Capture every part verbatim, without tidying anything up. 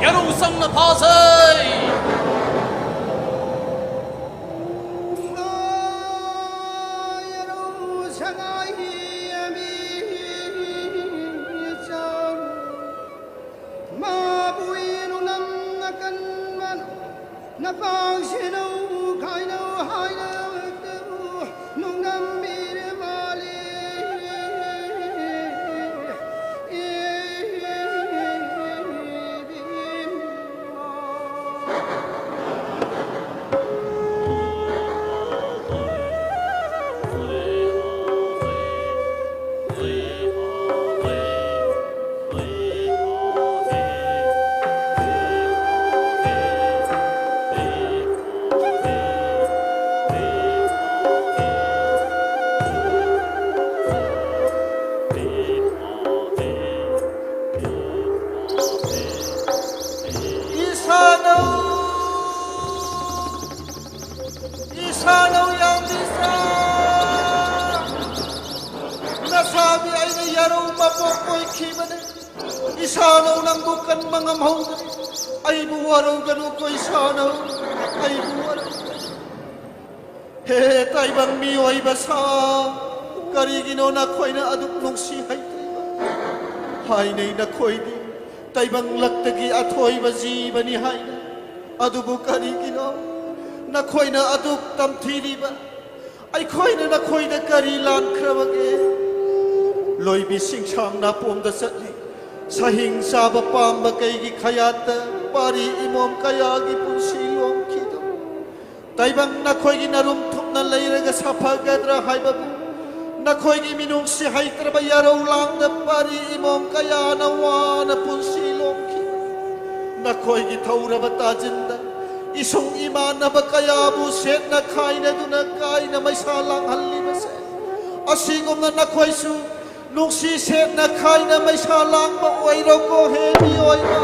ꯌꯥꯔꯧ ꯆꯪꯅ ꯐꯥꯖꯩ꯫ ꯌꯥꯔꯧ ꯁꯉꯥꯏ ꯑꯃꯤ ꯆꯥꯔꯨ꯫ ꯃꯥꯕꯨ ꯏꯔꯨ ꯅꯝꯅ ꯀꯟꯕꯅ ꯅꯄꯥꯡꯁꯤꯅꯧ ꯈꯥꯏꯅꯧ ꯍꯥꯏꯅꯕꯗꯨ ꯅꯨꯡꯅꯝꯕꯤꯔ ꯃꯥꯜꯂꯤ꯫ ꯏꯁꯥꯅꯧ, ꯏꯁꯥꯅꯧ ꯌꯥꯝꯕꯤꯁꯥ, ꯅꯁꯥꯕꯤ ꯑꯩꯅ ꯌꯥꯔꯧ ꯃꯄꯣꯛ ꯑꯣꯏꯈꯤꯕꯅꯤ꯫ ꯏꯁꯥꯅꯧ ꯅꯪꯕꯨ ꯀꯟꯕ ꯉꯝꯍꯧꯗ꯭ꯔꯦ꯫ ꯑꯩꯕꯨ ꯋꯥꯔꯧꯒꯅꯨꯀꯣ ꯏꯁꯥꯅꯧ, ꯑꯩꯕꯨ ꯋꯥꯔꯧ꯫ ꯍꯦ ꯇꯥꯏꯕꯪ ꯃꯤꯑꯣꯏꯕ ꯁꯥ, ꯀꯔꯤꯒꯤꯅꯣ ꯅꯈꯣꯏꯅ ꯑꯗꯨꯛ ꯅꯨꯡꯁꯤ ꯍꯩꯇ꯭ꯔꯤꯕ? ꯍꯥꯏꯅꯩ ꯅꯈꯣꯏꯗꯤ ꯇꯥꯏꯕꯪ ꯂꯛꯇꯒꯤ ꯑꯊꯣꯏꯕ ꯖꯤꯕꯅꯤ ꯍꯥꯏꯅ꯫ ꯑꯗꯨꯕꯨ ꯀꯔꯤꯒꯤꯅꯣ ꯅꯈꯣꯏꯅ ꯑꯗꯨꯛ ꯇꯝꯊꯤꯔꯤꯕ? ꯑꯩꯈꯣꯏꯅ ꯅꯈꯣꯏꯗ ꯀꯔꯤ ꯂꯥꯟꯈ꯭ꯔꯕꯒꯦ? ꯂꯣꯏꯕꯤ ꯁꯤꯡꯁꯥꯡ ꯅꯥꯄꯣꯝꯗ ꯆꯠꯂꯤ꯫ ꯁꯍꯤꯡ ꯆꯥꯕ ꯄꯥꯝꯕ ꯀꯩꯒꯤ ꯈꯌꯥꯠꯇ ꯄꯥꯔꯤ ꯏꯃꯣꯝ ꯀꯌꯥꯒꯤ ꯄꯨꯟꯁꯤ ꯂꯣꯝꯈꯤꯗꯣ? ꯇꯥꯏꯕꯪ ꯅꯈꯣꯏꯒꯤ ꯅꯔꯨꯝ ꯊꯨꯞꯅ ꯂꯩꯔꯒ ꯁꯥꯐꯒꯗ꯭ꯔꯥ ꯍꯥꯏꯕꯕꯨ ꯅꯈꯣꯏꯒꯤ ꯃꯤꯅꯨꯡꯁꯤ ꯍꯩꯇ꯭ꯔꯕ ꯌꯥꯔꯧ ꯂꯥꯡꯗ ꯄꯥꯔꯤ ꯏꯃꯣꯝ ꯀꯌꯥꯅ ꯋꯥꯅ ꯄꯨꯟꯁꯤ ꯂꯣꯝꯈꯤ꯫ ꯅꯈꯣꯏꯒꯤ ꯊꯧꯔꯕ ꯇꯥꯖꯤꯟꯗ ꯏꯁꯨꯡ ꯏꯃꯥꯟꯅꯕ ꯀꯌꯥꯕꯨ ꯁꯦꯠꯅ ꯈꯥꯏꯅꯗꯨꯅ ꯀꯥꯏꯅ ꯃꯩꯁꯥ ꯂꯥꯡꯍꯜꯂꯤꯕꯁꯦ, ꯑꯁꯤꯒꯨꯝꯅ ꯅꯈꯣꯏꯁꯨ ꯅꯨꯡꯁꯤ ꯁꯦꯠꯅ ꯈꯥꯏꯅ ꯃꯩꯁꯥ ꯂꯥꯡꯕ ꯑꯣꯏꯔꯣꯀꯣ ꯍꯦ ꯃꯤꯑꯣꯏꯕ꯫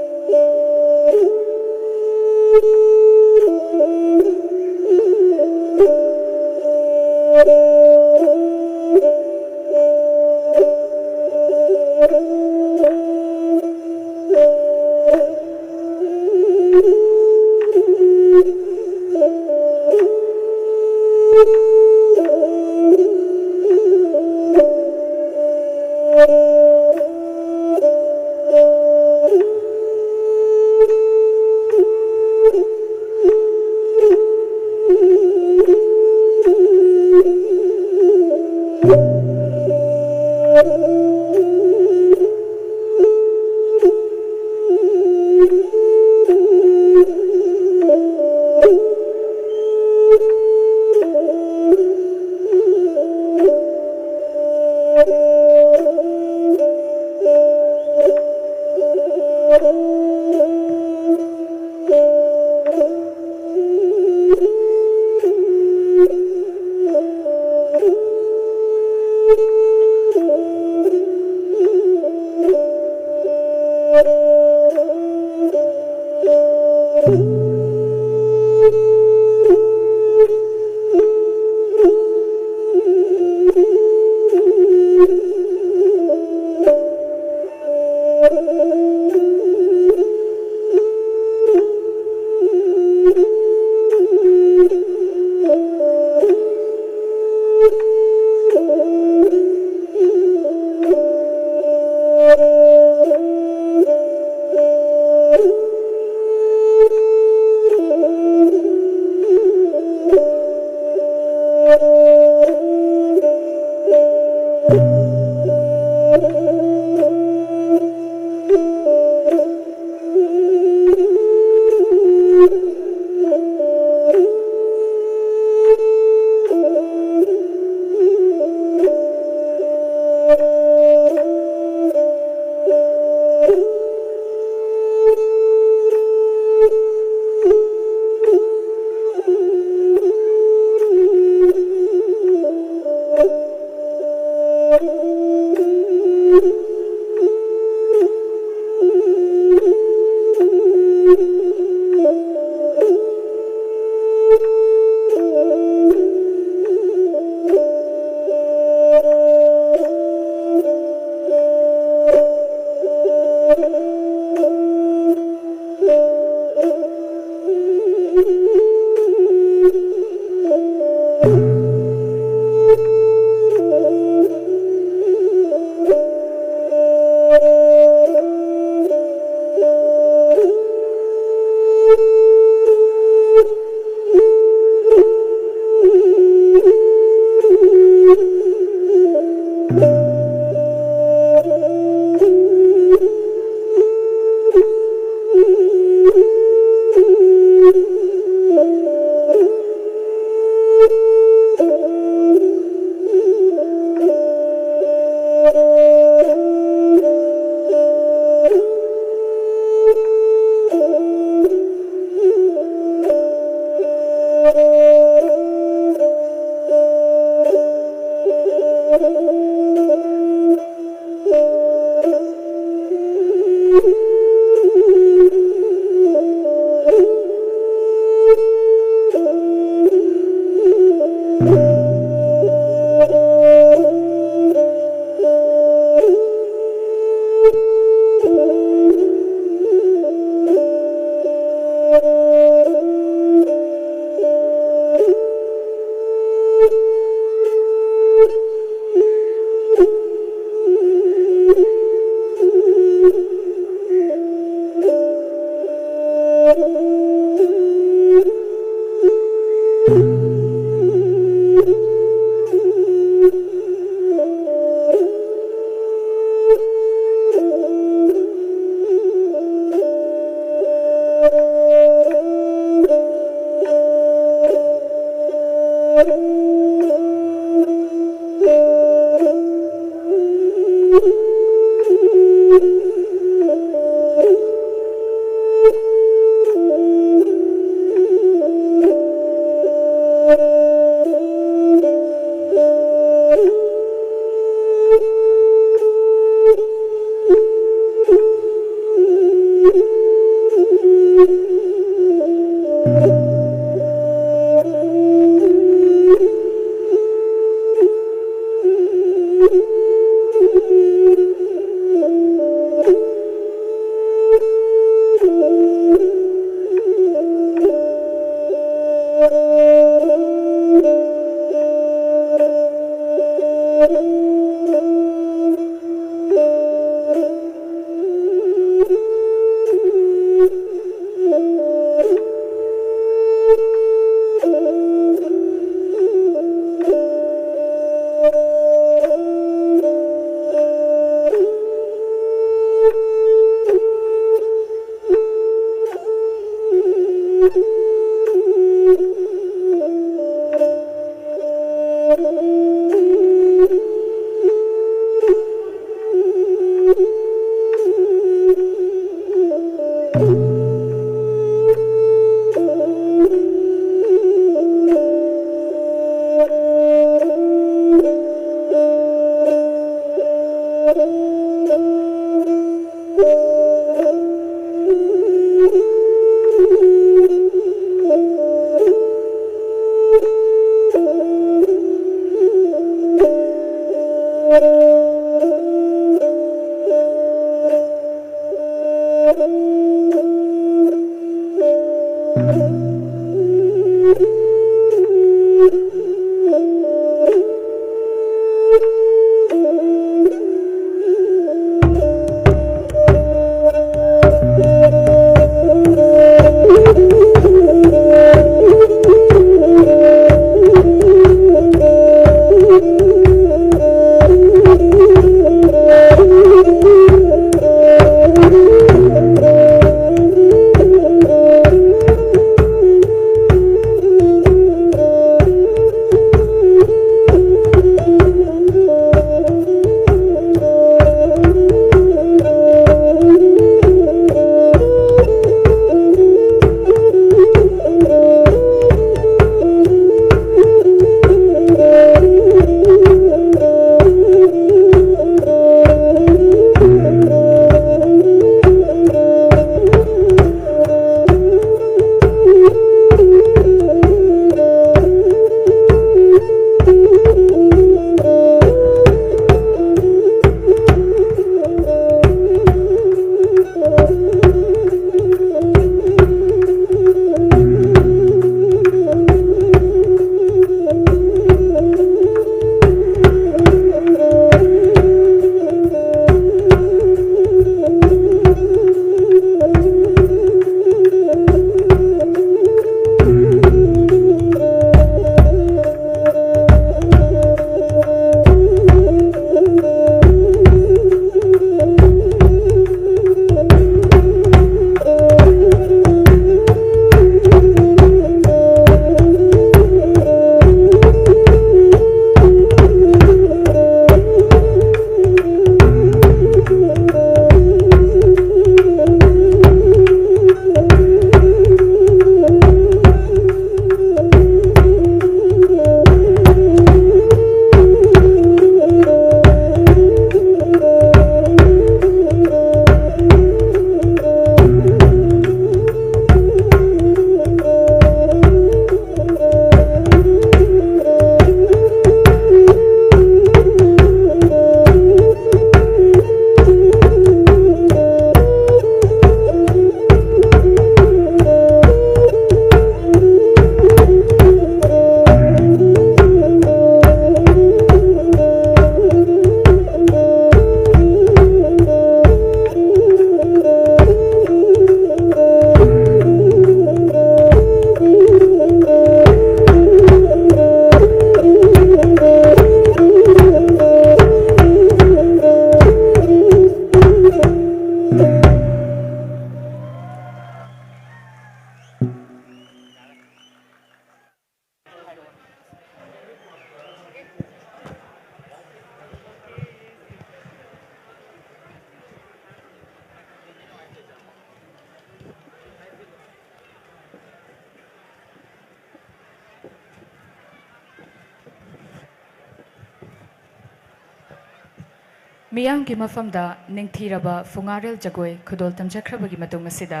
ꯃꯤꯌꯥꯝꯒꯤ ꯃꯐꯝꯗ ꯅꯤꯡꯊꯤꯔꯕ ꯐꯨꯡꯒꯥꯔꯦꯜ ꯖꯒꯣꯏ ꯈꯨꯗꯣꯜ ꯇꯝꯖꯈ꯭ꯔꯕꯒꯤ ꯃꯇꯨꯡ ꯑꯁꯤꯗ,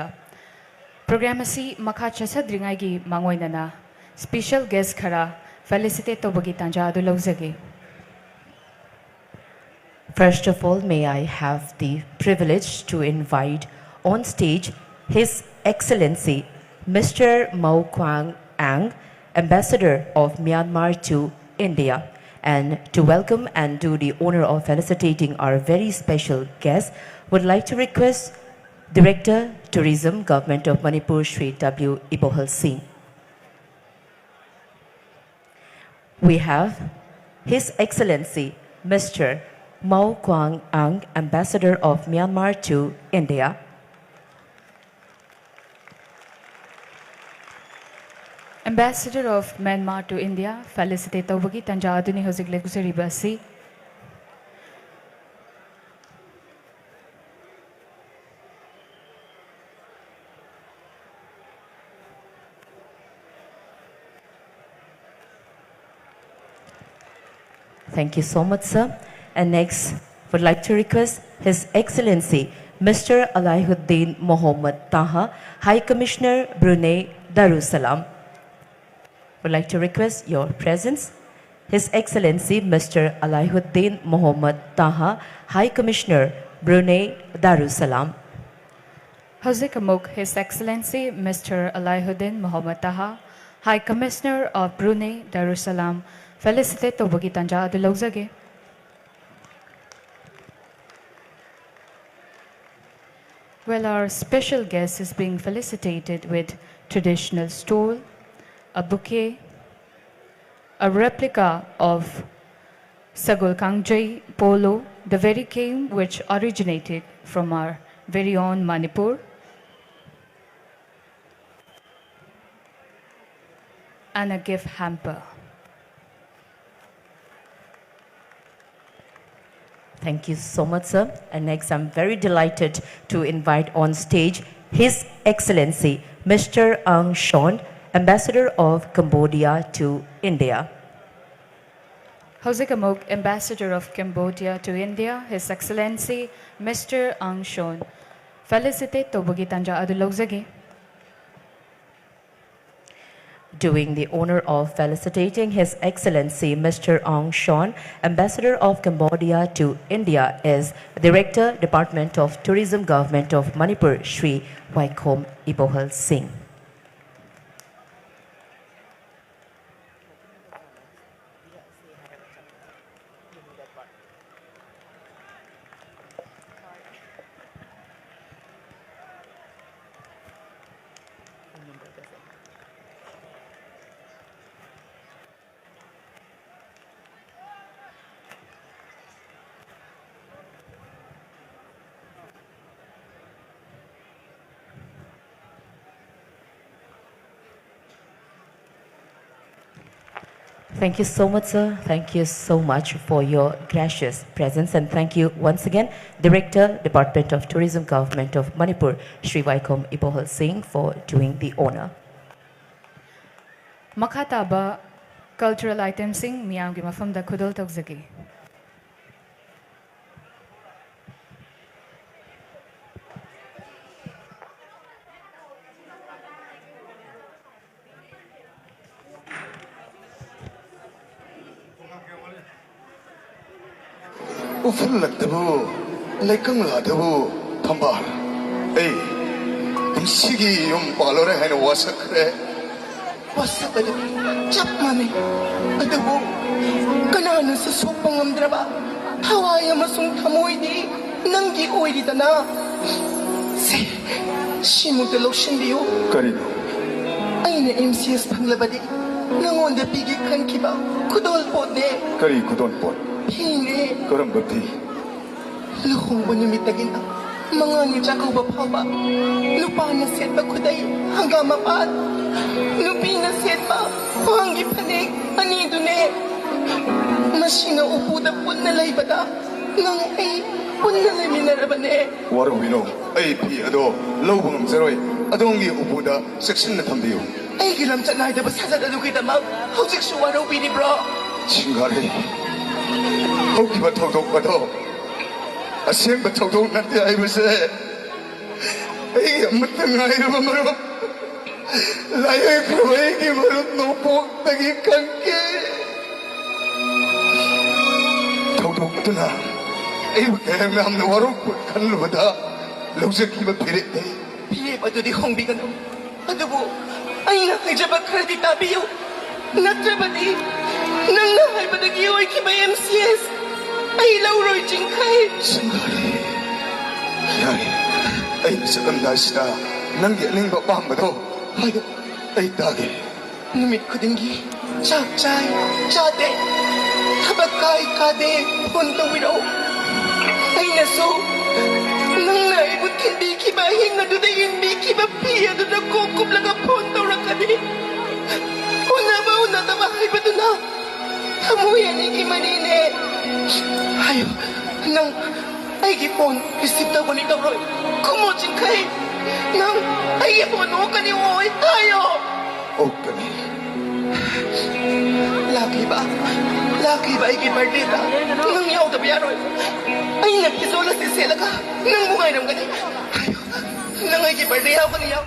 ꯄ꯭ꯔꯣꯒ꯭ꯔꯥꯝ ꯑꯁꯤ ꯃꯈꯥ ꯆꯠꯊꯗ꯭ꯔꯤꯉꯩꯒꯤ ꯃꯥꯡꯑꯣꯏꯅꯅ special guest ꯈꯔ felicitate ꯇꯧꯕꯒꯤ ꯇꯥꯟꯖꯥ ꯑꯗꯨ ꯂꯧꯖꯒꯦ꯫ First of all, may I have the privilege to invite on stage His Excellency Mister Mao Kuang Ang, Ambassador of Myanmar to India, and to welcome and do the honor of felicitating our very special guest, would like to request Director, Tourism, Government of Manipur, Shri W Ibohal Singh. We have His Excellency Mister Mao Kuang Ang, Ambassador of Myanmar to India. Ambassador of Myanmar to India felicitate ꯇꯧꯕꯒꯤ ꯇꯥꯟꯖꯥ ꯑꯗꯨꯅꯤ ꯍꯧꯖꯤꯛ ꯂꯦꯡꯖꯔꯤꯕ ꯑꯁꯤ꯫ Thank you so much, sir. And next, would like to request His Excellency Mister Alaihuddin Mohammad Taha, High Commissioner, Brunei Darussalam. Would like to request your presence. His Excellency Mister Alaihuddin Mohammad Taha, High Commissioner, Brunei Darussalam. ꯍꯧꯖꯤꯛ ꯑꯃꯨꯛ His Excellency Mister Alaihuddin Mohammad Taha, High Commissioner of Brunei Darussalam, felicitate ꯇꯧꯕꯒꯤ ꯇꯥꯟꯖꯥ ꯑꯗꯨ ꯂꯧꯖꯒꯦ꯫ Well, our special guest is being felicitated with traditional stole, a bouquet, a replica of Sagol Kangjei polo, the very game which originated from our very own Manipur, and a gift hamper. Thank you so much, sir. And next, I'm very delighted to invite on stage His Excellency Mister Ang Shon, Ambassador of Cambodia to India. ꯍꯧꯖꯤꯛ ꯑꯃꯨꯛ Ambassador of Cambodia to India, His Excellency Mister Ang Shon, felicitate ꯇꯧꯕꯒꯤ ꯇꯥꯟꯖꯥ ꯑꯗꯨ ꯂꯧꯖꯒꯦ꯫ Doing the honor of felicitating His Excellency Mister Ang Shon, Ambassador of Cambodia to India, is Director, Department of Tourism, Government of Manipur, Shri Waikhom Ibohal Singh. Thank you so much, sir. Thank you so much for your gracious presence, and thank you once again, Director, Department of Tourism, Government of Manipur, Shri Waikhom Ibohal Singh, for doing the honor. ꯃꯈꯥ ꯇꯥꯕ cultural itemꯁꯤꯡ ꯃꯤꯌꯥꯝꯒꯤ ꯃꯐꯝꯗ ꯈꯨꯗꯣꯜ ꯇꯧꯖꯒꯦ꯫ ꯎꯐꯨꯜꯂꯛꯇꯕꯨ, ꯂꯩꯀꯪꯂꯥꯗꯕꯨ ꯊꯝꯕꯥꯜ꯫ ꯑꯩ ꯄꯨꯟꯁꯤꯒꯤ ꯌꯨꯝ ꯄꯥꯜꯂꯨꯔꯦ ꯍꯥꯏꯅ ꯋꯥꯁꯛꯈ꯭ꯔꯦ꯫ ꯋꯥꯁꯛ ꯑꯗꯨ ꯆꯞ ꯃꯥꯟꯅꯩ꯫ ꯑꯗꯨꯕꯨ ꯀꯅꯥꯅꯁꯨ ꯁꯣꯛꯄ ꯉꯝꯗ꯭ꯔꯕ ꯊꯋꯥꯏ ꯑꯃꯁꯨꯡ ꯊꯃꯣꯏꯗꯤ ꯅꯪꯒꯤ ꯑꯣꯏꯔꯤꯗꯅ꯫ ꯁꯤ, ꯁꯤꯃꯨꯛꯇ ꯂꯧꯁꯤꯟꯕꯤꯌꯨ꯫ ꯀꯔꯤꯅꯣ? ꯑꯩꯅ M C S ꯐꯪꯂꯕꯗꯤ ꯅꯉꯣꯟꯗ ꯄꯤꯒꯦ ꯈꯟꯈꯤꯕ ꯈꯨꯗꯣꯜ ꯄꯣꯠꯅꯦ꯫ ꯀꯔꯤ ꯈꯨꯗꯣꯜ ꯄꯣꯠ? ꯐꯤꯅꯦ꯫ ꯀꯔꯝꯕ ꯐꯤ? ꯂꯨꯍꯣꯡꯕ ꯅꯨꯃꯤꯠꯇꯒꯤꯅ ꯃꯉꯥꯅꯤ ꯆꯥꯛꯀꯧꯕ ꯐꯥꯎꯕ ꯅꯨꯄꯥꯅ ꯁꯦꯠꯄ ꯈꯨꯗꯩ, ꯍꯪꯒꯥꯝ ꯃꯄꯥꯟ, ꯅꯨꯄꯤꯅ ꯁꯦꯠꯄ ꯈ꯭ꯋꯥꯡꯒꯤ ꯐꯅꯦꯛ ꯑꯅꯤꯗꯨꯅꯦ꯫ ꯃꯁꯤꯅ ꯎꯄꯨꯗ ꯄꯨꯟꯅ ꯂꯩꯕꯗ ꯅꯪ ꯑꯩ ꯄꯨꯟꯅ ꯂꯩꯃꯤꯟꯅꯔꯕꯅꯦ꯫ ꯋꯥꯔꯧꯕꯤꯅꯨ, ꯑꯩ ꯐꯤ ꯑꯗꯣ ꯂꯧꯕ ꯉꯝꯖꯔꯣꯏ꯫ ꯑꯗꯣꯝꯒꯤ ꯎꯄꯨꯗ ꯆꯦꯛꯁꯤꯟꯅ ꯊꯝꯕꯤꯌꯨ꯫ ꯑꯩꯒꯤ ꯂꯝꯆꯠ ꯅꯥꯏꯗꯕ ꯁꯥꯖꯠ ꯑꯗꯨꯒꯤꯗꯃꯛ ꯍꯧꯖꯤꯛꯁꯨ ꯋꯥꯔꯧꯕꯤꯔꯤꯕ꯭ꯔꯣ? ꯁꯤꯡꯒꯥꯔꯩ, ꯍꯧꯈꯤꯕ ꯊꯧꯗꯣꯛ ꯑꯗꯣ ꯑꯁꯦꯡꯕ ꯊꯧꯗꯣꯛ ꯅꯠꯇꯦ ꯍꯥꯏꯕꯁꯦ ꯑꯩꯒꯤ ꯑꯃꯠꯇ ꯉꯥꯏꯔꯕ ꯃꯔꯨꯞ, ꯂꯥꯏꯑꯣꯏꯈ꯭ꯔꯕ ꯑꯩꯒꯤ ꯃꯔꯨꯞ ꯅꯣꯡꯄꯣꯛꯇꯒꯤ ꯈꯪꯈꯤ꯫ ꯊꯧꯗꯣꯛ ꯑꯗꯨꯅ ꯑꯩꯕꯨ ꯀꯌꯥꯝ ꯌꯥꯝꯅ ꯋꯥꯔꯧ ꯈꯜꯂꯨꯕꯗ ꯂꯧꯖꯈꯤꯕ ꯐꯤꯔꯦꯞꯅꯤ꯫ ꯐꯤꯔꯦꯞ ꯑꯗꯨꯗꯤ ꯍꯣꯡꯕꯤꯒꯅꯨ꯫ ꯑꯗꯨꯕꯨ ꯑꯩꯅ ꯍꯥꯏꯖꯕ ꯈꯔꯗꯤ ꯇꯥꯕꯤꯌꯨ꯫ ꯅꯠꯇ꯭ꯔꯕꯗꯤ ꯅꯪꯅ ꯍꯥꯏꯕꯗꯒꯤ ꯑꯣꯏꯈꯤꯕ ꯑꯦꯝ ꯁꯤ ꯑꯦꯁ ꯑꯩ ꯂꯧꯔꯣꯏ, ꯆꯤꯡꯈꯩ꯫ ꯁꯤꯡꯒꯥꯔꯩ, ꯌꯥꯔꯦ꯫ ꯑꯩꯅ ꯆꯠꯂꯝꯗꯥꯏꯁꯤꯗ ꯅꯪꯒꯤ ꯑꯅꯤꯡꯕ ꯑꯄꯥꯝꯕꯗꯣ ꯍꯥꯏꯌꯨ, ꯑꯩ ꯇꯥꯒꯦ꯫ ꯅꯨꯃꯤꯠ ꯈꯨꯗꯤꯡꯒꯤ ꯆꯥꯛ ꯆꯥꯏ, ꯆꯥꯗꯦ, ꯊꯕꯛ ꯀꯥꯏ, ꯀꯥꯗꯦ, ꯐꯣꯟ ꯇꯧꯕꯤꯔꯛꯎ꯫ ꯑꯩꯅꯁꯨ ꯅꯪꯅ ꯑꯩꯕꯨ ꯊꯤꯟꯕꯤꯈꯤꯕ ꯑꯍꯤꯡ ꯑꯗꯨꯗ ꯏꯟꯕꯤꯈꯤꯕ ꯐꯤ ꯑꯗꯨꯗ ꯀꯣꯛ ꯀꯨꯞꯂꯒ ꯐꯣꯟ ꯇꯧꯔꯛꯀꯅꯤ꯫ ꯎꯅꯕ ꯎꯅꯗꯕ ꯍꯥꯏꯕꯗꯨꯅ ꯊꯃꯣꯏ ꯑꯅꯤꯒꯤ ꯃꯔꯤꯅꯦ꯫ ꯍꯥꯏꯌꯨ, ꯅꯪ ꯑꯩꯒꯤ ꯐꯣꯟ ꯔꯤꯁꯤꯞ ꯇꯧꯒꯅꯤ ꯇꯧꯔꯣꯏ? ꯈꯨꯝꯃꯣ, ꯆꯤꯡꯈꯩ꯫ ꯅꯪ ꯑꯩꯒꯤ ꯐꯣꯟ ꯑꯣꯛꯀꯅꯤ ꯑꯣꯏ? ꯍꯥꯏꯌꯣ꯫ ꯑꯣꯛꯀꯅꯤ꯫ ꯂꯥꯛꯂꯤꯕ, ꯂꯥꯛꯂꯤꯕ ꯑꯩꯒꯤ ꯕꯥꯔꯗꯦꯗ ꯅꯪ ꯌꯥꯎꯗꯕ ꯌꯥꯔꯣꯏ꯫ ꯑꯩꯅ ꯐꯤꯖꯣꯜ ꯑꯁꯤ ꯁꯦꯠꯂꯒ ꯅꯪꯕꯨ ꯉꯥꯏꯔꯝꯒꯅꯤ꯫ ꯍꯥꯏꯌꯣ, ꯅꯪ ꯑꯩꯒꯤ ꯕꯥꯔꯗꯦ ꯌꯥꯎꯒꯅꯤ, ꯌꯥꯎ꯫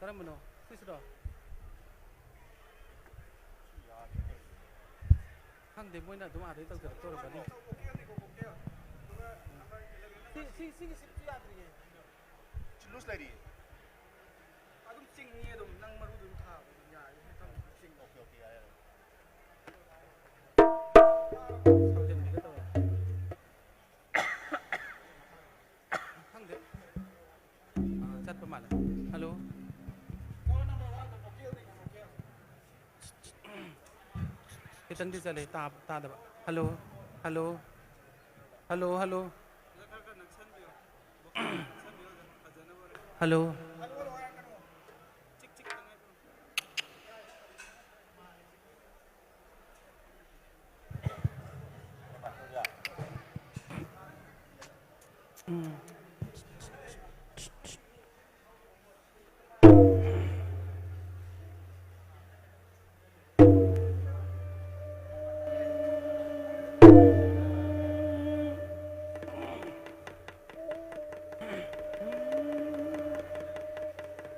ꯀꯔꯝꯕꯅꯣ? ꯁꯤꯁꯤꯔꯣ? ꯈꯪꯗꯦ, ꯃꯣꯏꯅ ꯑꯗꯨꯝ ꯑꯥꯗꯩ ꯇꯧꯖꯔꯛꯇꯧꯔꯝꯒꯅꯤ꯫ ꯁꯤ, ꯁꯤ, ꯁꯤꯒꯤ ꯁꯤꯞꯁꯤ ꯌꯥꯗ꯭ꯔꯤꯌꯦ꯫ ꯂꯨꯖ ꯂꯩꯔꯤ꯫ ꯑꯗꯨꯝ ꯆꯤꯡꯉꯤ, ꯑꯗꯨꯝ ꯅꯪ ꯃꯔꯨꯗꯨ ꯑꯗꯨꯝ ꯊꯥꯕ ꯑꯗꯨꯝ ꯌꯥꯏ꯫ ꯆꯤꯡꯉꯤ꯫ ꯑꯣꯀꯦ, ꯑꯣꯀꯦ, ꯌꯥꯔꯦ, ꯌꯥꯔꯦ꯫ ꯁꯥꯎꯖꯤꯟꯕꯤꯒꯦ ꯇꯧꯔꯦ꯫ ꯈꯪꯗꯦ꯫ ꯑꯥ, ꯆꯠꯄ ꯃꯥꯜꯂꯦ꯫ ꯍꯜꯂꯣ꯫ ꯈꯤꯇꯪꯗꯤ ꯆꯠꯂꯦ, ꯇꯥꯕ, ꯇꯥꯗꯕ꯫ Hello, hello, hello, hello. Hello.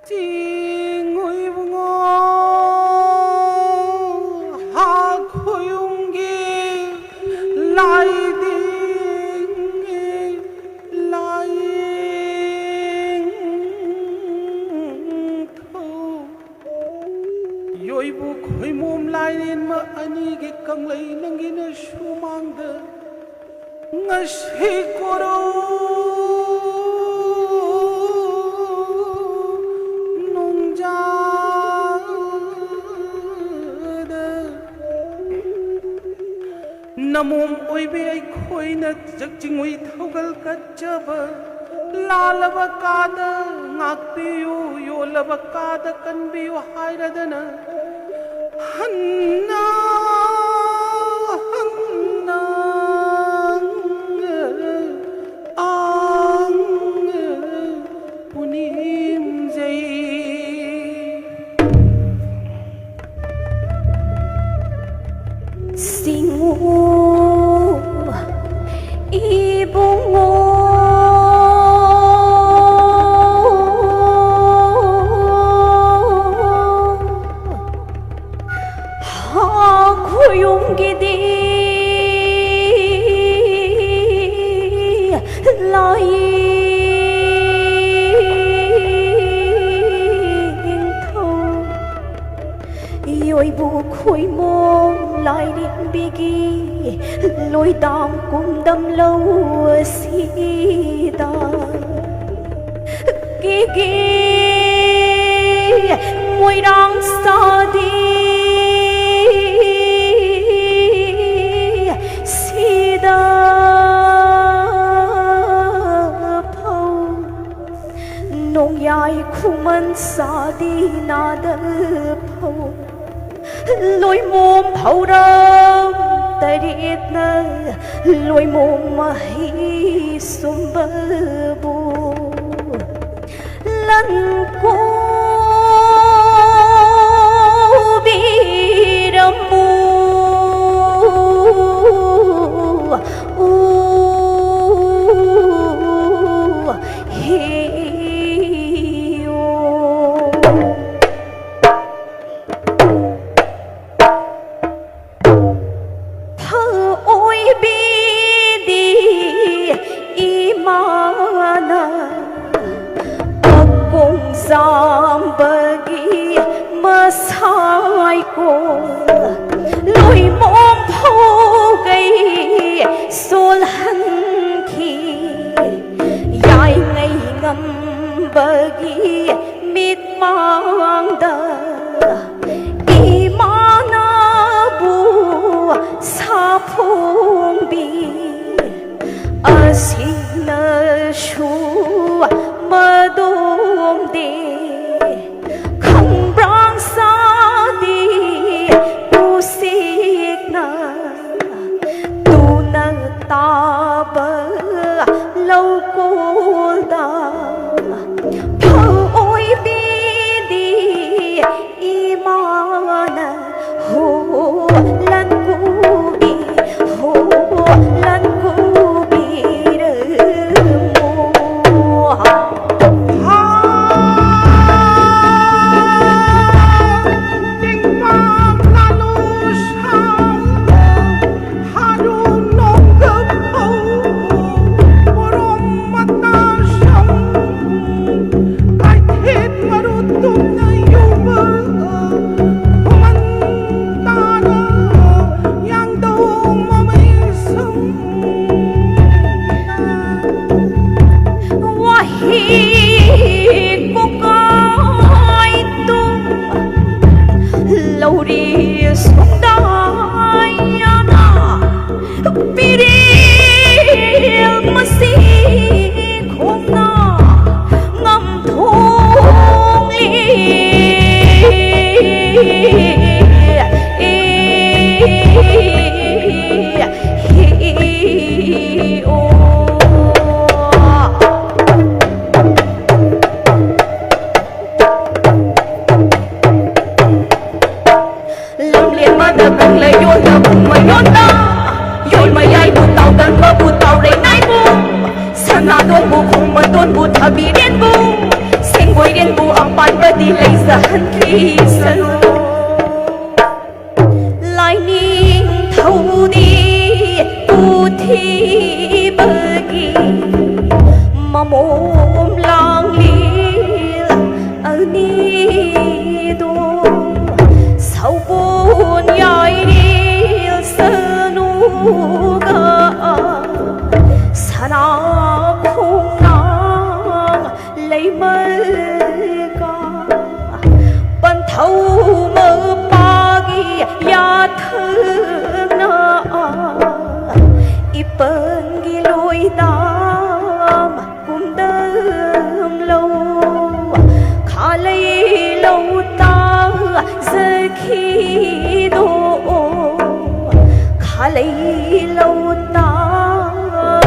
ꯆꯤꯡ ꯏꯕꯨꯡꯉꯣ, ꯍꯥ ꯈꯣꯌꯨꯝꯒꯤ ꯂꯥꯏꯗꯤꯡ, ꯂꯥꯏꯌꯦꯡꯊꯧ꯫ ꯌꯣꯏꯕꯨ ꯈꯣꯏꯃꯣꯝ ꯂꯥꯏꯔꯦꯟꯃ ꯑꯅꯤꯒꯤ ꯀꯪꯂꯩ ꯅꯪꯒꯤꯅ ꯁꯨꯃꯥꯡꯗ ꯉꯁꯤ ꯀꯣꯔꯧ ꯅꯣꯡꯖꯥꯗ ꯅꯃꯣꯝ ꯑꯣꯏꯕꯤ ꯑꯩꯈꯣꯏꯅ ꯆꯤꯡꯉꯨꯏ ꯊꯧꯒꯜ ꯀꯠꯆꯕ, ꯂꯥꯜꯂꯕ ꯀꯥꯗ ꯉꯥꯛꯄꯤꯌꯨ, ꯌꯣꯜꯂꯕ ꯀꯥꯗ ꯀꯟꯕꯤꯌꯨ ꯍꯥꯏꯔꯗꯅ ꯍꯟꯅ ꯍꯟꯅ ꯑꯥꯡ ꯄꯨꯅꯤꯝꯖꯩ꯫ ꯁꯤꯡꯉꯨ ꯏꯕꯨꯡꯉꯣ, ꯍꯥ ꯈꯣꯌꯨꯝꯒꯤꯗꯤ ꯂꯥꯏꯅꯤꯡꯊꯧ ꯌꯣꯏꯕꯨ ꯈꯣꯏꯃꯣꯝ ꯂꯥꯏꯔꯦꯝꯕꯤꯒꯤ ꯂꯣꯏꯗꯥꯡ ꯀꯨꯝꯗꯝ ꯂꯧ ꯑꯁꯤꯗ ꯀꯦꯒꯦ ꯃꯣꯏꯔꯥꯡ ꯁꯥꯗꯤ ꯁꯤꯗ ꯐꯧ ꯅꯣꯡꯌꯥꯏ ꯈꯨꯃꯟ ꯁꯥꯗꯤ ꯅꯥꯗ ꯐꯧ ꯂꯣꯏꯃꯣꯝ ꯐꯧꯔꯝ ꯇꯔꯦꯠꯅ ꯂꯣꯏꯃꯣꯝ ꯃꯍꯩ ꯁꯨꯝꯕꯕꯨ ꯂꯟ ꯀꯣꯕꯤꯔꯝꯃꯨ꯫ ꯎ ꯍꯤꯌꯣ꯫ ꯊꯑꯣꯏꯕꯤꯗꯤ ꯏꯃꯥꯅ ꯄꯥꯈꯣꯡ ꯆꯥꯝꯕꯒꯤ ꯃꯁꯥꯏꯀꯣꯜ ꯂꯣꯏꯃꯣꯝ ꯐꯧꯒꯩ ꯁꯣꯜꯍꯟꯈꯤ꯫ ꯌꯥꯏꯉꯩ ꯉꯝꯕꯒꯤ ꯃꯤꯠꯃꯥꯡꯗ ꯏꯃꯥꯅꯕꯨ ꯁꯥꯐꯣꯡꯕꯤ ꯑꯁꯤꯅꯁꯨ ꯃꯗꯣꯝꯗꯦ ꯈꯪꯕ꯭ꯔꯥꯡ ꯁꯥꯗꯤ ꯎꯁꯤꯛꯅ ꯇꯨꯅ ꯇꯥꯕ ꯂꯧꯀꯣꯜꯗ ꯐꯑꯣꯏꯕꯤꯗꯤ ꯏꯃꯥꯅ ꯍꯣ ꯂꯟꯀꯨꯕꯤ ꯍꯣ ꯂꯟꯀꯨꯕꯤꯔꯃꯣ꯫ ꯋꯥꯍꯤ ꯀꯣꯀꯥꯏꯗꯨ ꯂꯧꯔꯤ ꯁꯨꯡꯗꯥꯏꯅ ꯄꯤꯔꯦꯜ ꯃꯁꯤ ꯈꯣꯡꯅ ꯉꯝꯊꯣꯡꯂꯤ꯫ ꯍꯤ ꯑꯣ꯫ ꯇꯣꯟꯕꯨ ꯈꯣꯡꯕ ꯇꯣꯟꯕꯨ ꯊꯕꯤꯔꯦꯟꯕꯨ ꯁꯦꯡꯕꯣꯏꯔꯦꯟꯕꯨ ꯑꯄꯥꯟꯕꯗꯤ ꯂꯩꯖꯍꯟꯈꯤꯁꯅꯨ꯫ ꯂꯥꯏꯅꯤꯡꯊꯧꯗꯤ ꯄꯨꯊꯤꯕꯒꯤ ꯃꯃꯣꯝ ꯂꯥꯡꯂꯤ ꯑꯅꯤꯗꯣ ꯁꯧꯒꯣꯟ ꯌꯥꯏꯔꯤꯜ ꯁꯅꯨꯒ ꯁꯅꯥ ꯈꯣꯡꯅꯥꯡ ꯂꯩꯃꯜꯒ ꯄꯟꯊꯧ ꯃꯄꯥꯒꯤ ꯌꯥꯊꯪꯅ ꯏꯄꯟꯒꯤ ꯂꯣꯏꯗꯥꯝ ꯀꯨꯝꯗꯝꯂꯧ ꯈꯥꯂꯩ ꯂꯧ ꯇꯥꯖꯈꯤꯗꯣ ꯈꯥꯂꯩ ꯂꯧ ꯇꯥꯖꯈꯤꯗꯣ꯫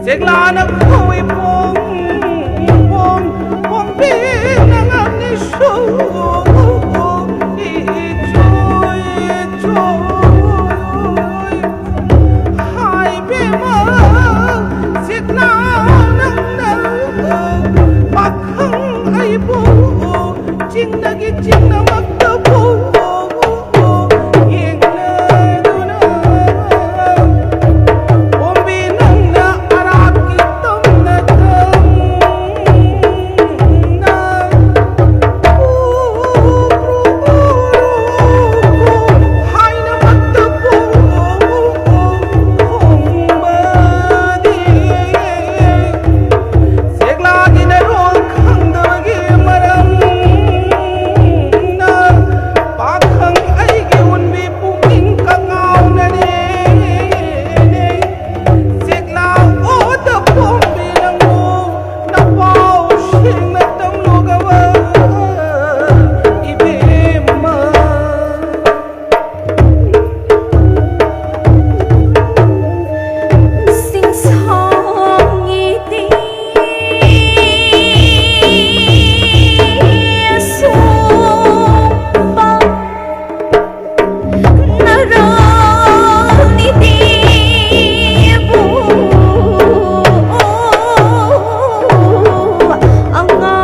ꯆꯦꯛꯂꯥꯅ ꯈꯣꯏ ꯄꯣꯡ ꯄꯣꯡ ꯄꯣꯡꯕꯤꯅ ꯉꯝꯅꯤꯁꯨ ꯏꯆꯣꯏ ꯏꯆꯣꯏ꯫ ꯍꯥꯏ ꯕꯦꯝꯃ ꯆꯦꯛꯂꯥ ꯅꯪꯅ ꯄꯥꯈꯪ ꯑꯩꯕꯨ ꯆꯤꯡꯗꯒꯤ ꯆꯤꯡꯅꯃꯛꯇꯕꯨ ꯌꯦꯡꯅꯗꯨꯅ ꯄꯣꯝꯕꯤ ꯅꯪꯅ ꯑꯔꯥꯛꯀꯤ ꯇꯝꯅ ꯊꯝ ꯅꯇꯧ ꯂꯨꯒꯕ ꯏꯕꯦꯝꯃ꯫ ꯁꯤꯡꯁꯥꯡꯒꯤ ꯇꯤ ꯑꯁꯣꯡꯕ ꯅꯔꯥꯅꯤꯗꯤꯕꯨ ꯑꯉꯥꯡ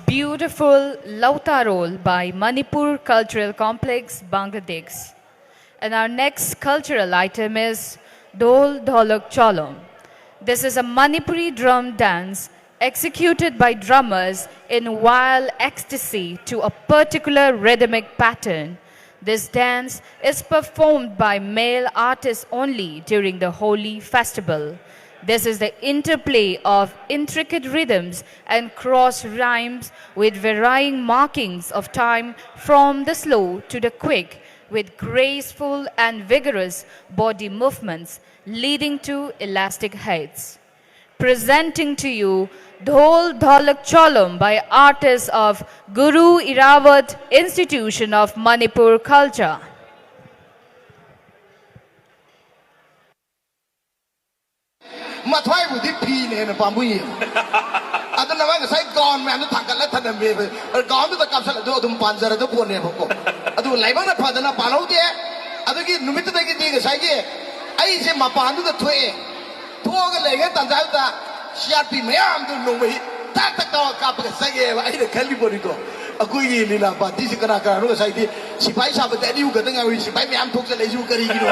Beautiful Lautarol by Manipur Cultural Complex, Bangladesh. And our next cultural item is Dhol Dholok Cholom. This is a Manipuri drum dance executed by drummers in wild ecstasy to a particular rhythmic pattern. This dance is performed by male artists only during the Holi festival. This is the interplay of intricate rhythms and cross rhymes with varying markings of time from the slow to the quick, with graceful and vigorous body movements leading to elastic heights. Presenting to you Dhol Dholak Cholam by artists of Guru Irawat Institution of Manipur Culture. ꯃꯊ꯭ꯋꯥꯏꯕꯨꯗꯤ ꯐꯤꯅ ꯍꯦꯟꯅ ꯄꯥꯝꯕꯨ ꯌꯦꯡꯉꯤ꯫ ꯑꯗꯨꯅ ꯃꯥ ꯉꯁꯥꯏ gown ꯃꯌꯥꯝꯗꯣ ꯊꯥꯡꯒꯠꯂ ꯊꯅꯝꯃꯦꯕ꯫ ꯒꯥꯎꯟꯗꯨꯗ ꯀꯥꯞꯁꯜꯂ ꯑꯗꯨ ꯑꯗꯨꯝ ꯄꯥꯟꯖꯔꯗ ꯄꯣꯠꯅꯦꯕꯀꯣ꯫ ꯑꯗꯨ ꯂꯥꯏꯕꯛꯅ ꯐꯗꯅ ꯄꯥꯜꯍꯧꯗꯦ꯫ ꯑꯗꯨꯒꯤ ꯅꯨꯃꯤꯠꯇꯨꯗꯒꯤꯗꯤ ꯉꯁꯥꯏꯒꯤ ꯑꯩꯁꯦ ꯃꯄꯥꯟꯗꯨꯗ ꯊꯣꯛꯑꯦ꯫ ꯊꯣꯛꯑꯒ ꯂꯩꯔꯤꯉꯩ ꯇꯥꯟꯖꯥꯗꯨꯗ ꯁꯤ ꯑꯥꯔ ꯄꯤ ꯃꯌꯥꯝꯗꯨ ꯅꯣꯡꯃꯩ ꯇꯥꯛ ꯇꯥꯛ ꯇꯧꯔ ꯀꯥꯞꯄꯒ ꯆꯪꯉꯛꯑꯦꯕ꯫ ꯑꯩꯅ ꯈꯜꯂꯤꯕꯅꯤꯀꯣ, ꯑꯩꯈꯣꯏꯒꯤ ꯂꯤꯂꯥ ꯄꯥꯔꯇꯤꯁꯤ ꯀꯅꯥ ꯀꯅꯥꯅꯣ ꯉꯁꯥꯏꯗꯤ ꯁꯤꯐꯥꯏ ꯁꯥꯕꯗ ꯑꯅꯤ ꯑꯍꯨꯝ ꯈꯛꯇ ꯉꯥꯏꯍꯧꯏ, ꯁꯤꯐꯥꯏ ꯃꯌꯥꯝ ꯊꯣꯛꯆꯜꯂꯛꯏꯁꯤꯕꯨ ꯀꯔꯤꯒꯤꯅꯣ?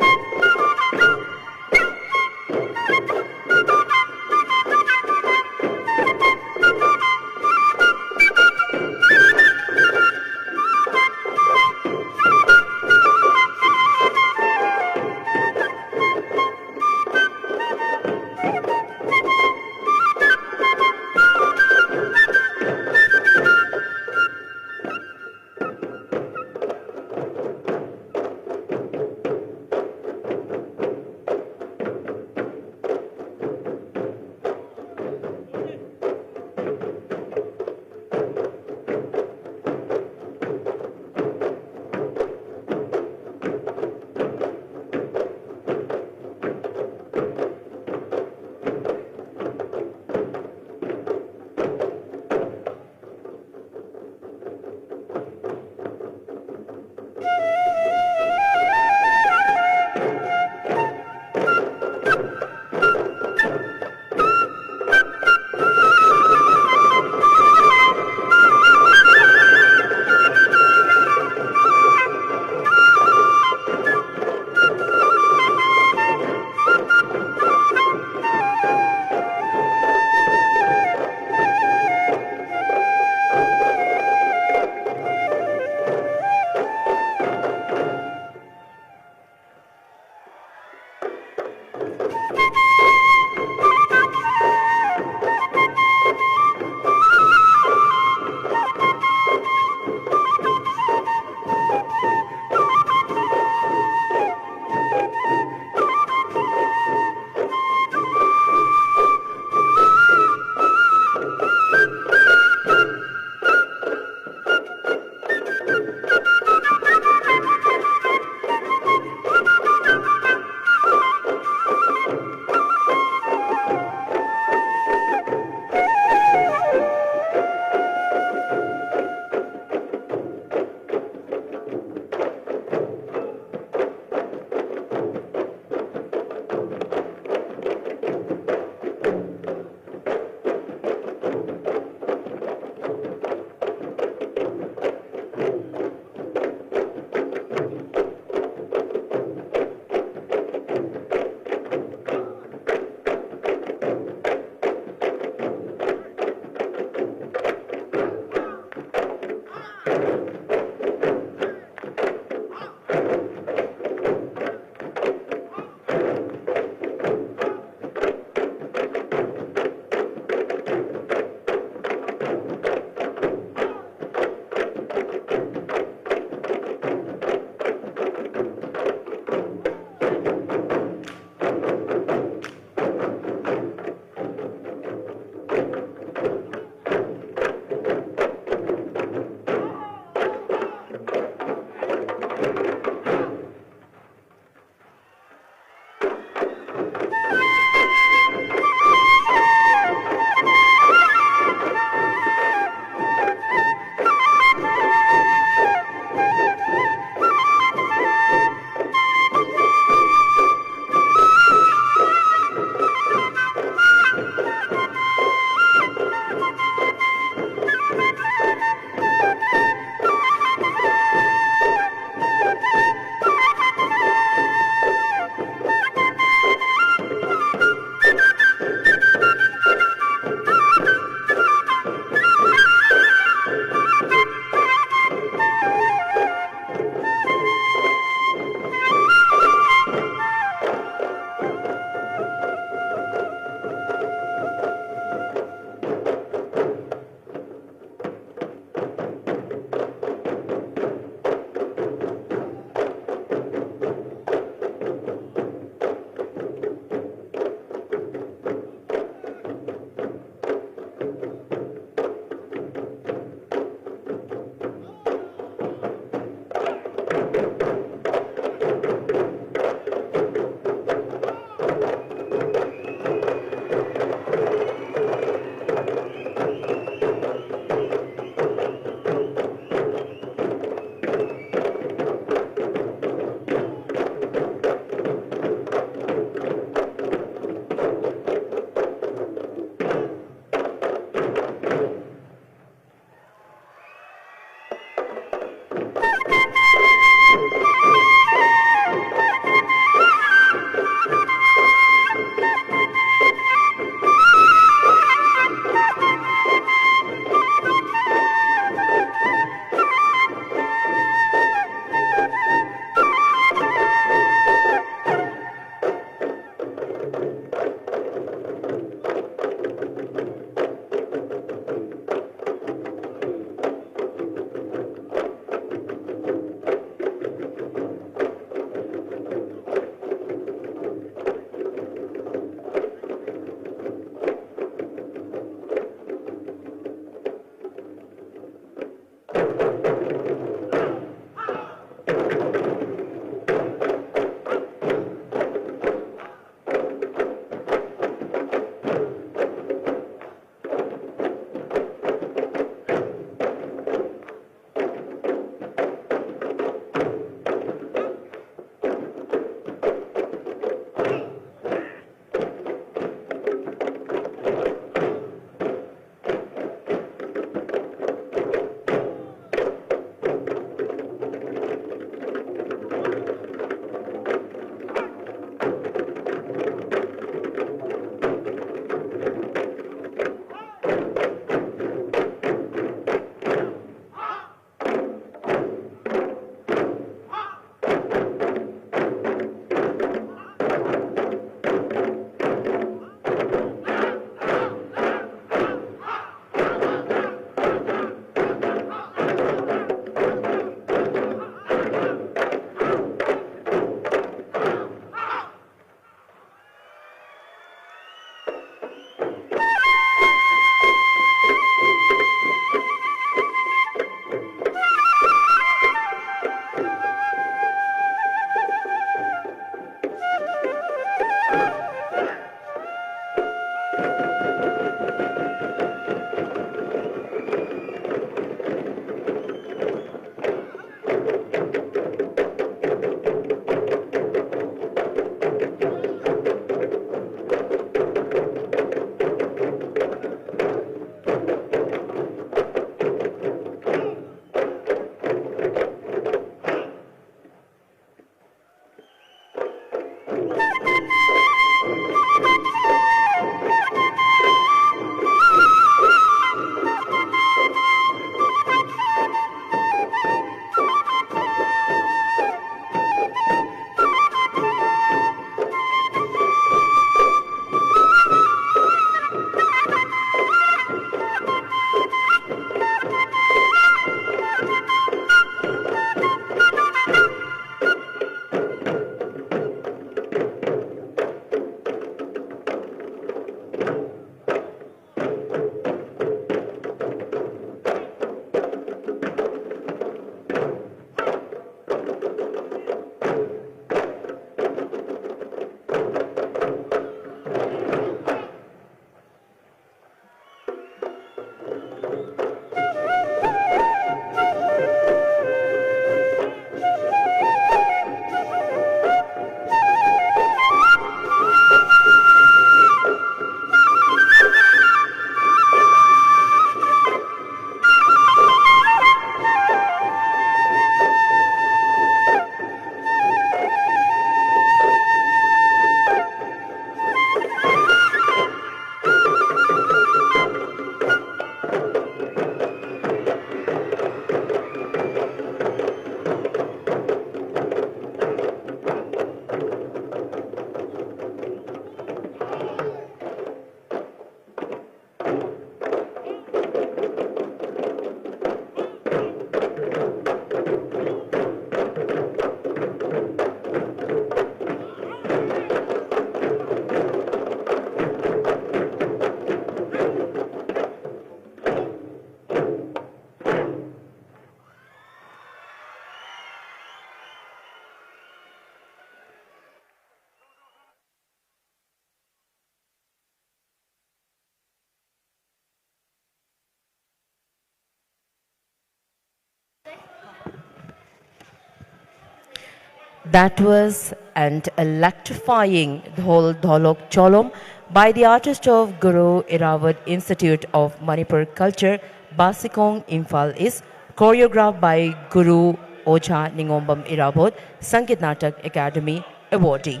That was an electrifying Dhol Dholok Cholom by the artist of Guru Irabot Institute of Manipur Culture, Basikong, Imphal East, choreographed by Guru Oja Ningombam Irabot, Sangeet Natak Academy awardee.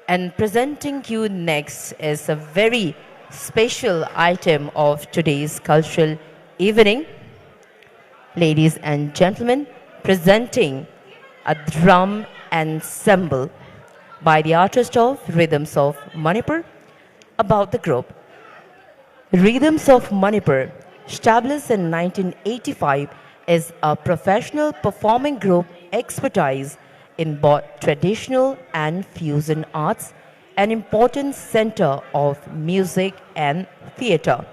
And presenting you next is a very special item of today's cultural evening. Ladies and gentlemen, presenting a drum ensemble by the artist of Rhythms of Manipur. About the group, Rhythms of Manipur, established in nineteen eighty-five, is a professional performing group expertise in both traditional and fusion arts, an important center of music and theater.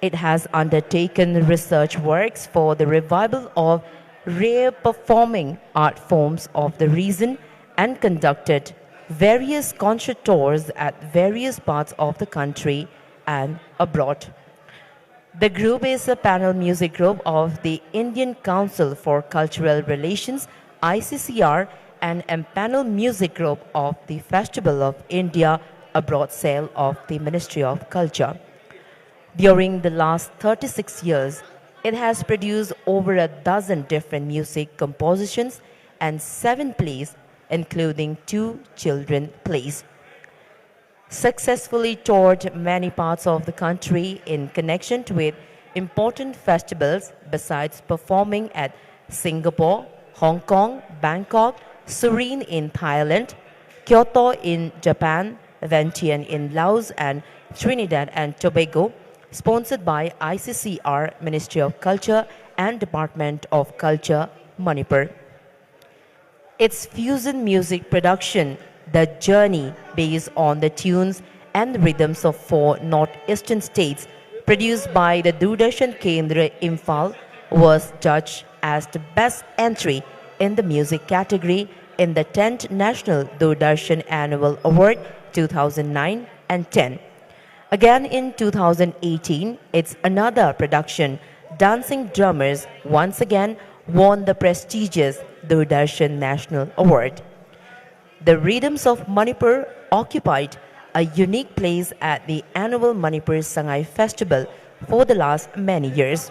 It has undertaken research works for the revival of rare performing art forms of the region and conducted various concert tours at various parts of the country and abroad. The group is a panel music group of the Indian Council for Cultural Relations, I C C R, and a panel music group of the Festival of India Abroad cell of the Ministry of Culture. During the last thirty-six years, it has produced over a dozen different music compositions and seven plays, including two children plays. Successfully toured many parts of the country in connection with important festivals, besides performing at Singapore, Hong Kong, Bangkok, Surin in Thailand, Kyoto in Japan, Vientiane in Laos, and Trinidad and Tobago, sponsored by I C C R, Ministry of Culture, and Department of Culture, Manipur. Its fusion music production, The Journey, based on the tunes and rhythms of four northeastern states, produced by the Doordarshan Kendra Imphal, was judged as the best entry in the music category in the tenth National Doordarshan Annual Award two thousand nine and ten. Again in two thousand eighteen, it's another production, Dancing Drummers, once again won the prestigious Doordarshan National Award. The Rhythms of Manipur occupied a unique place at the annual Manipur Sangai Festival for the last many years.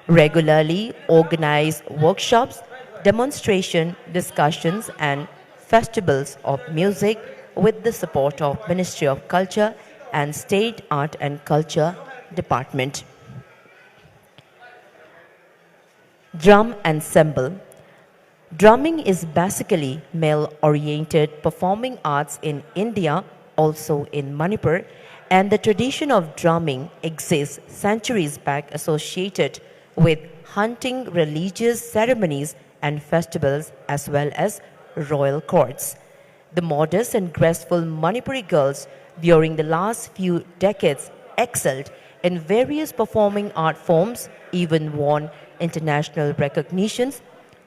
Regularly organized workshops, demonstration, discussions, and festivals of music with the support of Ministry of Culture and State Art and Culture Department. Drum and cymbal. Drumming is basically male-oriented performing arts in India, also in Manipur, and the tradition of drumming exists centuries back, associated with hunting, religious ceremonies and festivals, as well as royal courts. The modest and graceful Manipuri girls during the last few decades excelled in various performing art forms, even won international recognitions.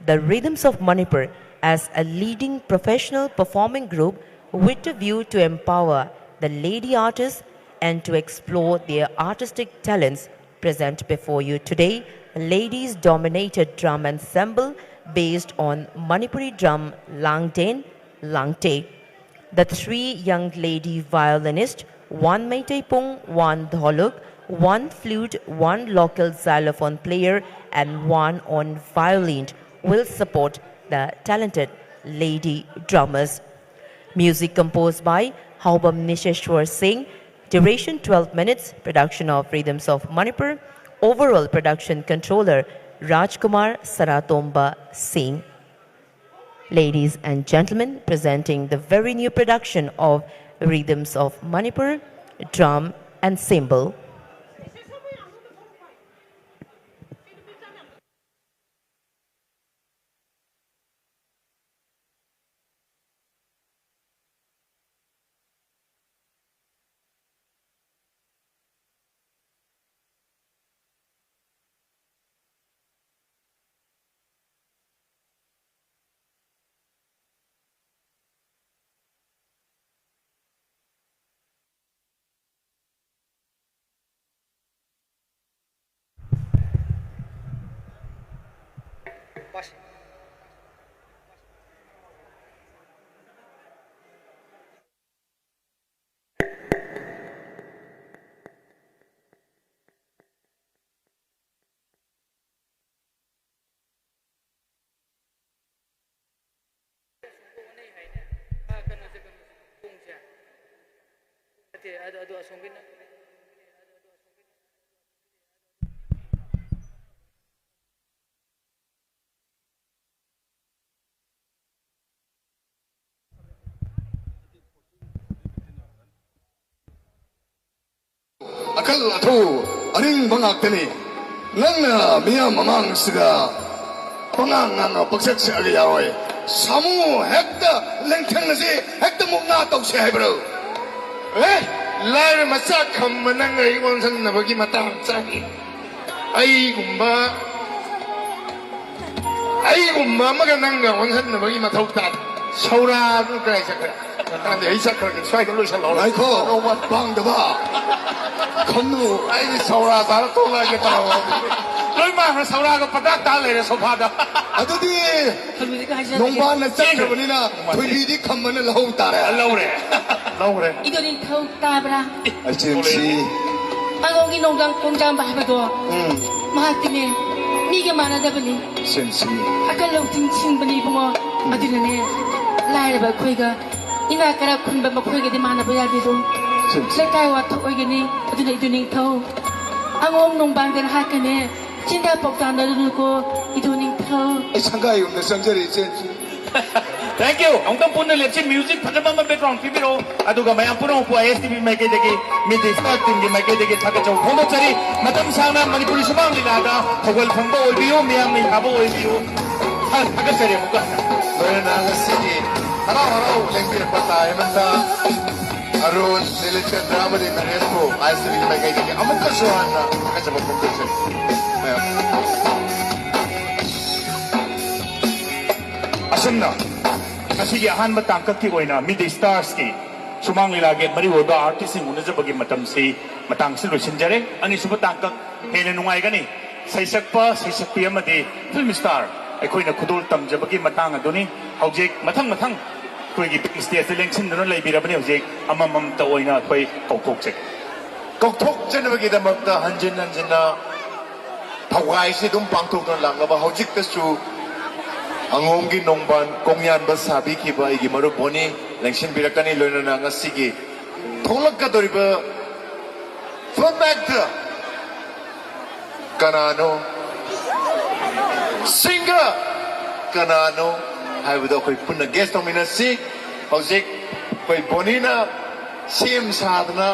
The Rhythms of Manipur, as a leading professional performing group with a view to empower the lady artists and to explore their artistic talents, present before you today ladies dominated drum ensemble based on Manipuri drum Langden, Langte. The three young lady violinists, one Meitei Pung, one Dholok, one flute, one local xylophone player, and one on violin, will support the talented lady drummers. Music composed by Haobam Nisheshwar Singh. Duration twelve minutes. Production of Rhythms of Manipur. Overall production controller Rajkumar Saratomba Singh. Ladies and gentlemen, presenting the very new production of Rhythms of Manipur, drum and cymbal. Akal ꯑꯊꯧ ꯑꯔꯤꯡꯕ ꯉꯥꯛꯇꯅꯤ꯫ ꯅꯪꯅ ꯃꯤꯌꯥꯝ ꯃꯃꯥꯡꯁꯤꯗ ꯄꯉꯥꯡ ꯉꯥꯡꯉ ꯄꯪꯁꯛ ꯁꯛꯑꯒ ꯌꯥꯔꯣꯏ꯫ ꯁꯥꯃꯨ ꯍꯦꯛꯇ ꯂꯦꯡꯊꯦꯡꯅꯁꯤ, ꯍꯦꯛꯇ ꯃꯨꯛꯅꯥ ꯇꯧꯁꯤ ꯍꯥꯏꯕ꯭ꯔꯣ? ꯑꯦ, ꯂꯥꯏꯔ ꯃꯆꯥ ꯈꯝꯕ ꯅꯪꯒ ꯑꯩ ꯑꯣꯟꯁꯤꯟꯅꯕꯒꯤ ꯃꯇꯥꯡ ꯆꯥꯗꯦ꯫ ꯑꯩꯒꯨꯝꯕ, ꯑꯩꯒꯨꯝꯕ ꯑꯃꯒ ꯅꯪꯒ ꯑꯣꯟꯁꯤꯟꯅꯕꯒꯤ ꯃꯊꯧ ꯇꯥꯗꯦ꯫ ꯁꯧꯔꯥꯗꯨ ꯀꯗꯥꯏ ꯆꯠꯈ꯭ꯔꯦ? ꯃꯇꯥꯡꯗꯤ ꯑꯩ ꯆꯠꯈ꯭ꯔꯒꯦ, ꯁ꯭ꯋꯥꯏꯗ ꯂꯣꯏꯁꯤꯜꯍꯧꯔꯣ꯫ ꯉꯥꯏꯈꯣ, ꯄꯥꯡꯗꯕ꯫ ꯈꯝꯅꯨ꯫ ꯑꯩꯗꯤ ꯁꯧꯔꯥ ꯆꯥꯔ ꯊꯣꯛꯂꯛꯑꯒꯦ ꯇꯧꯔꯕ꯫ ꯂꯣꯏ ꯃꯥꯡꯈ꯭ꯔꯦ, ꯁꯧꯔꯥꯒ ꯄꯗꯥꯛ ꯇꯥ ꯂꯩꯔꯦ ꯁꯣꯐꯥꯗ꯫ ꯑꯗꯨꯗꯤ ꯍꯧꯖꯤꯛꯇꯤ ꯍꯥꯏꯖꯔꯒꯦ꯫ ꯅꯣꯡꯕꯥꯟꯅ ꯆꯠꯈ꯭ꯔꯕꯅꯤꯅ ꯊꯣꯏꯕꯤꯗꯤ ꯈꯝꯕꯅ ꯂꯧꯍꯧ ꯇꯥꯔꯦ꯫ ꯂꯧꯔꯦ꯫ ꯂꯧꯔꯦ꯫ ꯏꯗꯣ ꯅꯤꯡꯊꯧ ꯇꯥꯕ꯭ꯔꯥ? ꯑꯆꯦꯟꯁꯤ꯫ ꯑꯉꯧꯒꯤ ꯅꯣꯡꯗꯥꯡ ꯈꯣꯡꯖꯥꯝꯕ ꯍꯥꯏꯕꯗꯣ ꯎꯝ꯫ ꯃꯍꯥꯛꯇꯤꯅꯦ ꯃꯤꯒ ꯃꯥꯟꯅꯗꯕꯅꯤ꯫ ꯁꯦꯟꯁꯤ꯫ ꯑꯀꯜ ꯂꯧꯁꯤꯡ ꯁꯤꯡꯕꯅꯤ ꯏꯕꯨꯡꯉꯣ꯫ ꯎꯝ꯫ ꯑꯗꯨꯅꯅꯦ ꯂꯥꯏꯔꯕ ꯑꯩꯈꯣꯏꯒ ꯏꯅꯥꯛ ꯀꯔꯥ ꯈꯨꯟꯕ ꯃꯈꯣꯏꯒꯗꯤ ꯃꯥꯟꯅꯕ ꯌꯥꯗꯦꯗꯣ꯫ ꯁꯦꯟꯁꯤ꯫ ꯂꯩꯀꯥꯏ ꯋꯥꯊꯣꯛ ꯑꯣꯏꯒꯅꯤ꯫ ꯑꯗꯨꯅ ꯏꯗꯨ ꯅꯤꯡꯊꯧ ꯑꯉꯧ ꯅꯣꯡꯕꯥꯟꯒ ꯅꯍꯥꯛꯀꯅꯦ ꯆꯤꯟꯗ ꯄꯥꯎꯇꯥꯟꯅꯔꯨꯅꯨꯀꯣ ꯏꯗꯨ ꯅꯤꯡꯊꯧ꯫ ꯑꯩ ꯁꯪꯒꯥꯏ ꯌꯨꯝꯗ ꯆꯪꯖꯔꯤ ꯏꯆꯦꯟꯁꯤ꯫ Thank you꯫ ꯑꯃꯨꯛꯇꯪ ꯄꯨꯟꯅ ꯂꯦꯞꯁꯤ꯫ Music ꯐꯖꯕ ꯑꯃ background ꯄꯤꯕꯤꯔꯛꯑꯣ꯫ ꯑꯗꯨꯒ ꯃꯌꯥꯝ ꯄꯨꯝꯅꯃꯛꯄꯨ ꯑꯥꯏ ꯑꯦꯁ ꯇꯤ ꯚꯤ ꯃꯥꯏꯀꯩꯗꯒꯤ, ꯃꯤꯠ ꯗꯤ ꯁ꯭ꯇꯥꯔ ꯇꯤꯝꯒꯤ ꯃꯥꯏꯀꯩꯗꯒꯤ ꯊꯥꯒꯠꯆꯕ ꯐꯣꯡꯗꯣꯛꯆꯔꯤ꯫ ꯃꯇꯝ ꯁꯥꯡꯅ ꯃꯅꯤꯄꯨꯔꯤ ꯁꯨꯃꯥꯡ ꯂꯤꯂꯥꯗ ꯊꯧꯒꯜ ꯐꯪꯕ ꯑꯣꯏꯕꯤꯌꯨ, ꯃꯤꯌꯥꯝꯅ ꯌꯥꯕ ꯑꯣꯏꯕꯤꯌꯨ꯫ ꯊꯥ-, ꯊꯥꯒꯠꯆꯔꯤ ꯑꯃꯨꯛꯀ ꯍꯟꯅ꯫ ꯂꯣꯏꯅꯅ ꯉꯁꯤꯒꯤ ꯍꯔꯥꯎ ꯍꯔꯥꯎ ꯂꯦꯡꯕꯤꯔꯛꯄ ꯇꯥꯏ ꯑꯃꯠꯇ ꯑꯔꯨꯟ, ꯅꯤꯂꯤꯆꯟꯗ꯭ꯔ ꯑꯃꯗꯤ ꯅꯔꯦꯁꯄꯨ ꯑꯥꯏ ꯑꯦꯁ ꯇꯤ ꯚꯤ ꯃꯥꯏꯀꯩꯗꯒꯤ ꯑꯃꯨꯛꯀꯁꯨ ꯍꯟꯅ ꯊꯥꯒꯠꯆꯕ ꯐꯣꯡꯗꯣꯛꯆꯔꯤ꯫ ꯃꯌꯥꯝ꯫ ꯑꯁꯨꯝꯅ ꯉꯁꯤꯒꯤ ꯑꯍꯥꯟꯕ ꯇꯥꯡꯀꯛꯀꯤ ꯑꯣꯏꯅ ꯃꯤꯠ ꯗꯤ ꯁ꯭ꯇꯥꯔꯁꯀꯤ ꯁꯨꯃꯥꯡ ꯂꯤꯂꯥꯒꯤ ꯃꯔꯨ ꯑꯣꯏꯕ ꯑꯥꯔꯇꯤꯁꯁꯤꯡ ꯎꯅꯖꯕꯒꯤ ꯃꯇꯝꯁꯤ ꯃꯇꯥꯡꯁꯤ ꯂꯣꯏꯁꯤꯟꯖꯔꯦ꯫ ꯑꯅꯤꯁꯨꯕ ꯇꯥꯡꯀꯛ ꯍꯦꯟꯅ ꯅꯨꯡꯉꯥꯏꯒꯅꯤ꯫ ꯁꯩꯁꯛꯄ, ꯁꯩꯁꯛꯄꯤ ꯑꯃꯗꯤ ꯐꯤꯜꯝ ꯁ꯭ꯇꯥꯔ ꯑꯩꯈꯣꯏꯅ ꯈꯨꯗꯣꯜ ꯇꯝꯖꯕꯒꯤ ꯃꯇꯥꯡ ꯑꯗꯨꯅꯤ꯫ ꯍꯧꯖꯤꯛ ꯃꯊꯪ ꯃꯊꯪ ꯑꯩꯈꯣꯏꯒꯤ ꯄꯤꯡ ꯁ꯭ꯇꯦꯖꯇ ꯂꯦꯡꯁꯤꯟꯗꯨꯅ ꯂꯩꯕꯤꯔꯕꯅꯤ꯫ ꯍꯧꯖꯤꯛ ꯑꯃꯃꯝꯇ ꯑꯣꯏꯅ ꯑꯩꯈꯣꯏ ꯀꯧꯊꯣꯛꯆꯒꯦ꯫ ꯀꯧꯊꯣꯛꯆꯅꯕꯒꯤꯗꯃꯛꯇ ꯍꯟꯖꯤꯟ ꯍꯟꯖꯤꯟꯅ ꯊꯧꯒꯥꯏꯁꯤ ꯑꯗꯨꯝ ꯄꯥꯡꯊꯣꯛꯇꯨꯅ ꯂꯥꯛꯂꯕ, ꯍꯧꯖꯤꯛꯇꯁꯨ ꯑꯉꯣꯝꯒꯤ ꯅꯣꯡꯕꯥꯟ ꯀꯣꯡꯌꯥꯟꯕ ꯁꯥꯕꯤꯈꯤꯕ ꯑꯩꯒꯤ ꯃꯔꯨꯞ ꯕꯣꯅꯤ ꯂꯦꯡꯁꯤꯟꯕꯤꯔꯛꯀꯅꯤ꯫ ꯂꯣꯏꯅꯅ ꯉꯁꯤꯒꯤ ꯊꯣꯛꯂꯛꯀꯗꯧꯔꯤꯕ ꯐꯤꯜꯝ ꯑꯦꯛꯇꯔ ꯀꯅꯥꯅꯣ, ꯁꯤꯡꯒꯔ ꯀꯅꯥꯅꯣ ꯍꯥꯏꯕꯗꯣ ꯑꯩꯈꯣꯏ ꯄꯨꯟꯅ ꯒꯦꯁ ꯇꯧꯃꯤꯟꯅꯁꯤ꯫ ꯍꯧꯖꯤꯛ ꯑꯩꯈꯣꯏ ꯕꯣꯅꯤꯅ ꯁꯦꯝ ꯁꯥꯗꯅ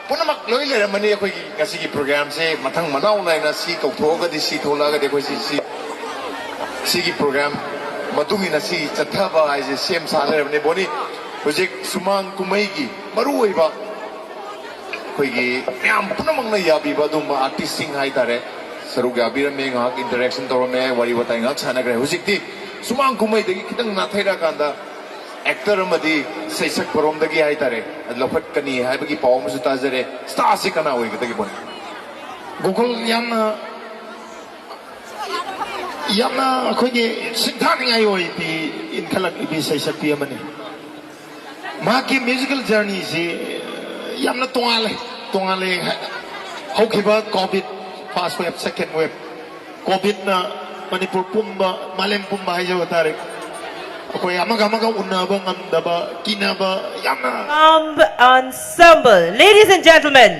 ꯄꯨꯝꯅꯃꯛ ꯂꯣꯏ ꯂꯩꯔꯝꯃꯅꯤ꯫ ꯑꯩꯈꯣꯏꯒꯤ ꯉꯁꯤꯒꯤ ꯄ꯭ꯔꯣꯒ꯭ꯔꯥꯝꯁꯦ ꯃꯊꯪ ꯃꯅꯥꯎ ꯅꯥꯏꯅ ꯁꯤ ꯀꯧꯊꯣꯛꯑꯒꯗꯤ ꯁꯤ ꯊꯣꯛꯂꯛꯑꯒꯗꯤ ꯑꯩꯈꯣꯏ ꯁꯤ, ꯁꯤ, ꯁꯤꯒꯤ ꯄ꯭ꯔꯣꯒ꯭ꯔꯥꯝ ꯃꯇꯨꯡ ꯏꯟꯅ ꯁꯤ ꯆꯠꯊꯕ ꯍꯥꯏꯁꯦ ꯁꯦꯝ ꯁꯥ ꯂꯩꯔꯕꯅꯤ꯫ ꯕꯣꯅꯤ, ꯍꯧꯖꯤꯛ ꯁꯨꯃꯥꯡ ꯀꯨꯝꯍꯩꯒꯤ ꯃꯔꯨꯑꯣꯏꯕ ꯑꯩꯈꯣꯏꯒꯤ ꯃꯌꯥꯝ ꯄꯨꯝꯅꯃꯛꯅ ꯌꯥꯕꯤꯕ ꯑꯗꯨꯒꯨꯝꯕ ꯑꯥꯔꯇꯤꯁꯁꯤꯡ ꯍꯥꯏꯇꯥꯔꯦ, ꯁꯔꯨꯛ ꯌꯥꯕꯤꯔꯝꯃꯦ, ꯉꯥꯏꯍꯥꯛ ꯏꯟꯇꯔꯦꯛꯁꯟ ꯇꯧꯔꯝꯃꯦ, ꯋꯥꯔꯤ ꯋꯥꯇꯥꯏ ꯉꯥꯏꯍꯥꯛ ꯁꯥꯟꯅꯈ꯭ꯔꯦ꯫ ꯍꯧꯖꯤꯛꯇꯤ ꯁꯨꯃꯥꯡ ꯀꯨꯝꯍꯩꯗꯒꯤ ꯈꯤꯇꯪ ꯅꯥꯊꯩꯔꯛꯑꯀꯥꯟꯗ ꯑꯦꯛꯇꯔ ꯑꯃꯗꯤ ꯁꯩꯁꯛꯄꯔꯣꯝꯗꯒꯤ ꯍꯥꯏꯇꯥꯔꯦ, ꯂꯧꯈꯠꯀꯅꯤ ꯍꯥꯏꯕꯒꯤ ꯄꯥꯎ ꯑꯃꯁꯨ ꯇꯥꯖꯔꯦ꯫ ꯁ꯭ꯇꯥꯔꯁꯤ ꯀꯅꯥ ꯑꯣꯏꯒꯗꯒꯦ, ꯕꯣꯅꯤ? ꯒꯣꯀꯨꯜ, ꯌꯥꯝꯅ, ꯌꯥꯝꯅ ꯑꯩꯈꯣꯏꯒꯤ ꯁꯤꯡꯊꯥꯅꯤꯡꯉꯥꯏ ꯑꯣꯏꯕꯤ ꯏꯟꯈꯠꯂꯛꯂꯤꯕꯤ ꯁꯩꯁꯛꯄꯤ ꯑꯃꯅꯤ꯫ ꯃꯍꯥꯛꯀꯤ ꯃ꯭ꯌꯨꯖꯤꯀꯦꯜ ꯖꯔꯅꯤꯁꯤ ꯌꯥꯝꯅ ꯇꯣꯉꯥꯜꯂꯦ꯫ ꯇꯣꯉꯥꯜꯂꯦ ꯍꯥꯏ-, ꯍꯧꯈꯤꯕ ꯀꯣꯚꯤꯗ, ꯐꯥꯔꯁ ꯋꯦꯚ, ꯁꯦꯀꯦꯟ ꯋꯦꯚ, ꯀꯣꯚꯤꯗꯅ ꯃꯅꯤꯄꯨꯔ ꯄꯨꯝꯕ, ꯃꯥꯂꯦꯝ ꯄꯨꯝꯕ ꯍꯥꯏꯖꯕ ꯇꯥꯔꯦ, ꯑꯩꯈꯣꯏ ꯑꯃꯒ ꯑꯃꯒ ꯎꯅꯕ ꯉꯝꯗꯕ, ꯀꯤꯅꯕ ꯌꯥꯝꯅ Bomb Ensemble. Ladies and gentlemen,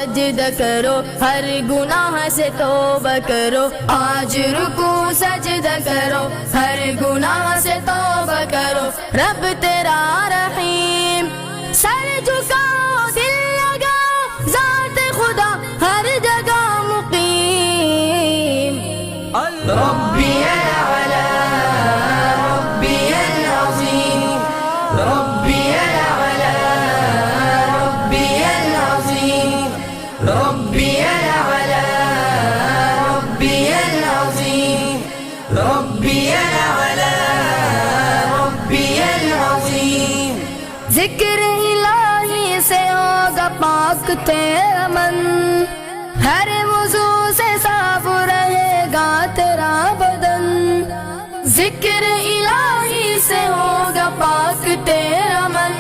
سجدہ کرو، ہر گناہ سے توبہ کرو، آج رکوع سجدہ کرو، ہر گناہ سے توبہ کرو، رب تیرا رحیم۔ سر جھکاؤ، دل لگاؤ، ذات خدا ہر جگہ مقیم۔ ربي الأعلى، ربي العظيم، ربي الأعلى، ربي العظيم، ربي الأعلى، ربي العظيم، ربي الأعلى، ربي العظيم۔ ذکر الٰہی سے ہوگا پاک تیرا من، ہر وضو سے صاف رہے گا تیرا بدن۔ ذکر الٰہی سے ہوگا پاک تیرا من،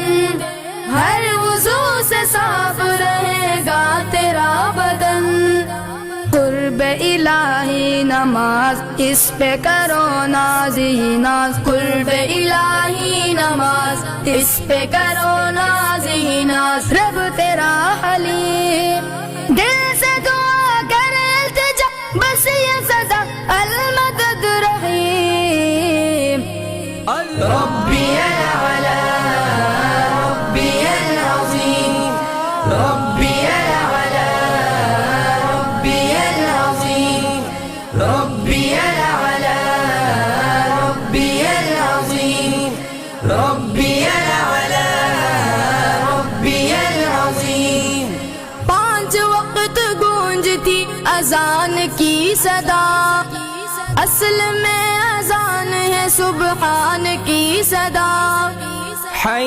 ہر وضو سے صاف رہے گا تیرا بدن۔ قرب الٰہی نماز، اس پہ کرو ناز ہی ناز۔ قرب الٰہی نماز، اس پہ کرو ناز ہی ناز۔ رب تیرا حلیم، دل سے دعا کر التجا، بس یہ صدا المدد رحیم۔ ربي الأعلى، ربي العظيم، ربي الأعلى، ربي العظيم، ربي الأعلى، ربي العظيم، ربي الأعلى، ربي العظيم۔ پانچ وقت گونجتی اذان کی صدا، اصل میں اذان ہے سبحان کی صدا۔ حي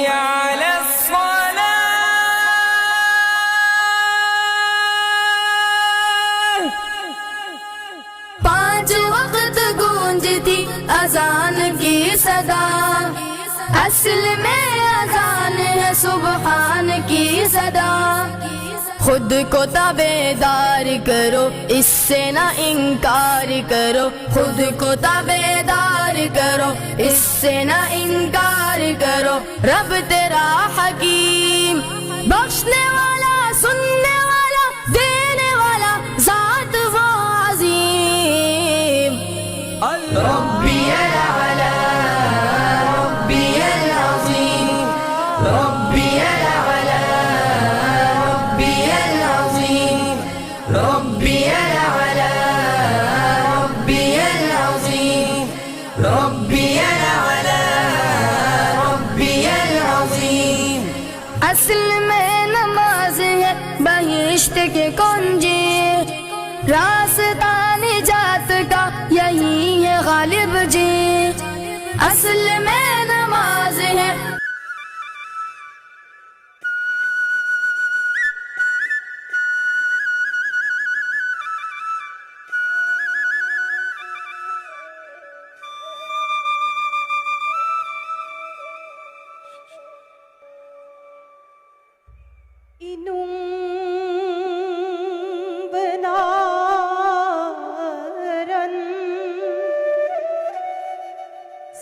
على الصلاة۔ پانچ وقت گونجتی اذان کی صدا، اصل میں اذان ہے سبحان کی صدا۔ خود کو تابیدار کرو، اس سے نہ انکار کرو۔ خود کو تابیدار کرو، اس سے نہ انکار کرو۔ رب تیرا حکیم، بخشنے والا، سننے اصل میں نماز ہے بہشت کی کنجی، راستہ نجات کا یہی ہے غالب جی، اصل میں نماز ہے۔ Inung benaran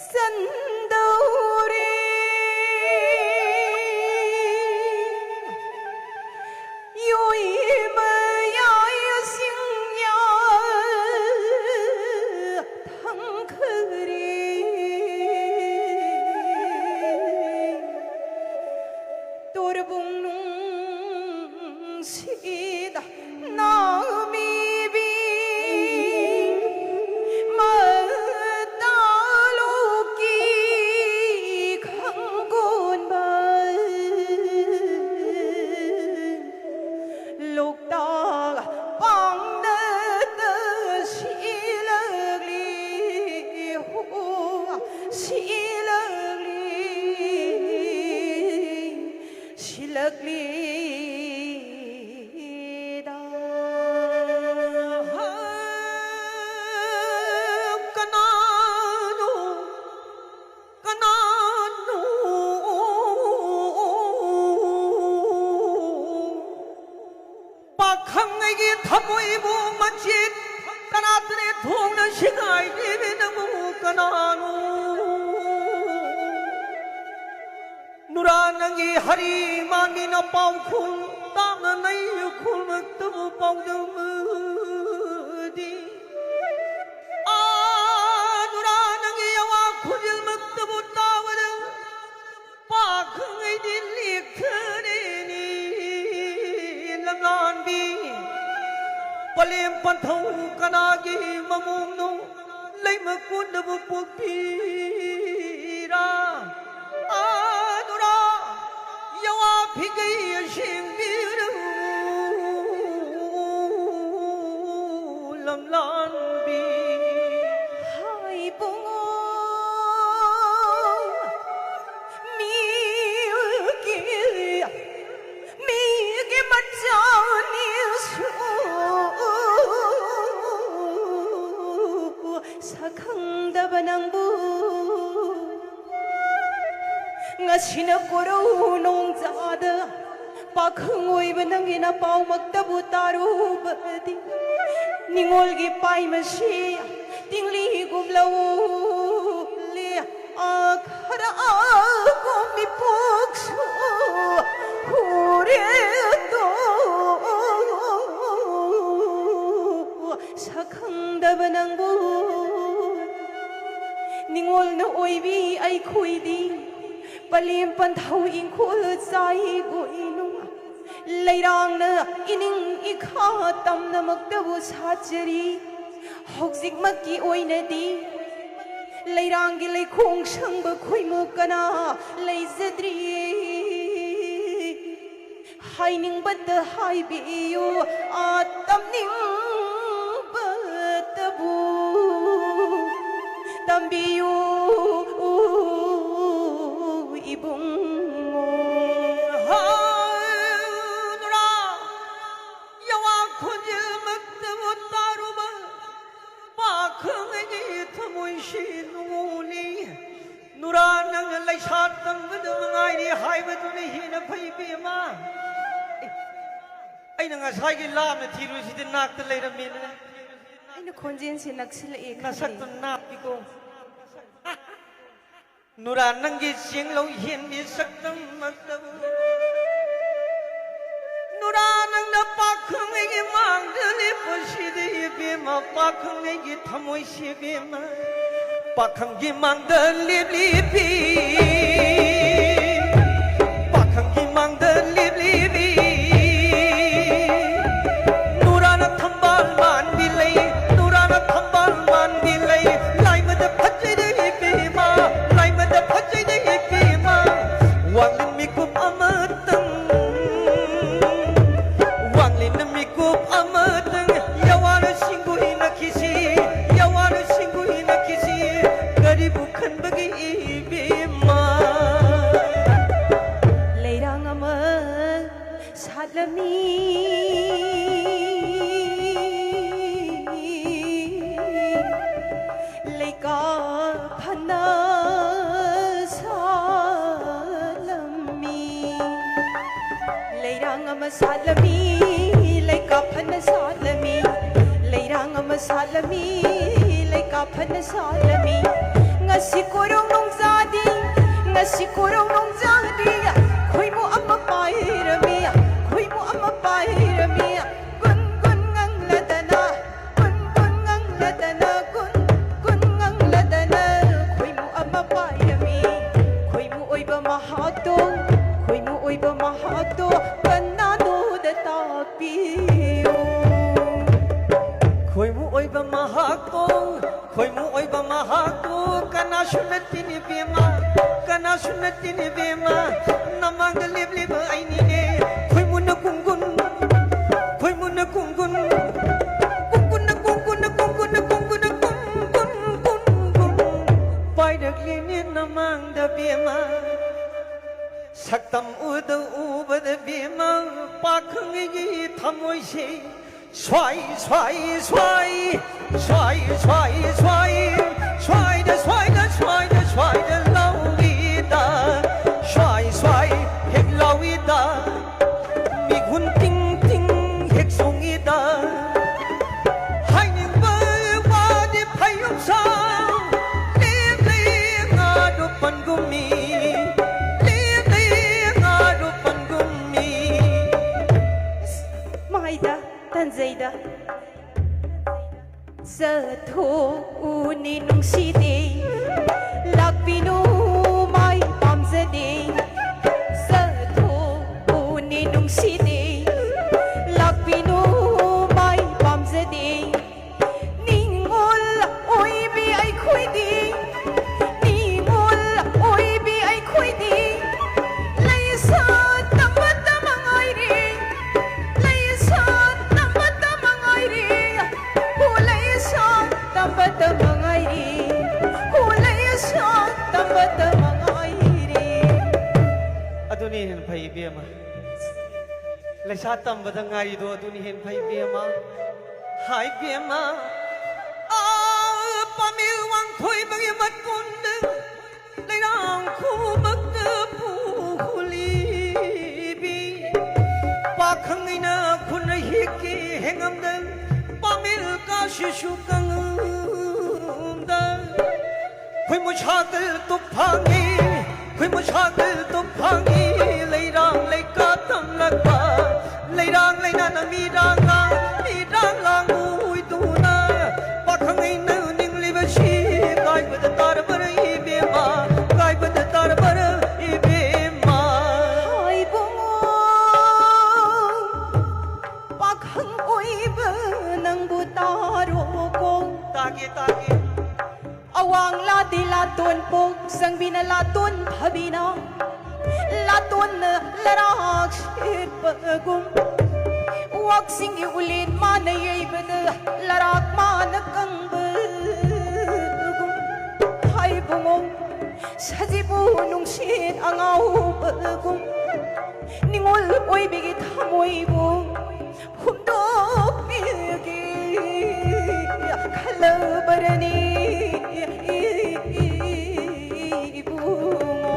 senduri yui meyai singya thangkhri turbung nung sida nami bi mataluki khanggon ba lokta pangna ta silagli hu silagli silagli da kananu kananu ꯄꯥꯈꯪ ꯑꯩꯒꯤ ꯊꯃꯣꯏꯕꯨ ꯃꯆꯦꯠ ꯇꯔꯥ ꯇꯔꯦꯠ ꯊꯣꯛꯅ ꯁꯤꯒꯥꯏꯔꯤꯕꯤ ꯅꯪꯕꯨ ꯀꯅꯥꯅꯣ? ꯅꯨꯔꯥ ꯅꯪꯒꯤ ꯍꯔꯤ ꯃꯥꯡꯒꯤ ꯅꯄꯥꯎꯈꯣꯜ ꯇꯥꯅ ꯅꯩ ꯈꯨꯜꯃꯛꯇꯕꯨ ꯄꯥꯎꯗꯝꯗꯤ꯫ ꯑꯥ ꯅꯨꯔꯥ ꯅꯪꯒꯤ ꯌꯥꯋꯥ ꯈꯣꯟꯖꯦꯜꯃꯛꯇꯕꯨ ꯇꯥꯕꯗ ꯄꯥꯈꯪ ꯑꯩꯗꯤ ꯂꯦꯛꯊꯔꯦꯅꯦ ꯂꯝꯂꯥꯟꯕꯤ꯫ ꯄꯂꯦꯝ ꯄꯟꯊꯧ ꯀꯅꯥꯒꯤ ꯃꯃꯣꯝꯅꯣ ꯂꯩꯃ ꯀꯣꯟꯗꯕꯨ ꯄꯣꯛꯄꯤꯔꯥ? ꯑꯥ ꯅꯨꯔꯥ ꯌꯥꯋꯥ ꯉꯁꯤꯅ ꯀꯣꯔꯧ ꯅꯣꯡꯖꯥꯗ ꯄꯥꯈꯪ ꯑꯣꯏꯕ ꯅꯪꯒꯤ ꯅꯄꯥꯎꯃꯛꯇꯕꯨ ꯇꯥꯔꯨꯕꯗꯤ, ꯅꯤꯉꯣꯜꯒꯤ ꯄꯥꯏꯃꯁꯤ ꯇꯤꯡꯂꯤꯒꯨꯝ ꯂꯧꯂꯤ꯫ ꯑꯥ, ꯈꯔ ꯑꯥꯒꯨꯝ ꯃꯤꯄꯣꯛꯁꯨ ꯍꯨꯔꯦꯗꯣ꯫ ꯁꯛ ꯈꯪꯗꯕ ꯅꯪꯕꯨ ꯅꯤꯉꯣꯜꯅ ꯑꯣꯏꯕꯤ ꯑꯩꯈꯣꯏꯗꯤ꯫ ꯄꯂꯦꯝ ꯄꯟꯊꯧ ꯏꯪꯈꯣꯜ ꯆꯥꯏ ꯒꯣꯏꯅꯨ꯫ ꯂꯩꯔꯥꯡꯅ ꯏꯅꯤꯡ ꯏꯈꯥ ꯇꯝꯅꯃꯛꯇꯕꯨ ꯁꯥꯠꯆꯔꯤ꯫ ꯍꯧꯖꯤꯛꯃꯛꯀꯤ ꯑꯣꯏꯅꯗꯤ ꯂꯩꯔꯥꯡꯒꯤ ꯂꯩꯈꯣꯡ ꯁꯪꯕ ꯈꯣꯏꯃꯨ ꯀꯅꯥ ꯂꯩꯖꯗ꯭ꯔꯤ꯫ ꯍꯥꯏꯅꯤꯡꯕꯇ ꯍꯥꯏꯕꯤꯌꯨ, ꯑꯥ, ꯇꯝꯅꯤꯡꯕꯇꯕꯨ ꯇꯝꯕꯤꯌꯨ, ꯏꯕꯨꯡꯉꯣ꯫ ꯍꯥ, ꯅꯨꯔꯥ, ꯌꯥꯋꯥ ꯈꯣꯟꯖꯦꯜꯃꯛꯇꯕꯨ ꯇꯥꯔꯨꯕ ꯄꯥꯈꯪ ꯑꯩꯒꯤ ꯊꯃꯣꯏꯁꯤ ꯅꯨꯡꯉꯣꯜꯂꯤ꯫ ꯅꯨꯔꯥ, ꯅꯪꯅ ꯂꯩꯁꯥ ꯇꯝꯕꯗ ꯃꯉꯥꯏꯔꯦ ꯍꯥꯏꯕꯗꯨꯅ ꯍꯦꯟꯅ ꯐꯩ, ꯏꯕꯦꯝꯃ꯫ ꯑꯦ, ꯑꯩꯅ ꯉꯁꯥꯏꯒꯤ ꯂꯥꯞꯅ ꯊꯤꯔꯨꯁꯤꯗꯤ ꯅꯥꯛꯇ ꯂꯩꯔꯝꯃꯦꯅꯦ꯫ ꯑꯩꯅ ꯈꯣꯟꯖꯦꯜꯁꯦ ꯅꯛꯁꯤꯜꯂꯛꯑꯦ ꯈꯜꯂꯤ꯫ ꯅꯁꯛꯇꯨ ꯅꯥꯞꯄꯤꯀꯣ꯫ ꯅꯨꯔꯥ, ꯅꯪꯒꯤ ꯆꯦꯡꯂꯧ ꯌꯦꯟꯒꯤ ꯁꯛꯇꯝꯃꯛꯇꯕꯨ꯫ ꯅꯨꯔꯥ, ꯅꯪꯅ ꯄꯥꯈꯪ ꯑꯩꯒꯤ ꯃꯥꯡꯗ ꯂꯦꯞꯄꯁꯤꯗꯤ ꯏꯕꯦꯝꯃ, ꯄꯥꯈꯪ ꯑꯩꯒꯤ ꯊꯃꯣꯏꯁꯤ ꯏꯕꯦꯝꯃ꯫ ꯄꯥꯈꯪꯒꯤ ꯃꯥꯡꯗ ꯂꯦꯞꯂꯤꯕꯤ, ꯄꯥꯈꯪꯒꯤ ꯃꯥꯡꯗ ꯂꯦꯞꯂꯤꯕꯤ꯫ ꯅꯨꯔꯥꯅ ꯊꯝꯕꯥꯜ ꯃꯥꯟꯕꯤ ꯂꯩ, ꯅꯨꯔꯥꯅ ꯊꯝꯕꯥꯜ ꯃꯥꯟꯕꯤ ꯂꯩ꯫ ꯂꯥꯏꯃꯗ ꯐꯖꯩꯗ ꯏꯕꯦꯝꯃ, ꯂꯥꯏꯃꯗ ꯐꯖꯩꯗ ꯏꯕꯦꯝꯃ꯫ ꯋꯥꯡꯂꯦꯟ ꯃꯤꯀꯨꯞ ꯑꯃꯇꯪ, ꯋꯥꯡꯂꯦꯟ ꯃꯤꯀꯨꯞ ꯑꯃꯇꯪ꯫ ꯌꯥꯋꯥꯅ ꯁꯤꯡꯒꯨꯏꯅ ꯈꯤꯁꯤ, ꯌꯥꯋꯥꯅ ꯁꯤꯡꯒꯨꯏꯅ ꯈꯤꯁꯤ꯫ ꯀꯔꯤꯕꯨ ꯈꯟꯕꯒꯤ ꯏꯕꯦꯝꯃ? ꯑꯃ ꯁꯥꯠꯂꯝꯃꯤ, ꯂꯩꯀꯥ ꯐꯅ ꯁꯥꯠꯂꯝꯃꯤ, ꯂꯩꯔꯥꯡ ꯑꯃ ꯁꯥꯠꯂꯝꯃꯤ, ꯂꯩꯀꯥ ꯐꯅ ꯁꯥꯠꯂꯝꯃꯤ꯫ ꯉꯁꯤ ꯀꯣꯔꯧ ꯅꯣꯡꯖꯥꯗꯤ, ꯉꯁꯤ ꯀꯣꯔꯧ ꯅꯣꯡꯖꯥꯗꯤ, ꯈꯣꯏꯃꯨ ꯑꯃ ꯄꯥꯏꯔꯝꯃꯤ, ꯈꯣꯏꯃꯨ ꯑꯃ ꯄꯥꯏꯔꯝꯃꯤ꯫ ꯒꯨꯟ ꯒꯨꯟ ꯉꯪꯂꯗꯅ, ꯒꯨꯟ ꯒꯨꯟ ꯉꯪꯂꯗꯅ, ꯒꯨꯟ ꯒꯨꯟ ꯉꯪꯂꯗꯅ, ꯈꯣꯏꯃꯨ ꯑꯃ ꯄꯥꯏꯔꯝꯃꯤ꯫ ꯈꯣꯏꯃꯨ ꯑꯣꯏꯕ ꯃꯍꯥꯛꯇꯣ, ꯈꯣꯏꯃꯨ ꯑꯣꯏꯕ ꯃꯍꯥꯛꯇꯣ, ꯀꯅꯥꯅꯣꯗ ꯇꯥꯛꯄꯤꯌꯨ꯫ ꯈꯣꯏꯃꯨ ꯑꯣꯏꯕ ꯃꯍꯥꯛꯇꯣ, ꯈꯣꯏꯃꯨ ꯑꯣꯏꯕ ꯃꯍꯥꯛꯇꯣ, ꯀꯅꯥꯁꯨ ꯅꯠꯇꯦꯅꯦ ꯕꯦꯝꯃ, ꯀꯅꯥꯁꯨ ꯅꯠꯇꯦꯅꯦ ꯕꯦꯝꯃ, ꯅꯃꯥꯡꯗ ꯂꯦꯞꯂꯤꯕ ꯑꯩꯅꯤꯅꯦ꯫ ꯈꯣꯏꯃꯨꯅ ꯀꯨꯡꯒꯨꯟ, ꯈꯣꯏꯃꯨꯅ ꯀꯨꯡꯒꯨꯟ, ꯀꯨꯡꯒꯨꯟꯅ, ꯀꯨꯡꯒꯨꯟꯅ, ꯀꯨꯡꯒꯨꯟꯅ, ꯀꯨꯡꯒꯨꯟꯅ, ꯀꯨꯡ, ꯀꯨꯡ, ꯀꯨꯡ, ꯀꯨꯡ ꯄꯥꯏꯔꯛꯂꯤꯅꯦ ꯅꯃꯥꯡꯗ ꯕꯦꯝꯃ꯫ ꯁꯛꯇꯝ ꯎꯗ ꯎꯕꯗ ꯕꯦꯝꯃ, ꯄꯥꯈꯪꯒꯤ ꯊꯃꯣꯏꯁꯦ ꯁ꯭ꯋꯥꯏ, ꯁ꯭ꯋꯥꯏ, ꯁ꯭ꯋꯥꯏ, ꯁ꯭ꯋꯥꯏ, ꯁ꯭ꯋꯥꯏ, ꯁ꯭ꯋꯥꯏ, ꯁ꯭ꯋꯥꯏꯗ, ꯁ꯭ꯋꯥꯏꯗ, ꯁ꯭ꯋꯥꯏꯗ, ꯁ꯭ꯋꯥꯏꯗ ꯂꯥꯎꯏꯗ, ꯁ꯭ꯋꯥꯏ, ꯁ꯭ꯋꯥꯏ ꯍꯦꯛ ꯂꯥꯎꯏꯗ, ꯃꯤꯍꯨꯟ ꯇꯤꯡ ꯇꯤꯡ ꯍꯦꯛ ꯆꯣꯡꯏꯗ꯫ ꯍꯥꯏꯅꯤꯡꯕ ꯋꯥꯗꯤ ꯐꯩꯌꯨꯝꯁꯥꯡ, ꯂꯦꯝꯂꯩ ꯉꯥꯗꯨ ꯄꯟꯒꯨꯝꯃꯤ, ꯂꯦꯝꯂꯩ ꯉꯥꯗꯨ ꯄꯟꯒꯨꯝꯃꯤ꯫ ꯃꯥꯏꯗ ꯇꯟꯖꯩꯗ꯫ ꯆꯠꯊꯣꯛꯎꯅꯤ ꯅꯨꯡꯁꯤꯗꯦ, ꯂꯥꯛꯄꯤꯅꯨ ꯃꯥꯏ ꯄꯥꯝꯖꯗꯦ꯫ ꯆꯠꯊꯣꯛꯎꯅꯤ ꯅꯨꯡꯁꯤꯗꯦ, ꯂꯥꯛꯄꯤꯅꯨ ꯃꯥꯏ ꯄꯥꯝꯖꯗꯦ꯫ ꯅꯤꯡꯉꯣꯜ ꯑꯣꯏꯕꯤ ꯑꯩꯈꯣꯏꯗꯤ, ꯅꯤꯡꯉꯣꯜ ꯑꯣꯏꯕꯤ ꯑꯩꯈꯣꯏꯗꯤ, ꯂꯩꯁꯥ ꯇꯝꯕꯇ ꯃꯉꯥꯏꯔꯦ, ꯂꯩꯁꯥ ꯇꯝꯕꯇ ꯃꯉꯥꯏꯔꯦ, ꯍꯣ ꯂꯩꯁꯥ ꯇꯝꯕꯇ ꯃꯉꯥꯏꯔꯦ, ꯍꯣ ꯂꯩꯁꯥ ꯇꯝꯕꯇ ꯃꯉꯥꯏꯔꯦ꯫ ꯑꯗꯨꯅꯤ ꯍꯦꯟꯅ ꯐꯩ ꯏꯕꯦꯝꯃ, ꯂꯩꯁꯥ ꯇꯝꯕꯗ ꯉꯥꯏꯔꯤꯗꯣ ꯑꯗꯨꯅꯤ ꯍꯦꯟꯅ ꯐꯩ ꯏꯕꯦꯝꯃ꯫ ꯍꯥꯏ ꯏꯕꯦꯝꯃ, ꯑꯥ, ꯄꯥꯃꯦꯜ ꯋꯥꯡꯊꯣꯏꯕꯒꯤ ꯃꯇꯣꯟꯗ ꯂꯩꯔꯥꯡ ꯈꯨꯕꯛꯇ ꯄꯨꯈꯨꯂꯤꯕꯤ꯫ ꯁꯨ ꯀꯪꯗ ꯈꯨꯏꯃꯨ ꯁꯥꯒꯜ ꯇꯨꯞꯐꯥꯡꯉꯤ, ꯈꯨꯏꯃꯨ ꯁꯥꯒꯜ ꯇꯨꯞꯐꯥꯡꯉꯤ, ꯂꯩꯔꯥꯡ ꯂꯩꯀꯥ ꯇꯝꯂꯛꯄ, ꯂꯩꯔꯥꯡ ꯂꯩꯅꯥꯅ ꯃꯤꯔꯥꯡ ꯂꯥꯡ, ꯃꯤꯔꯥꯡ ꯂꯥꯡ ꯎꯏꯗꯨꯅ, ꯄꯥꯈꯪ ꯑꯩꯅ ꯅꯤꯡꯂꯤꯕꯁꯤ ꯀꯥꯏꯕꯗ ꯇꯥꯔꯕꯔ ꯏꯕꯦꯝꯃ, ꯀꯥꯏꯕꯗ ꯇꯥꯔꯕꯔ ꯏꯕꯦꯝꯃ꯫ ꯏꯕꯨꯡꯉꯣ, ꯄꯥꯈꯪ ꯑꯣꯏꯕ ꯅꯪꯕꯨ ꯇꯥꯔꯣꯀꯣ꯫ ꯇꯥꯒꯦ, ꯇꯥꯒꯦ꯫ ꯑꯋꯥꯡ ꯂꯥꯗꯤ ꯂꯥꯇꯣꯟ ꯄꯣꯛ ꯆꯪꯕꯤꯅ ꯂꯥꯇꯣꯟ ꯐꯕꯤꯅ ꯂꯥꯇꯣꯟꯅ ꯂꯔꯥꯛ ꯁꯦꯠꯄꯒꯨꯝ, ꯋꯥꯛꯁꯤꯡꯒꯤ ꯎꯂꯦꯟ ꯃꯥꯅ ꯌꯩꯕꯗ ꯂꯔꯥꯛ ꯃꯥꯅ ꯀꯪꯕꯒꯨꯝ, ꯍꯥꯏꯕꯨꯡꯉꯣ ꯁꯖꯤꯕꯨ ꯅꯨꯡꯁꯤꯠ ꯑꯉꯥꯎꯕꯒꯨꯝ, ꯅꯤꯉꯣꯜ ꯑꯣꯏꯕꯤꯒꯤ ꯊꯃꯣꯏꯕꯨ ꯍꯨꯝꯗꯣꯛꯄꯤꯒꯦ ꯈꯜꯂꯕꯔꯅꯤ ꯏꯕꯨꯡꯉꯣ꯫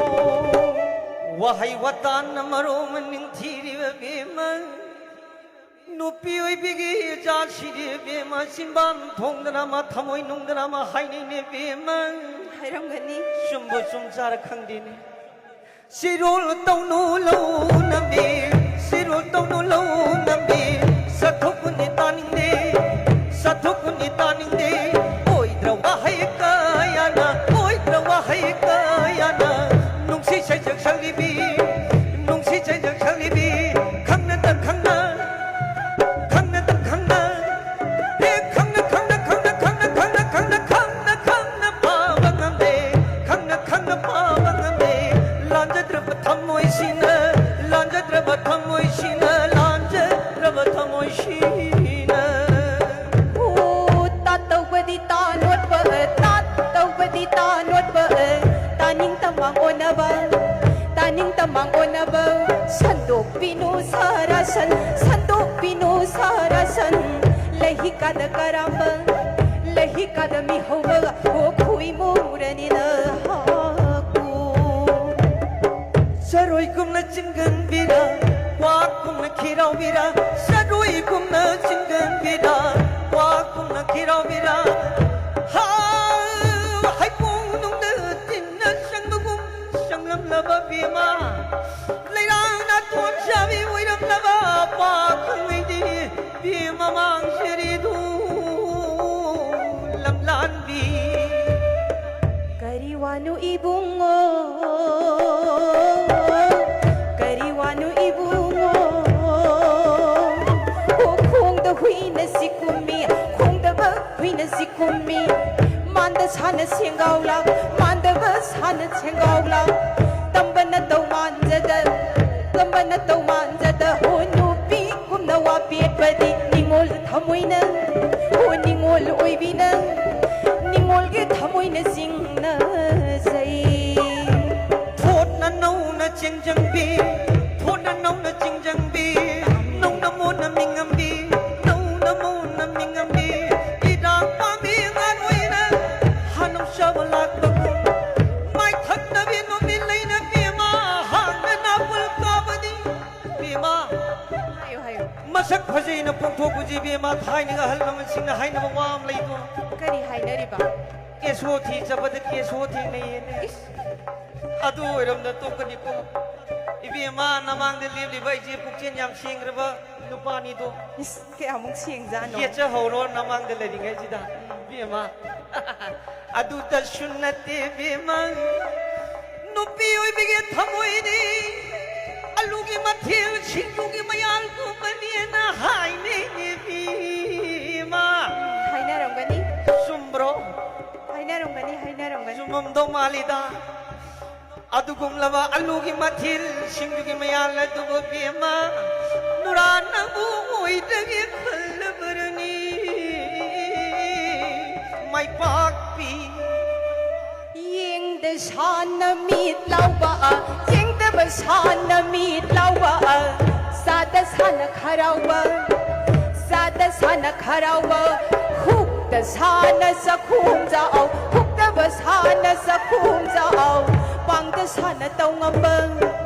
ꯋꯥꯍꯩ ꯋꯥꯇꯥꯅ ꯃꯔꯣꯝ ꯅꯤꯡꯊꯤꯔꯤꯕ ꯕꯦꯝꯃ, ꯅꯨꯄꯤ ꯑꯣꯏꯕꯤꯒꯤ ꯖꯥꯠꯁꯤꯗꯤ ꯕꯦꯝꯃ, ꯆꯤꯟꯕꯥꯟ ꯊꯣꯡꯗꯅ ꯑꯃ, ꯊꯃꯣꯏ ꯅꯨꯡꯗꯅ ꯑꯃ ꯍꯥꯏꯅꯩꯅꯦ ꯕꯦꯝꯃ꯫ ꯍꯥꯏꯔꯝꯒꯅꯤ꯫ ꯆꯨꯝꯕꯨ ꯆꯨꯝ ꯆꯥꯔ ꯈꯪꯗꯦꯅꯦ꯫ ꯁꯤꯔꯣꯜ ꯇꯧꯅꯨ ꯂꯧ ꯅꯝꯕꯤ, ꯁꯤꯔꯣꯜ ꯇꯧꯅꯨ ꯂꯧ ꯅꯝꯕꯤ, ꯆꯠꯊꯣꯛꯄꯅꯤ ꯇꯥꯅꯤꯡꯗꯦ, ꯆꯠꯊꯣꯛꯄꯅꯤ ꯇꯥꯅꯤꯡꯗꯦ꯫ ꯑꯣꯏꯗ꯭ꯔ ꯋꯥꯍꯩ ꯀꯌꯥꯅ, ꯑꯣꯏꯗ꯭ꯔ ꯋꯥꯍꯩ ꯀꯌꯥꯅ, ꯅꯨꯡꯁꯤ ꯁꯩꯁꯛ ꯁꯛꯂꯤꯕꯤ, ꯅꯨꯡꯁꯤ ꯁꯩꯁꯛ ꯁꯛꯂꯤꯕꯤ, ꯈꯪꯅ ꯈꯪꯅ, ꯈꯪꯅ ꯈꯪꯅ, ꯍꯦ ꯈꯪꯅ ꯈꯪꯅ, ꯈꯪꯅ ꯈꯪꯅ, ꯈꯪꯅ ꯈꯪꯅ, ꯈꯪꯅ ꯈꯪꯅ ꯐꯥꯕ ꯉꯝꯗꯦ꯫ ꯈꯪꯅ ꯈꯪꯅ ꯐꯥꯕ ꯉꯝꯗꯦ꯫ ꯂꯥꯟꯖꯗ꯭ꯔꯕ ꯊꯃꯣꯏꯁꯤꯅ, ꯂꯥꯟꯖꯗ꯭ꯔꯕ ꯊꯃꯣꯏꯁꯤꯅ, ꯂꯥꯟꯖꯗ꯭ꯔꯕ ꯊꯃꯣꯏꯁꯤꯅ꯫ ꯑꯣ, ꯇꯥꯠ ꯇꯧꯕꯗꯤ ꯇꯥ ꯂꯣꯠꯄ, ꯇꯥꯠ ꯇꯧꯕꯗꯤ ꯇꯥ ꯂꯣꯠꯄ, ꯇꯥꯅꯤꯡ ꯇꯃꯥꯡ ꯑꯣꯟꯅꯕ, ꯇꯥꯅꯤꯡ ꯇꯃꯥꯡ ꯑꯣꯟꯅꯕ꯫ ꯁꯟꯗꯣꯛꯄꯤꯅꯨ ꯁꯥꯔꯥꯁꯟ, ꯁꯟꯗꯣꯛꯄꯤꯅꯨ ꯁꯥꯔꯥꯁꯟ꯫ ꯂꯩꯍꯤꯀꯥꯗ ꯀꯔꯥꯝꯕ, ꯂꯩꯍꯤꯀꯥꯗ ꯃꯤꯍꯧꯕ, ꯑꯣ ꯈꯨꯏꯃꯨꯔꯅꯤꯅ ꯍꯥꯀꯨ꯫ ꯆꯔꯣꯏꯒꯨꯝꯅ ꯆꯤꯡꯒꯟꯕꯤꯔ, ꯀ꯭ꯋꯥꯛꯀꯨꯝꯅ ꯈꯤꯔꯥꯎꯕꯤꯔ, ꯆꯔꯣꯏꯒꯨꯝꯅ ꯆꯤꯡꯒꯟꯕꯤꯔ, ꯄꯥꯛ ꯀꯨꯝꯅ ꯈꯤꯔꯥꯎꯕꯤꯔꯥ, ꯍꯥ, ꯍꯩꯄꯣꯡ ꯅꯨꯡꯗ ꯇꯤꯟꯅ ꯆꯪꯕꯒꯨꯝ ꯆꯪꯂꯝꯂꯕ ꯕꯦꯝꯃ, ꯂꯩꯔꯥꯡ ꯅꯥꯇꯣꯟ ꯆꯥꯕꯤ ꯑꯣꯏꯔꯝꯂꯕ ꯄꯥꯈꯪꯉꯩꯗꯤ ꯕꯦꯝꯃ ꯃꯥꯡꯖꯔꯤꯗꯨ ꯂꯝꯂꯥꯟꯕꯤ꯫ ꯀꯔꯤ ꯋꯥꯅꯣ ꯏꯕꯨꯡꯉꯣ, ꯀꯔꯤ ꯋꯥꯅꯣ ꯏꯕꯨꯡꯉꯣ? ꯎꯈꯣꯡꯗ ꯍꯨꯏꯅ ꯆꯤꯛꯀꯨꯝꯃꯤ, ꯈꯣꯡꯗꯕ ꯍꯨꯏꯅ ꯆꯤꯛꯀꯨꯝꯃꯤ꯫ ꯃꯥꯟꯗ ꯁꯥꯅ ꯁꯦꯡꯒꯥꯎ ꯂꯥꯛ, ꯃꯥꯟꯗꯕ ꯁꯥꯅ ꯁꯦꯡꯒꯥꯎ ꯂꯥꯛ꯫ ꯇꯝꯕ ꯅꯠꯇꯧ ꯃꯥꯟꯖꯗ, ꯇꯝꯕ ꯅꯠꯇꯧ ꯃꯥꯟꯖꯗ꯫ ꯍꯣ ꯅꯨꯄꯤ ꯀꯨꯝꯅ ꯋꯥ ꯄꯦꯠꯄꯗꯤ ꯅꯤꯉꯣꯜ ꯊꯃꯣꯏꯅ, ꯍꯣ ꯅꯤꯉꯣꯜ ꯑꯣꯏꯕꯤꯅ, ꯅꯤꯉꯣꯜꯒꯤ ꯊꯃꯣꯏꯅ ꯆꯤꯡꯅꯖꯩ꯫ ꯊꯣꯠꯅ ꯅꯧꯅ ꯆꯤꯡꯖꯪꯕꯤ, ꯊꯣꯠꯅ ꯅꯧꯅ ꯆꯤꯡꯖꯪꯕꯤ, ꯅꯧꯅ ꯃꯣꯟꯅ ꯃꯤꯉꯝꯕꯤ, ꯅꯧꯅ ꯃꯣꯟꯅ ꯃꯤꯉꯝꯕꯤ꯫ ꯏꯔꯥꯡ ꯄꯥꯝꯕꯤ ꯉꯥꯔꯣꯏꯅ ꯍꯅꯧ ꯆꯥꯕ ꯂꯥꯛꯄꯕꯨ, ꯃꯥꯏ ꯊꯛꯇꯕꯤ ꯅꯨꯃꯤꯠ ꯂꯩꯅ ꯕꯦꯝꯃ ꯍꯥꯟꯅ ꯅꯥꯄꯨꯜ ꯀꯥꯕꯅꯤ꯫ ꯕꯦꯝꯃ, ꯍꯥꯏꯌꯨ, ꯍꯥꯏꯌꯨ꯫ ꯃꯁꯛ ꯐꯖꯩꯅ ꯄꯣꯛꯊꯣꯛꯄꯁꯤ ꯕꯦꯝꯃ, ꯊꯥꯏꯅꯒꯤ ꯑꯍꯜ ꯂꯃꯟꯁꯤꯡꯅ ꯍꯥꯏꯅꯕ ꯋꯥ ꯑꯃ ꯂꯩꯗꯣ꯫ ꯀꯔꯤ ꯍꯥꯏꯅꯔꯤꯕ? ꯀꯦꯁꯣ ꯊꯤ ꯆꯠꯄꯗ ꯀꯦꯁꯣ ꯊꯦꯡꯅꯩꯌꯦꯅꯦ꯫ ꯏꯁ꯫ ꯑꯗꯨ ꯑꯣꯏꯔꯝꯗ ꯇꯣꯛꯀꯅꯤꯀꯣ꯫ ꯏꯕꯦꯝꯃ, ꯅꯃꯥꯡꯗ ꯂꯦꯞꯂꯤꯕ ꯑꯩꯁꯦ ꯄꯨꯛꯆꯦꯜ ꯌꯥꯝ ꯁꯦꯡꯈ꯭ꯔꯕ ꯅꯨꯄꯥꯅꯤꯗꯣ꯫ ꯏꯁ, ꯀꯌꯥꯃꯨꯛ ꯁꯦꯡꯖꯥꯠꯅꯣ? ꯌꯦꯠꯆꯍꯧꯔꯣ ꯅꯃꯥꯡꯗ ꯂꯩꯔꯤꯉꯩꯁꯤꯗ, ꯏꯕꯦꯝꯃ꯫ ꯑꯗꯨꯗꯁꯨ ꯅꯠꯇꯦ ꯏꯕꯦꯝꯃ, ꯅꯨꯄꯤ ꯑꯣꯏꯕꯤꯒꯤ ꯊꯃꯣꯏꯗꯤ ꯑꯂꯨꯒꯤ ꯃꯊꯦꯜ ꯁꯤꯡꯖꯨꯒꯤ ꯃꯌꯥꯜꯒꯨꯝꯕꯅꯦꯅ ꯍꯥꯏꯅꯩꯅꯦ ꯏꯕꯦꯝꯃ꯫ ꯍꯥꯏꯅꯔꯝꯒꯅꯤ꯫ ꯆꯨꯝꯕ꯭ꯔꯣ? ꯍꯥꯏꯅꯔꯝꯒꯅꯤ, ꯍꯥꯏꯅꯔꯝꯒꯅꯤ꯫ ꯆꯨꯝꯃꯝꯗꯧ ꯃꯥꯜꯂꯤꯗ꯫ ꯑꯗꯨꯒꯨꯝꯂꯕ ꯑꯂꯨꯒꯤ ꯃꯊꯦꯜ ꯁꯤꯡꯖꯨꯒꯤ ꯃꯌꯥꯜ ꯑꯗꯨꯕꯨ ꯕꯦꯝꯃ, ꯅꯨꯔꯥ ꯅꯪꯕꯨ ꯑꯣꯏꯗꯒꯦ ꯈꯜꯂꯕꯔꯅꯤ꯫ ꯃꯥꯏꯄꯥꯛꯄꯤ꯫ ꯌꯦꯡꯗ ꯁꯥꯟꯅ ꯃꯤꯠ ꯂꯥꯎꯕ, ꯌꯦꯡꯗꯕ ꯁꯥꯟꯅ ꯃꯤꯠ ꯂꯥꯎꯕ, ꯆꯥꯗ ꯁꯥꯟꯅ ꯈꯔꯥꯎꯕ, ꯆꯥꯗ ꯁꯥꯟꯅ ꯈꯔꯥꯎꯕ, ꯍꯨꯛꯇ ꯁꯥꯟꯅ ꯆꯥꯛꯈꯨꯝ ꯆꯥꯛꯑꯧ, ꯍꯨꯛꯇꯕ ꯁꯥꯟꯅ ꯆꯥꯛꯈꯨꯝ ꯆꯥꯛꯑꯧ, ꯄꯥꯡꯗ ꯁꯥꯟꯅ ꯇꯧ ꯉꯝꯕ,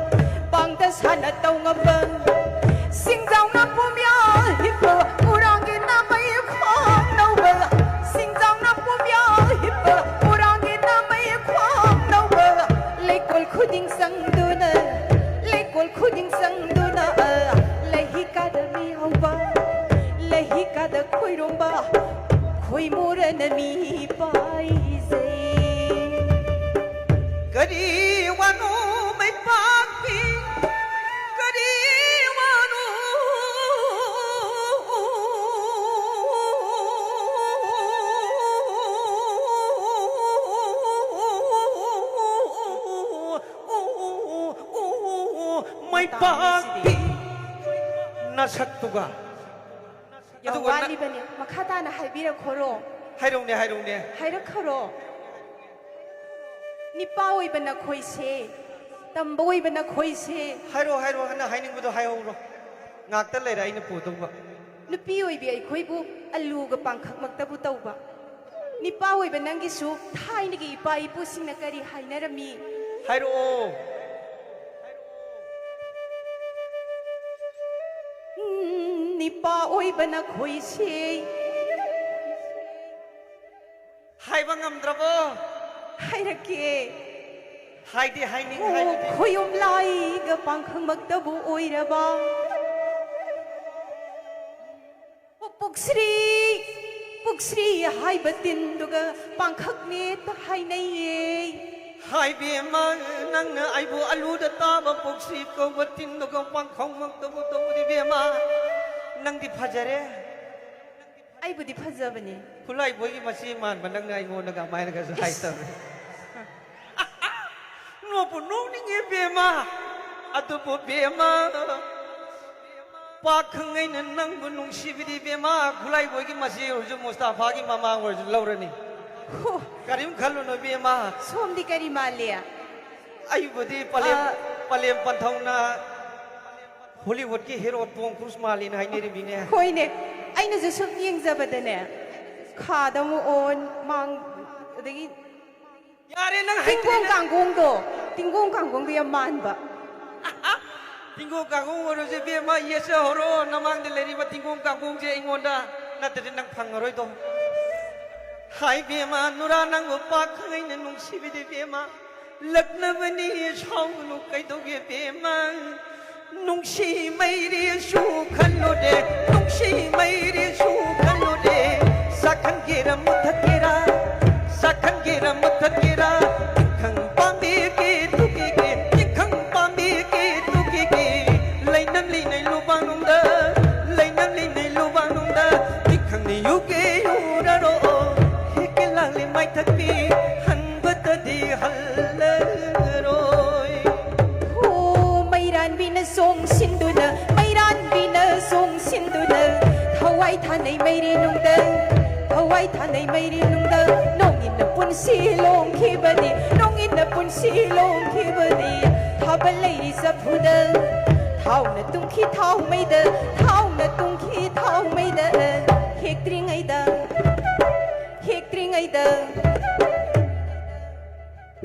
ꯄꯥꯡꯗ ꯁꯥꯟꯅ ꯇꯧ ꯉꯝꯕ, ꯁꯤꯡꯖꯥꯎꯅ ꯄꯨꯝꯌꯥ ꯍꯤꯞꯄ, ꯎꯔꯥꯡꯒꯤ ꯅꯥꯃꯩ ꯈ꯭ꯋꯥꯡ ꯆꯪꯗꯨꯅ, ꯂꯩꯀꯣꯜ ꯈꯨꯗꯤꯡ ꯆꯪꯗꯨꯅ, ꯂꯩꯍꯤꯀꯥꯗ ꯃꯤ ꯍꯧꯕ, ꯂꯩꯍꯤꯀꯥꯗ ꯈꯣꯏꯔꯣꯝꯕ, ꯈꯣꯏꯃꯣꯔꯅ ꯃꯤ ꯄꯥꯏꯖꯩ꯫ ꯀꯔꯤ ꯋꯥꯅꯣ ꯃꯩꯄꯥꯛꯄꯤ? ꯀꯔꯤ ꯋꯥꯅꯣ? ꯃꯩꯄꯥꯛꯄꯤ ꯅꯁꯛꯇꯨꯒ꯫ ꯌꯥꯝ ꯑꯗꯨꯒ ꯅ- ꯋꯥꯠꯂꯤꯕꯅꯦ꯫ ꯃꯈꯥ ꯇꯥꯅ ꯍꯥꯏꯕꯤꯔꯛꯈꯣꯔꯣ꯫ ꯍꯥꯏꯔꯧꯅꯦ, ꯍꯥꯏꯔꯧꯅꯦ꯫ ꯍꯥꯏꯔꯛꯈꯣꯔꯣ꯫ ꯅꯤꯄꯥ ꯑꯣꯏꯕ ꯅꯈꯣꯏꯁꯦ, ꯇꯝꯕ ꯑꯣꯏꯕ ꯅꯈꯣꯏꯁꯦ꯫ ꯍꯥꯏꯔꯣ, ꯍꯥꯏꯔꯣ, ꯅꯪ ꯍꯥꯏꯅꯤꯡꯕꯗꯣ ꯍꯥꯏꯍꯧꯔꯣ꯫ ꯉꯥꯛꯇ ꯂꯩꯔꯦ ꯑꯩꯅ ꯄꯨꯗꯧꯕ꯫ ꯅꯨꯄꯤ ꯑꯣꯏꯕꯤ ꯑꯩꯈꯣꯏꯕꯨ ꯑꯂꯨꯒ ꯄꯥꯡꯈꯛꯃꯛꯇꯕꯨ ꯇꯧꯕ꯫ ꯅꯤꯄꯥ ꯑꯣꯏꯕ ꯅꯪꯒꯤꯁꯨ ꯊꯥꯏꯅꯒꯤ ꯏꯄꯥ ꯏꯄꯨꯁꯤꯡꯅ ꯀꯔꯤ ꯍꯥꯏꯅꯔꯝꯃꯤ? ꯍꯥꯏꯔꯛꯑꯣ꯫ ꯎꯝ, ꯅꯤꯄꯥ ꯑꯣꯏꯕ ꯅꯈꯣꯏꯁꯦ꯫ ꯍꯥꯏꯕ ꯉꯝꯗ꯭ꯔꯕꯣ? ꯍꯥꯏꯔꯛꯀꯦ꯫ ꯍꯥꯏꯗꯤ ꯍꯥꯏꯅꯤꯡ ꯑꯣ, ꯍꯥꯏꯕꯗꯤ꯫ ꯈꯣꯏꯌꯨꯝ ꯂꯥꯏꯒ ꯄꯥꯡꯈꯪꯃꯛꯇꯕꯨ ꯑꯣꯏꯔꯕ꯫ ꯑꯣ, ꯄꯨꯛꯁ꯭ꯔꯤ, ꯄꯨꯛꯁ꯭ꯔꯤ ꯍꯥꯏꯕ ꯇꯤꯟꯗꯨꯒ ꯄꯥꯡꯈꯛꯅꯦ ꯍꯥꯏꯅꯩꯌꯦ꯫ ꯍꯥꯏꯕꯦꯝꯃ, ꯅꯪꯅ ꯑꯩꯕꯨ ꯑꯂꯨꯗ ꯇꯥꯕ ꯄꯨꯛꯁ꯭ꯔꯤ ꯀꯧꯕ ꯇꯤꯟꯗꯨꯒ ꯄꯥꯡꯈꯪꯃꯛꯇꯕꯨ ꯇꯧꯔꯤꯕꯦꯝꯃ꯫ ꯅꯪꯗꯤ ꯐꯖꯔꯦ꯫ ꯑꯩꯕꯨꯗꯤ ꯐꯖꯕꯅꯦ꯫ ꯈꯨꯠꯂꯥꯏꯕꯣꯏꯒꯤ ꯃꯆꯦ ꯃꯥꯟꯕ ꯅꯪꯅ ꯑꯩꯉꯣꯟꯗꯒ ꯑꯃꯥꯏꯅꯒꯁꯨ ꯍꯥꯏ ꯏꯁ꯫ ꯇꯧꯔꯦ꯫ ꯅꯣꯛꯄꯨ ꯅꯣꯛꯅꯤꯡꯉꯦ ꯕꯦꯝꯃ꯫ ꯑꯗꯨꯕꯨ ꯕꯦꯝꯃ, ꯄꯥꯈꯪ ꯑꯩꯅ ꯅꯪꯕꯨ ꯅꯨꯡꯁꯤꯕꯗꯤ ꯕꯦꯝꯃ, ꯈꯨꯠꯂꯥꯏꯕꯣꯏꯒꯤ ꯃꯆꯦ ꯑꯣꯏꯔꯁꯨ, ꯃꯨꯁꯇꯥꯐꯥꯒꯤ ꯃꯃꯥ ꯑꯣꯏꯔꯁꯨ ꯂꯧꯔꯅꯤ꯫ ꯍꯣ꯫ ꯀꯔꯤꯝ ꯈꯜꯂꯨꯅꯨ ꯕꯦꯝꯃ꯫ ꯁꯣꯝꯗꯤ ꯀꯔꯤ ꯃꯥꯜꯂꯤ? ꯑꯩꯕꯨꯗꯤ ꯄꯂꯦꯝ, ꯑ꯫ ꯄꯂꯦꯝ ꯄꯟꯊꯧꯅ ꯍꯣꯂꯤꯋꯨꯗꯀꯤ ꯍꯦꯔꯣ ꯇꯣꯝ ꯀ꯭ꯔꯨꯖ ꯃꯥꯜꯂꯤꯅ ꯍꯥꯏꯅꯔꯤꯃꯤꯅꯦ꯫ ꯍꯣꯏꯅꯦ, ꯑꯩꯅꯁꯨ ꯁꯨꯝ ꯌꯦꯡꯖꯕꯗꯅꯦ, ꯈꯥꯗ ꯑꯃꯨꯛ ꯑꯣꯟ, ꯃꯥꯡ-, ꯑꯗꯒꯤ ꯌꯥꯔꯦ, ꯅꯪ ꯇꯤꯡꯒꯣꯡ ꯍꯩꯇ꯭ꯔꯦꯅꯦ꯫ ꯀꯥꯡꯒꯣꯡꯗꯣ, ꯇꯤꯡꯒꯣꯡ ꯀꯥꯡꯒꯣꯡꯗꯣ ꯌꯥꯝ ꯃꯥꯟꯕ꯫ ꯇꯤꯡꯒꯣꯡ ꯀꯥꯡꯒꯣꯡ ꯑꯣꯏꯔꯁꯨ ꯏꯕꯦꯝꯃ, ꯌꯦꯠꯆꯍꯧꯔꯣ, ꯅꯃꯥꯡꯗ ꯂꯩꯔꯤꯕ ꯇꯤꯡꯒꯣꯡ ꯀꯥꯡꯒꯣꯡꯁꯦ ꯑꯩꯉꯣꯟꯗ, ꯅꯠꯇ꯭ꯔꯗꯤ ꯅꯪ ꯐꯪꯉꯔꯣꯏꯗꯣ꯫ ꯍꯥꯏ ꯏꯕꯦꯝꯃ, ꯅꯨꯔꯥ ꯅꯪꯕꯨ ꯄꯥꯛ ꯈꯪ ꯑꯩꯅ ꯅꯨꯡꯁꯤꯕꯤꯗꯦ ꯏꯕꯦꯝꯃ꯫ ꯂꯛꯅꯕꯅꯤ ꯁꯥꯎꯒꯅꯨ ꯀꯩꯗꯧꯒꯦ ꯕꯦꯝꯃ? ꯅꯨꯡꯁꯤ ꯃꯩꯔꯤꯁꯨ ꯈꯜꯂꯨꯔꯦ, ꯅꯨꯡꯁꯤ ꯃꯩꯔꯤꯁꯨ ꯈꯜꯂꯨꯔꯦ꯫ ꯆꯥꯛꯈꯟꯒꯦꯔꯥ ꯃꯨꯊꯠꯀꯦꯔꯥ, ꯆꯥꯛꯈꯟꯒꯦꯔꯥ ꯃꯨꯊꯠꯀꯦꯔꯥ? ꯇꯤꯡꯈꯪ ꯄꯥꯝꯕꯤꯒꯤ ꯇꯨꯒꯤꯒꯤ, ꯇꯤꯡꯈꯪ ꯄꯥꯝꯕꯤꯒꯤ ꯇꯨꯒꯤꯒꯤ꯫ ꯂꯩꯅꯝꯂꯤ ꯅꯩ ꯂꯨꯕꯥꯡꯅꯨꯡꯗ, ꯂꯩꯅꯝꯂꯤ ꯅꯩ ꯂꯨꯕꯥꯡꯅꯨꯡꯗ꯫ ꯇꯤꯡꯈꯪꯅꯤ ꯌꯨꯒꯦ ꯌꯨꯔꯔꯣ, ꯍꯦꯛꯀꯦ ꯂꯥꯛꯂꯤ ꯃꯥꯏꯊꯛꯄꯤ꯫ ꯍꯟꯕꯇꯗꯤ ꯍꯜꯂꯔꯣꯏ꯫ ꯍꯣ, ꯃꯩꯔꯥꯟꯕꯤꯅ ꯆꯣꯡꯁꯤꯟꯗꯨꯅ, ꯃꯩꯔꯥꯟꯕꯤꯅ ꯆꯣꯡꯁꯤꯟꯗꯨꯅ ꯊꯋꯥꯏ ꯊꯥꯅꯩ ꯃꯩꯔꯤ ꯅꯨꯡꯗ, ꯊꯋꯥꯏ ꯊꯥꯅꯩ ꯃꯩꯔꯤ ꯅꯨꯡꯗ꯫ ꯅꯣꯡꯏꯟꯅ ꯄꯨꯟꯁꯤ ꯂꯣꯡꯈꯤꯕꯅꯤ, ꯅꯣꯡꯏꯟꯅ ꯄꯨꯟꯁꯤ ꯂꯣꯡꯈꯤꯕꯅꯤ꯫ ꯊꯥꯕꯜ ꯂꯩꯔꯤ ꯆꯐꯨꯗ ꯊꯥꯎꯅ ꯇꯨꯡꯈꯤ ꯊꯥꯎ ꯃꯩꯗ, ꯊꯥꯎꯅ ꯇꯨꯡꯈꯤ ꯊꯥꯎ ꯃꯩꯗ꯫ ꯍꯦꯛꯇ꯭ꯔꯤꯉꯩꯗ, ꯍꯦꯛꯇ꯭ꯔꯤꯉꯩꯗ,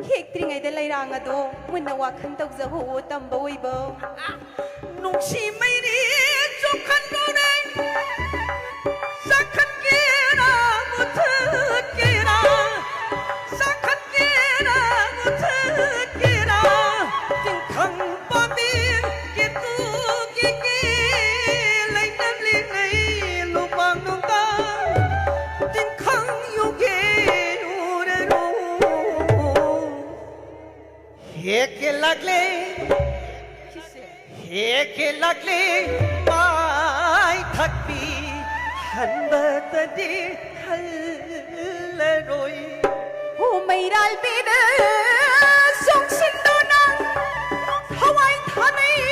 ꯍꯦꯛꯇ꯭ꯔꯤꯉꯩꯗ ꯂꯩꯔꯥꯡ ꯑꯗꯣ ꯃꯨꯟꯅ ꯋꯥꯈꯜ ꯇꯧꯖꯍꯧꯋꯣ ꯇꯝꯕ ꯑꯣꯏꯕꯧ꯫ ꯅꯨꯡꯁꯤ ꯃꯩꯔꯤ ꯆꯣꯡꯈꯠꯂꯨꯔꯦ, ꯆꯥꯛꯈꯠꯀꯦꯔꯥ ꯃꯨꯊꯠꯀꯦꯔꯥ, ꯆꯥꯛꯈꯠꯀꯦꯔꯥ ꯃꯨꯊꯠꯀꯦꯔꯥ? ꯇꯤꯡꯈꯪ ꯄꯥꯝꯕꯤ ꯀꯦꯇꯨ ꯀꯦꯀꯦ ꯂꯩꯅꯝꯂꯤ ꯅꯩ ꯂꯨꯕꯥꯡꯅꯨꯡꯗ꯫ ꯇꯤꯡꯈꯪ ꯌꯨꯒꯦ ꯌꯨꯔꯔꯣ꯫ ꯍꯦꯛꯀꯦ ꯂꯥꯛꯂꯦ, ꯍꯦꯛꯀꯦ ꯂꯥꯛꯂꯦ ꯃꯥꯏ ꯊꯛꯄꯤ꯫ ꯍꯟꯕꯇꯗꯤ ꯍꯜꯂꯔꯣꯏ꯫ ꯍꯣ ꯃꯩꯔꯥꯜꯕꯤꯗ ꯆꯣꯡꯁꯤꯟꯗꯨꯅ ꯊꯋꯥꯏ ꯊꯥꯅꯩ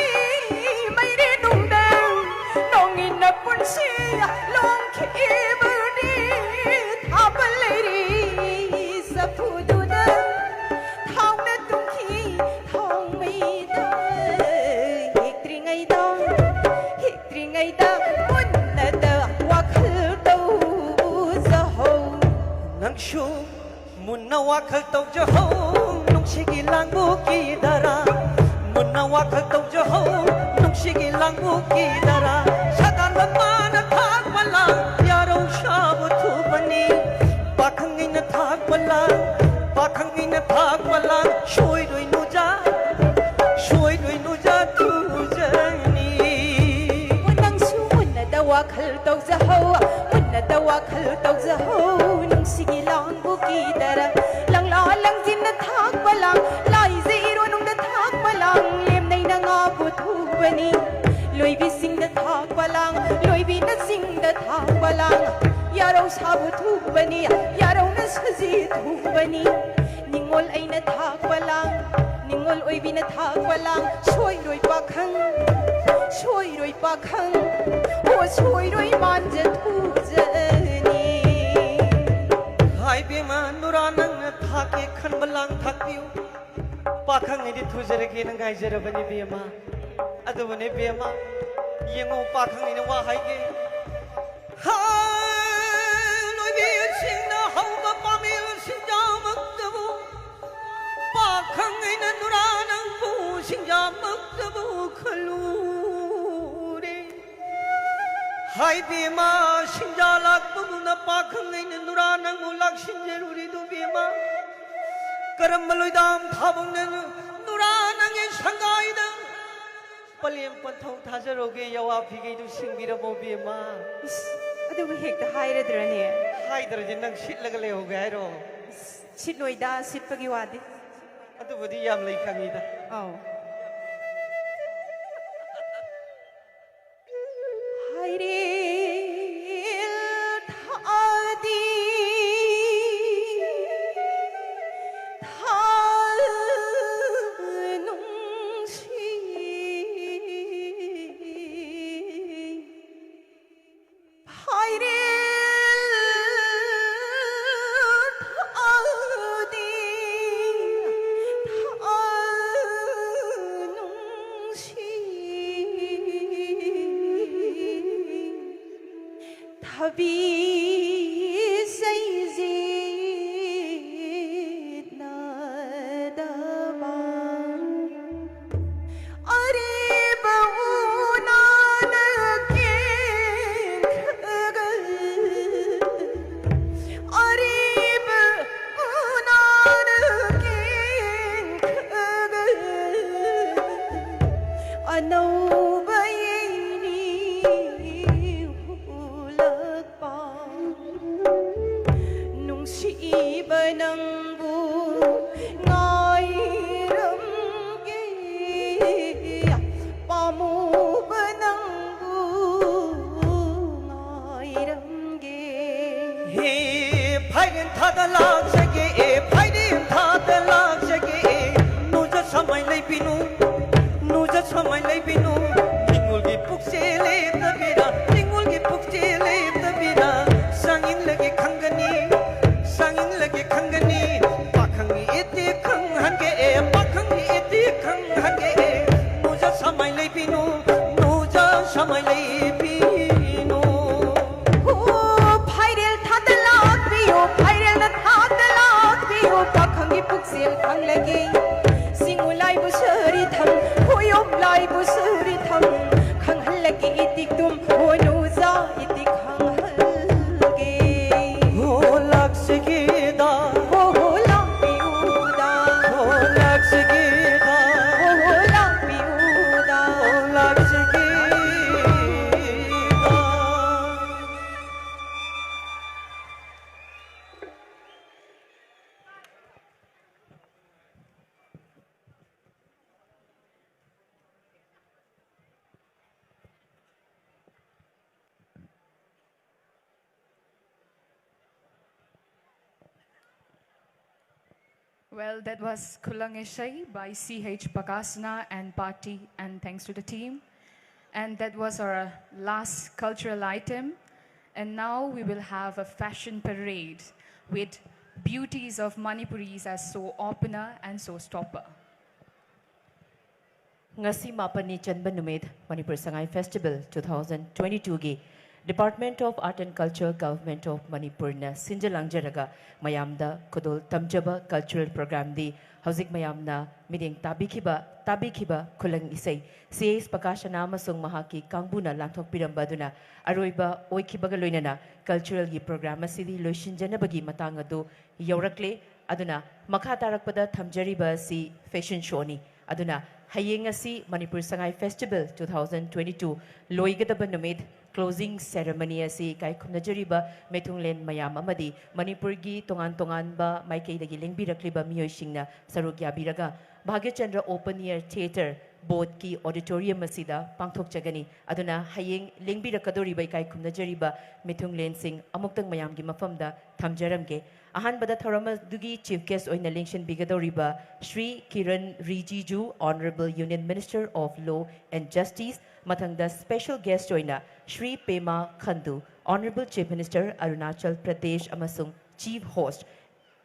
ꯃꯩꯔꯤ ꯅꯨꯡꯗ꯫ ꯅꯣꯡꯏꯟꯅ ꯄꯨꯟꯁꯤ ꯂꯣꯡꯈꯤꯕꯅꯤ ꯊꯥꯕꯜ ꯂꯩꯔꯤ ꯆꯐꯨꯗꯨꯗ꯫ ꯊꯥꯎꯅ ꯇꯨꯡꯈꯤ ꯊꯥꯎꯃꯩꯗ꯫ ꯍꯦꯛꯇ꯭ꯔꯤꯉꯩꯗ, ꯍꯦꯛꯇ꯭ꯔꯤꯉꯩꯗ ꯃꯨꯟꯅꯗ ꯋꯥꯈꯜ ꯇꯧꯖꯍꯧ꯫ ꯅꯪꯁꯨ ꯃꯨꯟꯅ ꯋꯥꯈꯜ ꯇꯧꯖꯍꯧ, ꯅꯨꯡꯁꯤꯒꯤ ꯂꯥꯡꯕꯨꯒꯤ ꯗꯔꯥ꯫ ꯃꯨꯟꯅ ꯋꯥꯈꯜ ꯇꯧꯖꯍꯧ, ꯅꯨꯡꯁꯤꯒꯤ ꯂꯥꯡꯕꯨꯒꯤ ꯗꯔꯥ꯫ ꯁꯥꯗꯥꯟꯕ ꯃꯥꯅ ꯊꯥꯛꯄ ꯂꯥꯡ, ꯌꯥꯔꯧ ꯁꯥꯕ ꯊꯨꯕꯅꯤ꯫ ꯄꯥꯈꯪ ꯑꯩꯅ ꯊꯥꯛꯄ ꯂꯥꯡ, ꯄꯥꯈꯪ ꯑꯩꯅ ꯊꯥꯛꯄ ꯂꯥꯡ꯫ ꯁꯣꯏꯔꯣꯏ ꯅꯨꯖꯥ, ꯁꯣꯏꯔꯣꯏ ꯅꯨꯖꯥ ꯊꯨꯖꯅꯤ꯫ ꯅꯪꯁꯨ ꯃꯨꯟꯅꯗ ꯋꯥꯈꯜ ꯇꯧꯖꯍꯧ, ꯃꯨꯟꯅꯗ ꯋꯥꯈꯜ ꯇꯧꯖꯍꯧ꯫ ꯅꯨꯡꯁꯤꯒꯤ ꯂꯥꯡꯕꯨ ꯀꯤꯗꯔ, ꯂꯪꯂꯥ ꯂꯪꯖꯤꯟꯅ ꯊꯥꯛꯄ ꯂꯥꯡ, ꯂꯥꯏꯖ ꯏꯔꯣ ꯅꯨꯡꯗ ꯊꯥꯛꯄ ꯂꯥꯡ, ꯂꯦꯝꯅꯩꯅ ꯉꯥꯕꯨ ꯊꯨꯕꯅꯤ꯫ ꯂꯣꯏꯕꯤꯁꯤꯡꯗ ꯊꯥꯛꯄ ꯂꯥꯡ, ꯂꯣꯏꯕꯤꯅ ꯆꯤꯡꯗ ꯊꯥꯛꯄ ꯂꯥꯡ, ꯌꯥꯔꯧ ꯁꯥꯕꯨ ꯊꯨꯕꯅꯤ, ꯌꯥꯔꯧꯅ ꯁꯖꯤ ꯊꯨꯕꯅꯤ꯫ ꯅꯤꯡꯉꯣꯜ ꯑꯩꯅ ꯊꯥꯛꯄ ꯂꯥꯡ, ꯅꯤꯡꯉꯣꯜ ꯑꯣꯏꯕꯤꯅ ꯊꯥꯛꯄ ꯂꯥꯡ, ꯁꯣꯏꯔꯣꯏ ꯄꯥꯈꯪ, ꯁꯣꯏꯔꯣꯏ ꯄꯥꯈꯪ, ꯑꯣ ꯁꯣꯏꯔꯣꯏ ꯃꯥꯟꯖ ꯊꯨꯖꯅꯤ꯫ ꯍꯥꯏ ꯕꯦꯝꯃ ꯅꯨꯔꯥ ꯅꯪꯅ ꯊꯥꯛꯀꯦ ꯈꯟꯕ ꯂꯥꯡ ꯊꯥꯛꯄꯤꯌꯨ꯫ ꯄꯥꯈꯪ ꯑꯩꯗꯤ ꯊꯨꯖꯔꯒꯦꯅ ꯉꯥꯏꯖꯔꯕꯅꯤ ꯕꯦꯝꯃ꯫ ꯑꯗꯨꯕꯨꯅꯦ ꯕꯦꯝꯃ, ꯌꯦꯡꯉꯣ ꯄꯥꯈꯪ ꯑꯩꯅ ꯋꯥ ꯍꯥꯏꯒꯦ꯫ ꯍꯥ, ꯂꯣꯏꯕꯤꯁꯤꯡꯅ ꯍꯧꯕ ꯄꯥꯃꯦꯜ ꯁꯤꯡꯖꯥꯃꯛꯇꯕꯨ, ꯄꯥꯈꯪ ꯑꯩꯅ ꯅꯨꯔꯥ ꯅꯪꯕꯨ ꯁꯤꯡꯖꯥꯃꯛꯇꯕꯨ ꯈꯜꯂꯨꯔꯦ꯫ ꯍꯥꯏ ꯕꯦꯝꯃ, ꯁꯤꯡꯖꯥ ꯂꯥꯛꯄꯒꯨꯝꯅ ꯄꯥꯈꯪ ꯑꯩꯅ ꯅꯨꯔꯥ ꯅꯪꯕꯨ ꯂꯥꯛꯁꯤꯟꯖꯔꯨꯔꯤꯗꯨ ꯕꯦꯝꯃ꯫ ꯀꯔꯝꯕ ꯂꯣꯏꯗꯥꯝ ꯊꯥꯕꯧꯅ ꯅꯨꯔꯥ ꯅꯪꯒꯤ ꯁꯪꯒꯥꯏꯗ ꯄꯂꯦꯝ ꯄꯟꯊꯧ ꯊꯥꯖꯔꯨꯒꯦ, ꯌꯥꯋꯥ ꯐꯤꯒꯩꯗꯨ ꯁꯤꯡꯕꯤꯔꯝꯃꯣ ꯕꯦꯝꯃ꯫ ꯏꯁ, ꯑꯗꯨꯕꯨ ꯍꯦꯛꯇ ꯍꯥꯏꯔꯗ꯭ꯔꯅꯦ? ꯍꯥꯏꯗ꯭ꯔꯗꯤ ꯅꯪ ꯁꯤꯠꯂꯒ ꯂꯩꯍꯧꯒꯦ ꯍꯥꯏꯔꯣ? ꯏꯁ, ꯁꯤꯠꯂꯣꯏꯗ, ꯁꯤꯠꯄꯒꯤ ꯋꯥꯗꯤ꯫ ꯑꯗꯨꯕꯨꯗꯤ ꯌꯥꯝ ꯂꯩ ꯈꯪꯉꯤꯗ꯫ ꯑꯧ꯫ ꯍꯥꯏꯔꯦꯜ ꯊꯥꯗꯤ ꯊꯥ ꯅꯨꯡꯁꯤ꯫ ꯍꯥꯏꯔꯦꯜ ꯊꯥꯗꯤ ꯊꯥ ꯅꯨꯡꯁꯤ꯫ ꯊꯕꯤ ꯆꯩꯖꯦꯠꯅꯗꯕ ꯑꯔꯤꯕ ꯎꯅꯥꯅ ꯀꯦꯟꯈ꯭ꯔꯒ, ꯑꯔꯤꯕ ꯎꯅꯥꯅ ꯀꯦꯟ ꯑꯅꯧꯕ ꯌꯦꯡꯅꯤ ꯍꯨꯂꯛꯄ ꯅꯨꯡꯁꯤꯕ ꯅꯪꯕꯨ ꯉꯥꯏꯔꯝꯒꯦ ꯄꯥꯝꯃꯨꯕ ꯅꯪꯕꯨ ꯉꯥꯏꯔꯝꯒꯦ ꯍꯦ ꯐꯥꯏꯔꯦꯟ ꯊꯥꯗ ꯂꯥꯛꯆꯒꯦ ꯑꯦ ꯐꯥꯏꯔꯦꯟ ꯊꯥꯗ ꯂꯥꯛꯆꯒꯦ ꯑꯦ ꯅꯨꯖ ꯁꯃꯥꯏ ꯂꯩꯕꯤꯅꯨ ꯅꯨꯖ ꯁꯃꯥꯏ ꯂꯩꯕꯤꯅꯨ ꯅꯤꯡꯉꯣꯜꯒꯤ ꯄꯨꯛꯆꯦꯜ ꯂꯦꯞꯇꯕꯤꯔ ꯅꯤꯡꯉꯣꯜꯒꯤ ꯄꯨꯛꯆꯦꯜ ꯂꯦꯞꯇꯕꯤꯔ ꯁꯥꯡꯏꯜꯂꯒꯦ ꯈꯪꯒꯅꯤ ꯁꯥꯡꯏꯜꯂꯒꯦ ꯈꯪꯒꯅꯤ ꯄꯥꯈꯪꯒꯤ ꯏꯇꯤꯛ ꯈꯪꯍꯟꯒꯦ ꯑꯦ ꯄꯥꯈꯪꯒꯤ ꯏꯇꯤꯛ ꯈꯪꯍꯟꯒꯦ ꯑꯦ ꯅꯨꯖ ꯁꯃꯥꯏ ꯂꯩꯕꯤꯅꯨ ꯅꯨꯖ ꯁꯃꯥꯏ ꯂꯩꯕꯤꯅꯨ ꯍꯣ ꯐꯥꯏꯔꯦꯜ ꯊꯥꯗ ꯂꯥꯛꯄꯤꯌꯨ ꯐꯥꯏꯔꯦꯜꯅ ꯊꯥꯗ ꯂꯥꯛꯄꯤꯌꯨ ꯄꯥꯈꯪꯒꯤ ꯄꯨꯛꯆꯦꯜ ꯈꯪꯂꯒꯦ ꯁꯤꯡꯉꯨ ꯂꯥꯏꯕꯨ ꯁꯔꯤ ꯊꯝ ꯈꯣꯌꯣꯝ ꯂꯥꯏꯕꯨ ꯁꯔꯤ ꯊꯝ ꯈꯪꯍꯜꯂꯒꯦ ꯏꯇꯤꯛ ꯇꯨꯝ ꯍꯣ ꯅꯨꯖ ꯏꯇꯤꯛ ꯈꯪꯍꯜꯒꯦ ꯍꯣ ꯂꯥꯛꯆꯒꯦꯗ ꯍꯣ ꯍꯣ ꯂꯥꯛꯄꯤꯌꯨꯗ ꯍꯣ ꯂꯥꯛꯆꯒꯦꯗ ꯍꯣ ꯍꯣ ꯂꯥꯛꯄꯤꯌꯨꯗ ꯍꯣ ꯂꯥꯛꯆꯒꯦꯗ Well, that was Khullang Isai by C H Pakasna and party, and thanks to the team. And that was our last cultural item. And now we will have a fashion parade with beauties of Manipuris as So Opana and So Stopper. ꯉꯁꯤ ꯃꯥꯄꯟꯅꯤ ꯆꯟꯕ ꯅꯨꯃꯤꯠ Manipur Sangai festival two thousand twenty ꯇꯨꯒꯤ Department of Art and Culture, Government of ꯃꯅꯤꯄꯨꯔꯅ ꯁꯤꯟꯖ ꯂꯥꯡꯖꯔꯒ ꯃꯌꯥꯝꯗ ꯈꯨꯗꯣꯜ ꯇꯝꯖꯕ cultural ꯄ꯭ꯔꯣꯒ꯭ꯔꯥꯝꯗꯤ ꯍꯧꯖꯤꯛ ꯃꯌꯥꯝꯅ ꯃꯤꯠꯌꯦꯡ ꯇꯥꯕꯤꯈꯤꯕ ꯇꯥꯕꯤꯈꯤꯕ ꯈꯨꯂꯪ ꯏꯁꯩ ꯁꯤ ꯑꯦꯁ ꯄꯀꯥꯁꯅꯥ ꯑꯃꯁꯨꯡ ꯃꯍꯥꯛꯀꯤ ꯀꯥꯡꯕꯨꯅ ꯂꯥꯟꯊꯣꯛꯄꯤꯔꯝꯕ ꯑꯗꯨꯅ ꯑꯔꯣꯏꯕ ꯑꯣꯏꯈꯤꯕꯒ ꯂꯣꯏꯅꯅ ꯀꯜꯆꯔꯦꯜꯒꯤ ꯄ꯭ꯔꯣꯒ꯭ꯔꯥꯝ ꯑꯁꯤꯗꯤ ꯂꯣꯏꯁꯤꯟꯖꯅꯕꯒꯤ ꯃꯇꯥꯡ ꯑꯗꯨ ꯌꯧꯔꯛꯂꯦ꯫ ꯑꯗꯨꯅ ꯃꯈꯥ ꯇꯥꯔꯛꯄꯗ ꯊꯝꯖꯔꯤꯕ ꯑꯁꯤ ꯐꯦꯁꯟ ꯁꯣꯅꯤ꯫ ꯑꯗꯨꯅ ꯍꯌꯦꯡ ꯑꯁꯤ Manipur Sangai festival two thousand twenty two ꯂꯣꯏꯒꯗꯕ ꯅꯨꯃꯤꯠ, closing ceremony ꯑꯁꯤ ꯏꯀꯥꯏ ꯈꯨꯝꯅꯖꯔꯤꯕ ꯃꯤꯊꯨꯡꯂꯦꯟ ꯃꯌꯥꯝ ꯑꯃꯗꯤ ꯃꯅꯤꯄꯨꯔꯒꯤ ꯇꯣꯉꯥꯟ ꯇꯣꯉꯥꯟꯕ ꯃꯥꯏꯀꯩꯗꯒꯤ ꯂꯦꯡꯕꯤꯔꯛꯂꯤꯕ ꯃꯤꯑꯣꯏꯁꯤꯡꯅ ꯁꯔꯨꯛ ꯌꯥꯕꯤꯔꯒ Bhagyachandra Open Air Theatre ꯕꯣꯔꯗꯀꯤ auditorium ꯑꯁꯤꯗ ꯄꯥꯡꯊꯣꯛꯆꯒꯅꯤ꯫ ꯑꯗꯨꯅ ꯍꯌꯦꯡ ꯂꯦꯡꯕꯤꯔꯛꯀꯗꯧꯔꯤꯕ ꯏꯀꯥꯏ ꯈꯨꯝꯅꯖꯔꯤꯕ ꯃꯤꯊꯨꯡꯂꯦꯟꯁꯤꯡ ꯑꯃꯨꯛꯇꯪ ꯃꯌꯥꯝꯒꯤ ꯃꯐꯝꯗ ꯊꯝꯖꯔꯝꯒꯦ꯫ ꯑꯍꯥꯟꯕꯗ ꯊꯧꯔꯝ ꯑꯗꯨꯒꯤ chief guest ꯑꯣꯏꯅ ꯂꯦꯡꯁꯤꯟꯕꯤꯒꯗꯧꯔꯤꯕ Shri Kiran ꯔꯤꯖꯤꯖꯨ, Honourable Union Minister of Law and Justice, ꯃꯊꯪꯗ special guest ꯑꯣꯏꯅ Shri ꯄꯦꯃꯥ ꯈꯟꯗꯨ, Honourable Chief Minister, Arunachal Pradesh ꯑꯃꯁꯨꯡ chief host,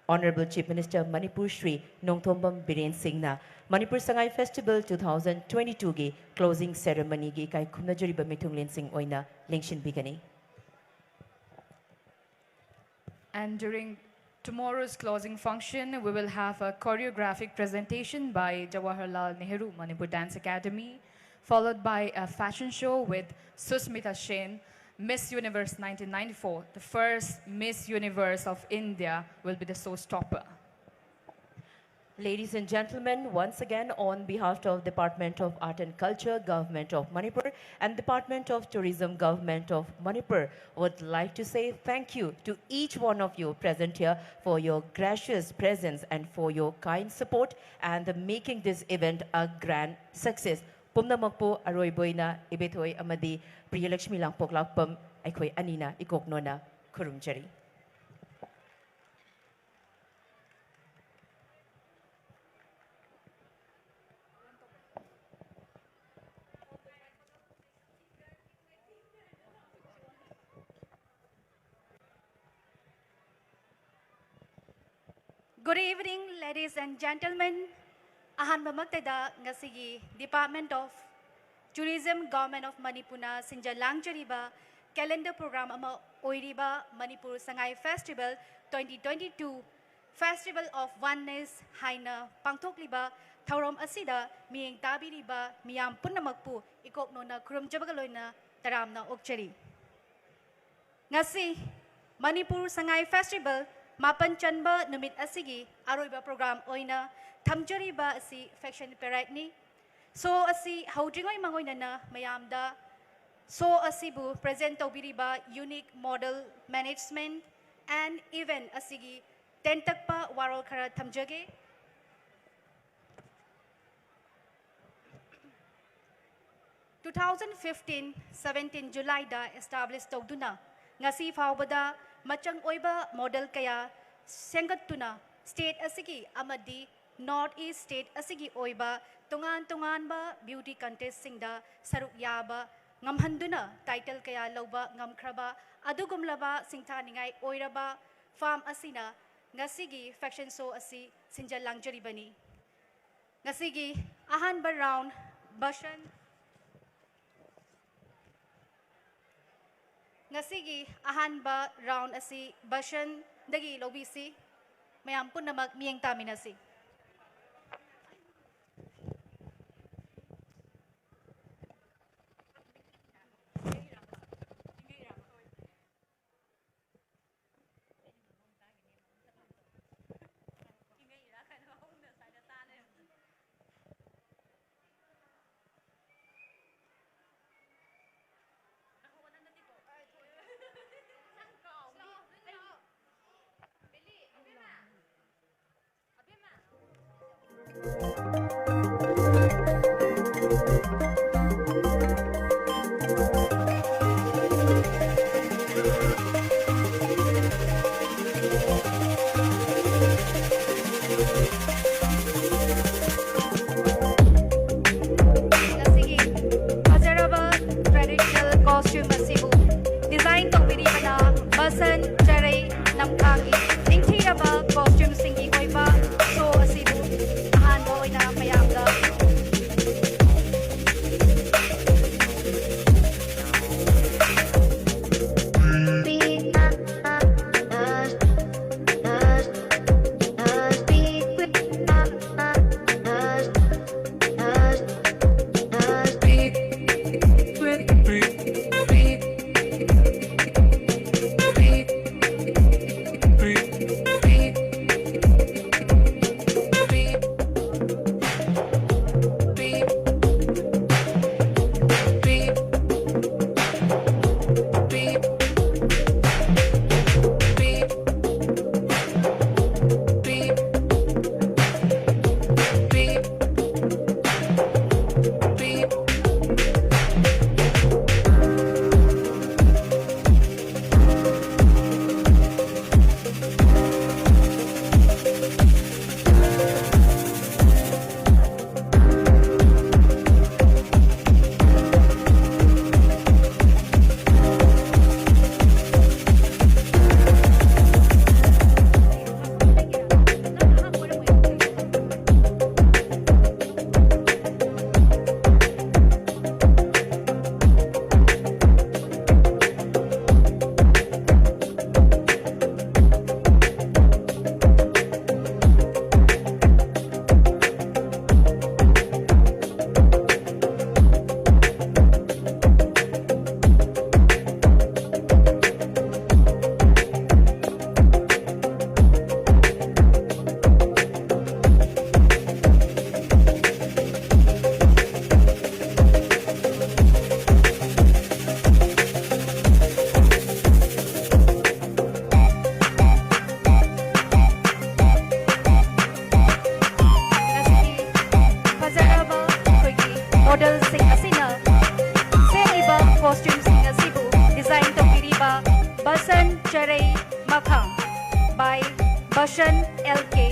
Honourable Chief Minister Manipur Shri Nongthombam Biren ꯁꯤꯡꯅ Manipur Sangai festival two thousand twenty ꯇꯨꯒꯤ closing ceremonyꯒꯤ ꯏꯀꯥꯏ ꯈꯨꯝꯅꯖꯔꯤꯕ ꯃꯤꯊꯨꯡꯂꯦꯟꯁꯤꯡ ꯑꯣꯏꯅ ꯂꯦꯡꯁꯤꯟꯕꯤꯒꯅꯤ꯫ And during tomorrow's closing function, we will have a choreographic presentation by Jawaharlal Nehru Manipur Dance Academy, followed by a fashion show with Susmita Sen, Miss Universe nineteen ninety-four, the first Miss Universe of India, will be the showstopper. Ladies and gentlemen, once again on behalf of Department of Art and Culture, Government of Manipur, and Department of Tourism, Government of Manipur, would like to say thank you to each one of you present here for your gracious presence and for your kind support and making this event a grand success. ꯄꯨꯝꯅꯃꯛꯄꯨ ꯑꯔꯣꯏꯕ ꯑꯣꯏꯅ ꯏꯕꯦꯊꯣꯏ ꯑꯃꯗꯤ ꯄ꯭ꯔꯤꯌꯂꯛꯁꯃꯤ ꯂꯥꯡꯄꯣꯛꯂꯥꯛꯄꯝ ꯑꯩꯈꯣꯏ ꯑꯅꯤꯅ ꯏꯀꯣꯛꯅꯣꯅ ꯈꯨꯔꯨꯝꯖꯔꯤ꯫ Good evening, ladies and gentlemen. ꯑꯍꯥꯟꯕꯃꯛꯇꯗ ꯉꯁꯤꯒꯤ Department of Tourism, Government of ꯃꯅꯤꯄꯨꯔꯅ ꯁꯤꯟꯖ ꯂꯥꯡꯖꯔꯤꯕ calendar program ꯑꯃ ꯑꯣꯏꯔꯤꯕ Manipur Sangai Festival twenty twenty-two, Festival of Oneness ꯍꯥꯏꯅ ꯄꯥꯡꯊꯣꯛꯂꯤꯕ ꯊꯧꯔꯝ ꯑꯁꯤꯗ ꯃꯤꯠꯌꯦꯡ ꯇꯥꯕꯤꯔꯤꯕ ꯃꯤꯌꯥꯝ ꯄꯨꯝꯅꯃꯛꯄꯨ ꯏꯀꯣꯛꯅꯣꯅ ꯈꯨꯔꯨꯝꯖꯕꯒ ꯂꯣꯏꯅ ꯇꯔꯥꯝꯅ ꯑꯣꯛꯆꯔꯤ꯫ ꯉꯁꯤ ꯃꯅꯤꯄꯨꯔ ꯁꯉꯥꯏ Festival ꯃꯥꯄꯟ ꯆꯟꯕ ꯅꯨꯃꯤꯠ ꯑꯁꯤꯒꯤ ꯑꯔꯣꯏꯕ program ꯑꯣꯏꯅ ꯊꯝꯖꯔꯤꯕ ꯑꯁꯤ fashion paradeꯅꯤ꯫ Show ꯑꯁꯤ ꯍꯧꯗ꯭ꯔꯤꯉꯩ ꯃꯥꯡꯑꯣꯏꯅꯅ ꯃꯌꯥꯝꯗ show ꯑꯁꯤꯕꯨ present ꯇꯧꯕꯤꯔꯤꯕ Unique Model Management and Event ꯑꯁꯤꯒꯤ ꯇꯦꯟꯇꯛꯄ ꯋꯥꯔꯣꯜ ꯈꯔ ꯊꯝꯖꯒꯦ꯫ Two thousand fifteen seventeen Julyꯗ establish ꯇꯧꯗꯨꯅ ꯉꯁꯤ ꯐꯥꯎꯕꯗ ꯃꯆꯪ ꯑꯣꯏꯕ model ꯀꯌꯥ ꯁꯦꯝꯒꯠꯇꯨꯅ state ꯑꯁꯤꯒꯤ ꯑꯃꯗꯤ North East state ꯑꯁꯤꯒꯤ ꯑꯣꯏꯕ ꯇꯣꯉꯥꯟ ꯇꯣꯉꯥꯟꯕ beauty contestꯁꯤꯡꯗ ꯁꯔꯨꯛ ꯌꯥꯕ ꯉꯝꯍꯟꯗꯨꯅ title ꯀꯌꯥ ꯂꯧꯕ ꯉꯝꯈ꯭ꯔꯕ ꯑꯗꯨꯒꯨꯝꯂꯕ ꯁꯤꯡꯊꯥꯅꯤꯡꯉꯥꯏ ꯑꯣꯏꯔꯕ firm ꯑꯁꯤꯅ ꯉꯁꯤꯒꯤ fashion show ꯑꯁꯤ ꯁꯤꯟꯖ ꯂꯥꯡꯖꯔꯤꯕꯅꯤ꯫ ꯉꯁꯤꯒꯤ ꯑꯍꯥꯟꯕ round ꯕꯁꯟ ꯉꯁꯤꯒꯤ ꯑꯍꯥꯟꯕ round ꯑꯁꯤ ꯕꯁꯟꯗꯒꯤ ꯂꯧꯕꯤꯁꯤ꯫ ꯃꯌꯥꯝ ꯄꯨꯝꯅꯃꯛ ꯃꯤꯠꯌꯦꯡ ꯇꯥꯃꯤꯟꯅꯁꯤ꯫ ꯃꯣꯗꯦꯜꯁꯤꯡ ꯑꯁꯤꯅ ꯁꯦꯠꯂꯤꯕ ꯀꯣꯁꯇ꯭ꯌꯨꯝꯁꯤꯡ ꯑꯁꯤꯕꯨ ꯗꯤꯖꯥꯏꯟ ꯇꯧꯕꯤꯔꯤꯕ ꯕꯁꯟ ꯆꯔꯩ ꯃꯈꯥ, by ꯕꯁꯟ L K.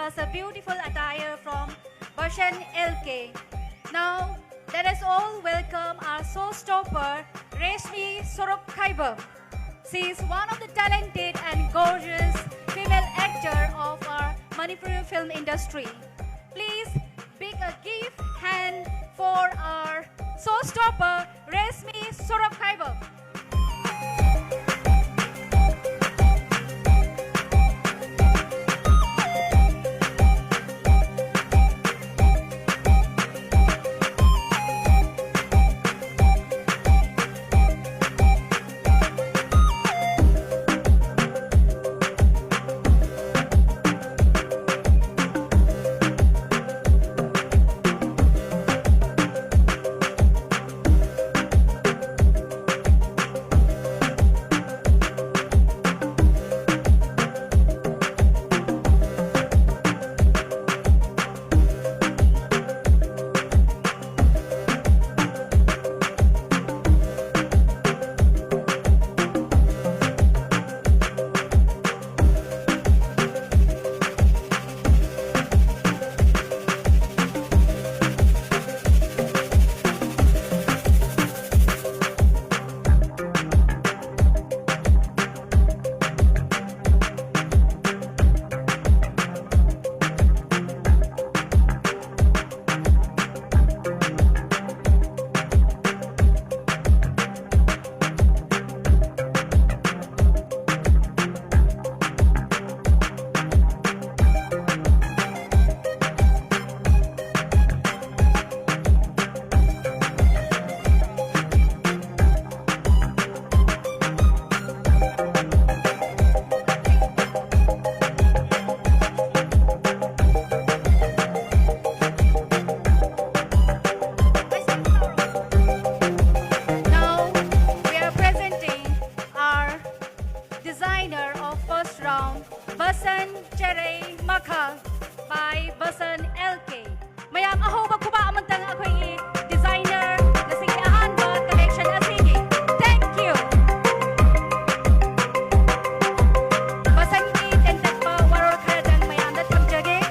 us a beautiful attire from Basan L K. Now, let us all welcome our showstopper, Reshmi Sorop Khaibam. She is one of the talented and gorgeous female actor of our Manipuri film industry. Please big a give hand for our showstopper, Reshmi Sorop Khaibam. Now, we are presenting our designer of first round, Basan Charai Makha by Basan L K. ꯃꯌꯥꯝ ꯑꯍꯧꯕ ꯈꯨꯕꯥꯛ ꯑꯃꯇꯪ ꯑꯩꯈꯣꯏꯒꯤ designer ꯉꯁꯤꯒꯤ ꯑꯍꯥꯟꯕ collection ꯑꯁꯤꯒꯤ꯫ Thank you. ꯕꯁꯟꯒꯤ ꯇꯦꯟꯇꯛꯄ ꯋꯥꯔꯣꯜ ꯈꯔꯗꯪ ꯃꯌꯥꯝꯗ ꯊꯝꯖꯒꯦ꯫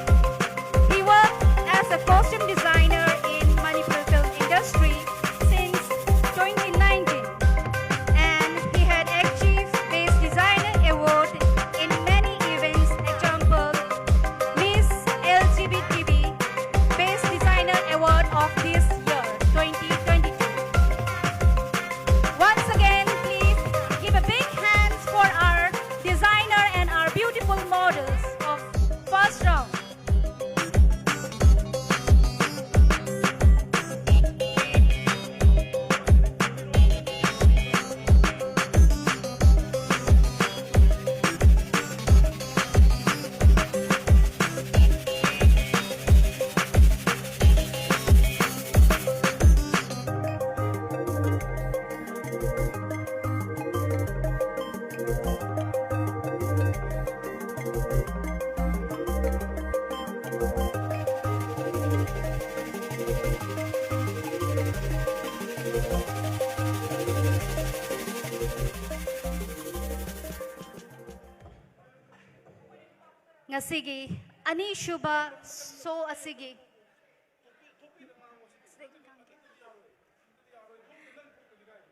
ꯉꯁꯤꯒꯤ ꯑꯅꯤꯁꯨꯕ ꯁꯣ ꯑꯁꯤꯒꯤ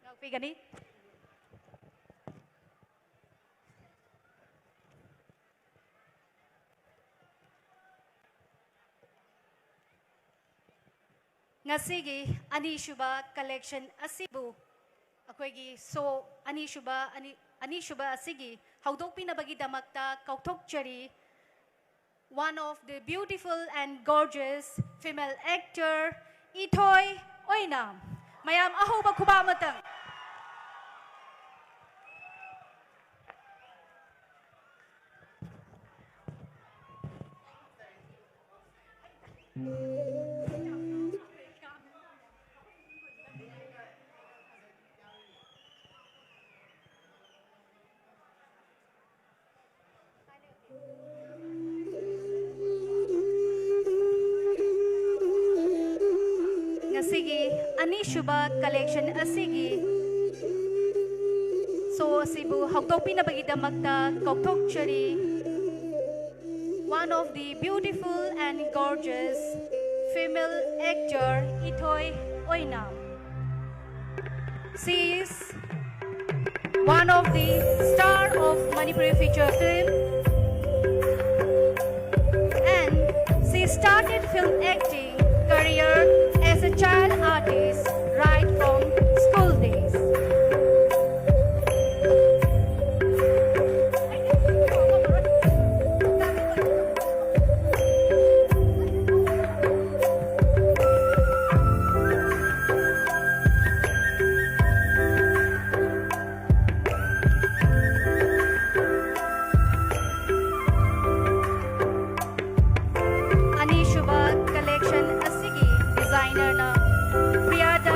ꯉꯥꯛꯄꯤꯒꯅꯤ꯫ ꯉꯁꯤꯒꯤ ꯑꯅꯤꯁꯨꯕ ꯀꯂꯦꯛꯁꯟ ꯑꯁꯤꯕꯨ ꯑꯩꯈꯣꯏꯒꯤ ꯁꯣ ꯑꯅꯤꯁꯨꯕ ꯑꯅꯤ ꯑꯅꯤꯁꯨꯕ ꯑꯁꯤꯒꯤ ꯍꯧꯗꯣꯛꯄꯤꯅꯕꯒꯤꯗꯃꯛꯇ ꯀꯧꯊꯣꯛꯆꯔꯤ꯫ One of the beautiful and gorgeous female actor, ꯏꯊꯣꯏ ꯑꯣꯏꯅꯥꯝ꯫ ꯃꯌꯥꯝ ꯑꯍꯧꯕ ꯈꯨꯕꯥꯛ ꯑꯃꯇꯪ꯫ ꯉꯁꯤꯒꯤ ꯑꯅꯤꯁꯨꯕ ꯀꯂꯦꯛꯁꯟ ꯑꯁꯤꯒꯤ ꯁꯣ ꯑꯁꯤꯕꯨ ꯍꯧꯗꯣꯛꯄꯤꯅꯕꯒꯤꯗꯃꯛꯇ ꯀꯧꯊꯣꯛꯆꯔꯤ꯫ One of the beautiful and gorgeous female actor, ꯏꯊꯣꯏ Oinam. She is one of the star of Manipuri feature film, and she started film acting career as a child artist right from school days. ꯑꯅꯤꯁꯨꯕ collection ꯑꯁꯤꯒꯤ ꯗꯤꯖꯥꯏꯅꯔꯅ ꯄ꯭ꯔꯤꯌꯥꯗꯥ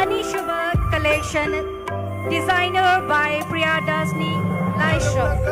ꯑꯅꯤꯁꯨꯕ collection, designer by Priyadasni Laishram.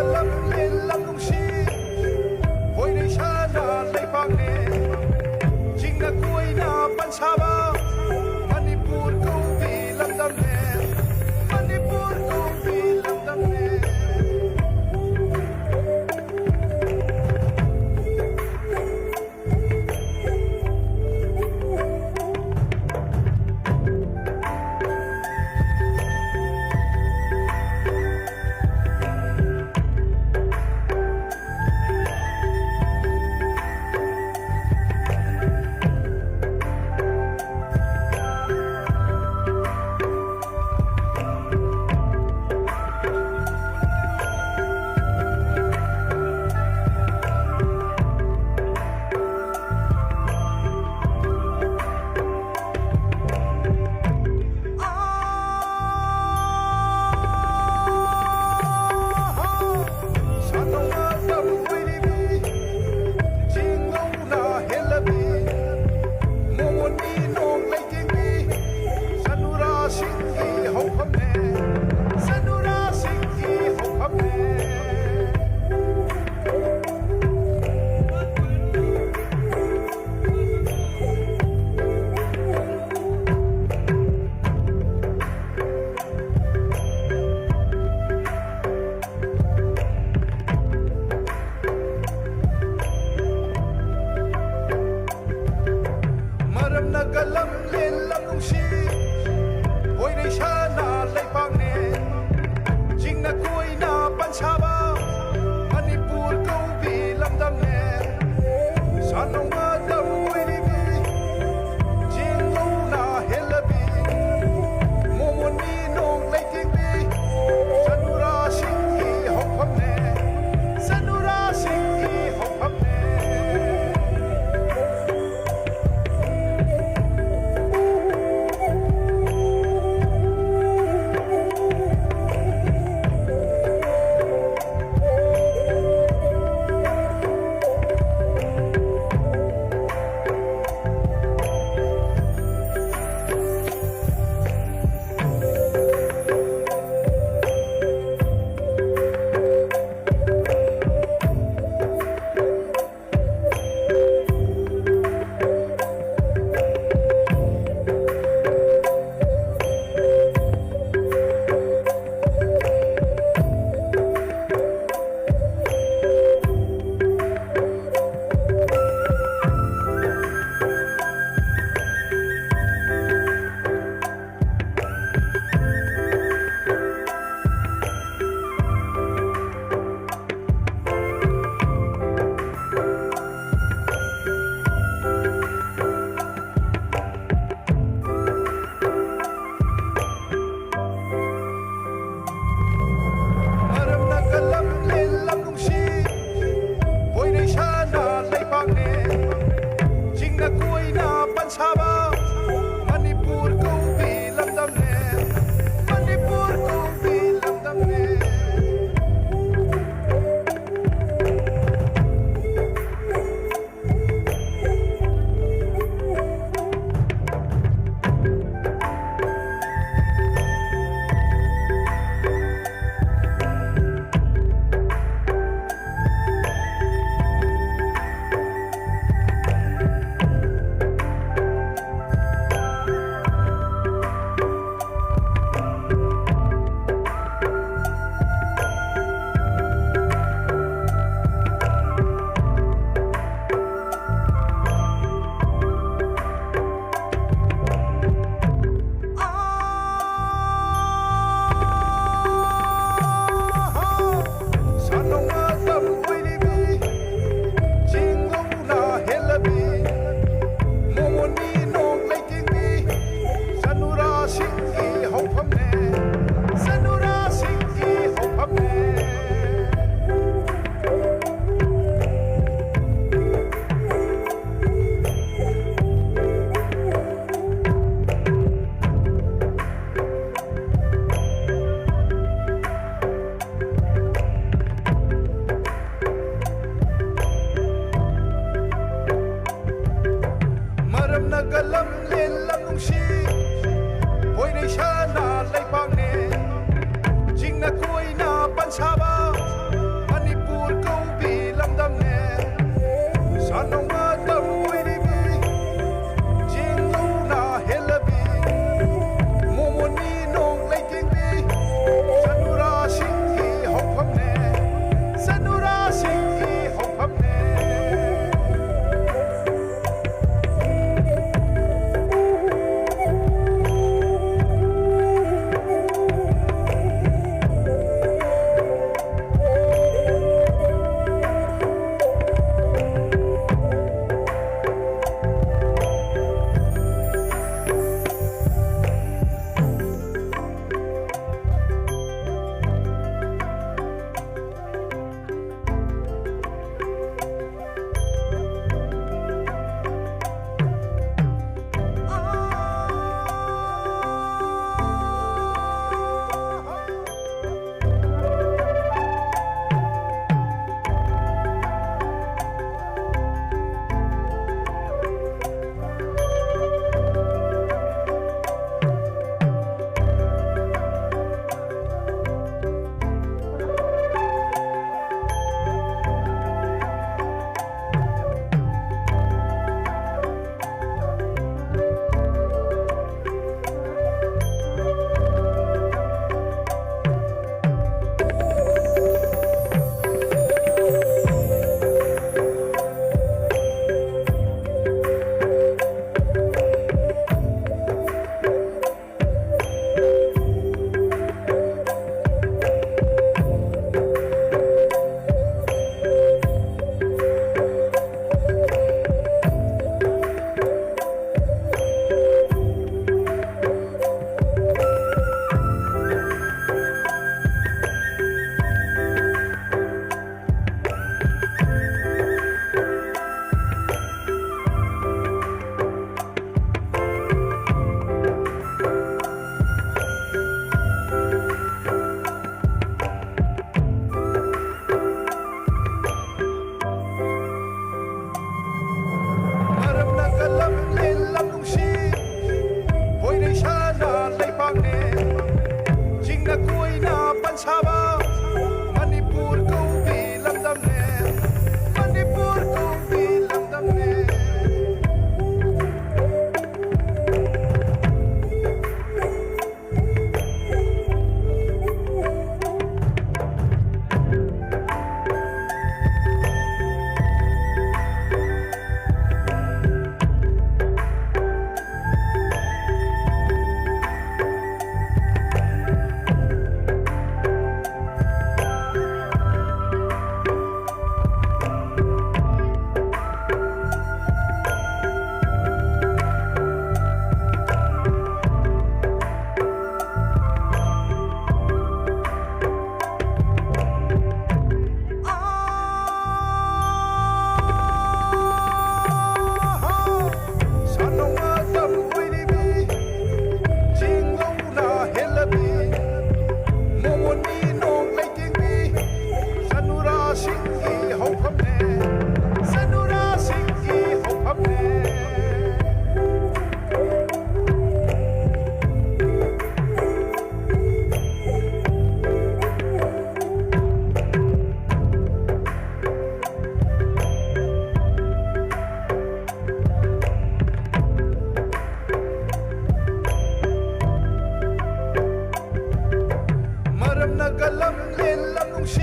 ꯁꯤ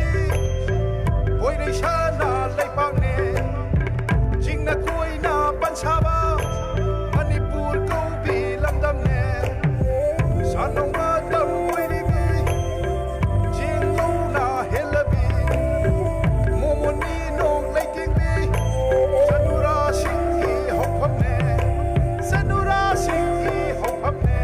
ꯍꯣꯏꯔꯩꯁꯥꯅ ꯂꯩꯄꯥꯛꯅꯦ, ꯆꯤꯡꯅ ꯀꯣꯏꯅ ꯄꯟꯁꯥꯕ ꯃꯅꯤꯄꯨꯔ ꯀꯧꯕꯤ ꯂꯝꯗꯝꯅꯦ꯫ ꯁꯥꯟꯅꯧꯅ ꯇꯝ ꯑꯣꯏꯔꯤꯕꯤ, ꯆꯦꯡ ꯂꯧꯅ ꯍꯦꯜꯂꯕꯤ, ꯃꯣꯃꯣꯟ ꯃꯤꯅꯣꯛ ꯂꯩꯇꯦꯡꯕꯤ, ꯆꯅꯨꯔꯥꯁꯤꯡꯒꯤ ꯍꯧꯐꯝꯅꯦ, ꯆꯅꯨꯔꯥꯁꯤꯡꯒꯤ ꯍꯧꯐꯝꯅꯦ꯫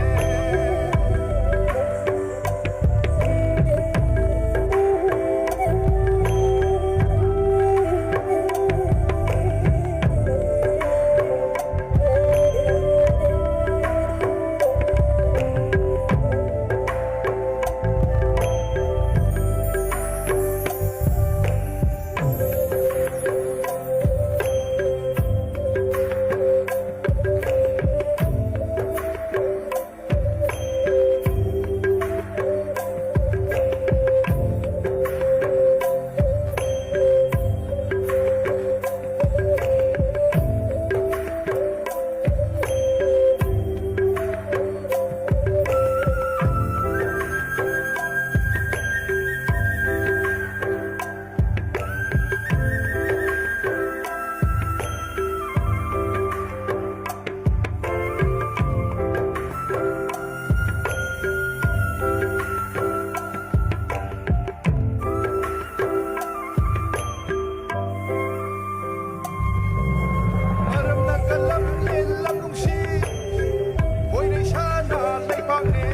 ꯃꯔꯝꯅ ꯀꯜꯂꯝꯂꯦ ꯂꯝꯂꯨꯡꯁꯤ, ꯍꯣꯏꯔꯩꯁꯥꯅ ꯂꯩꯄꯥꯛꯅꯦ,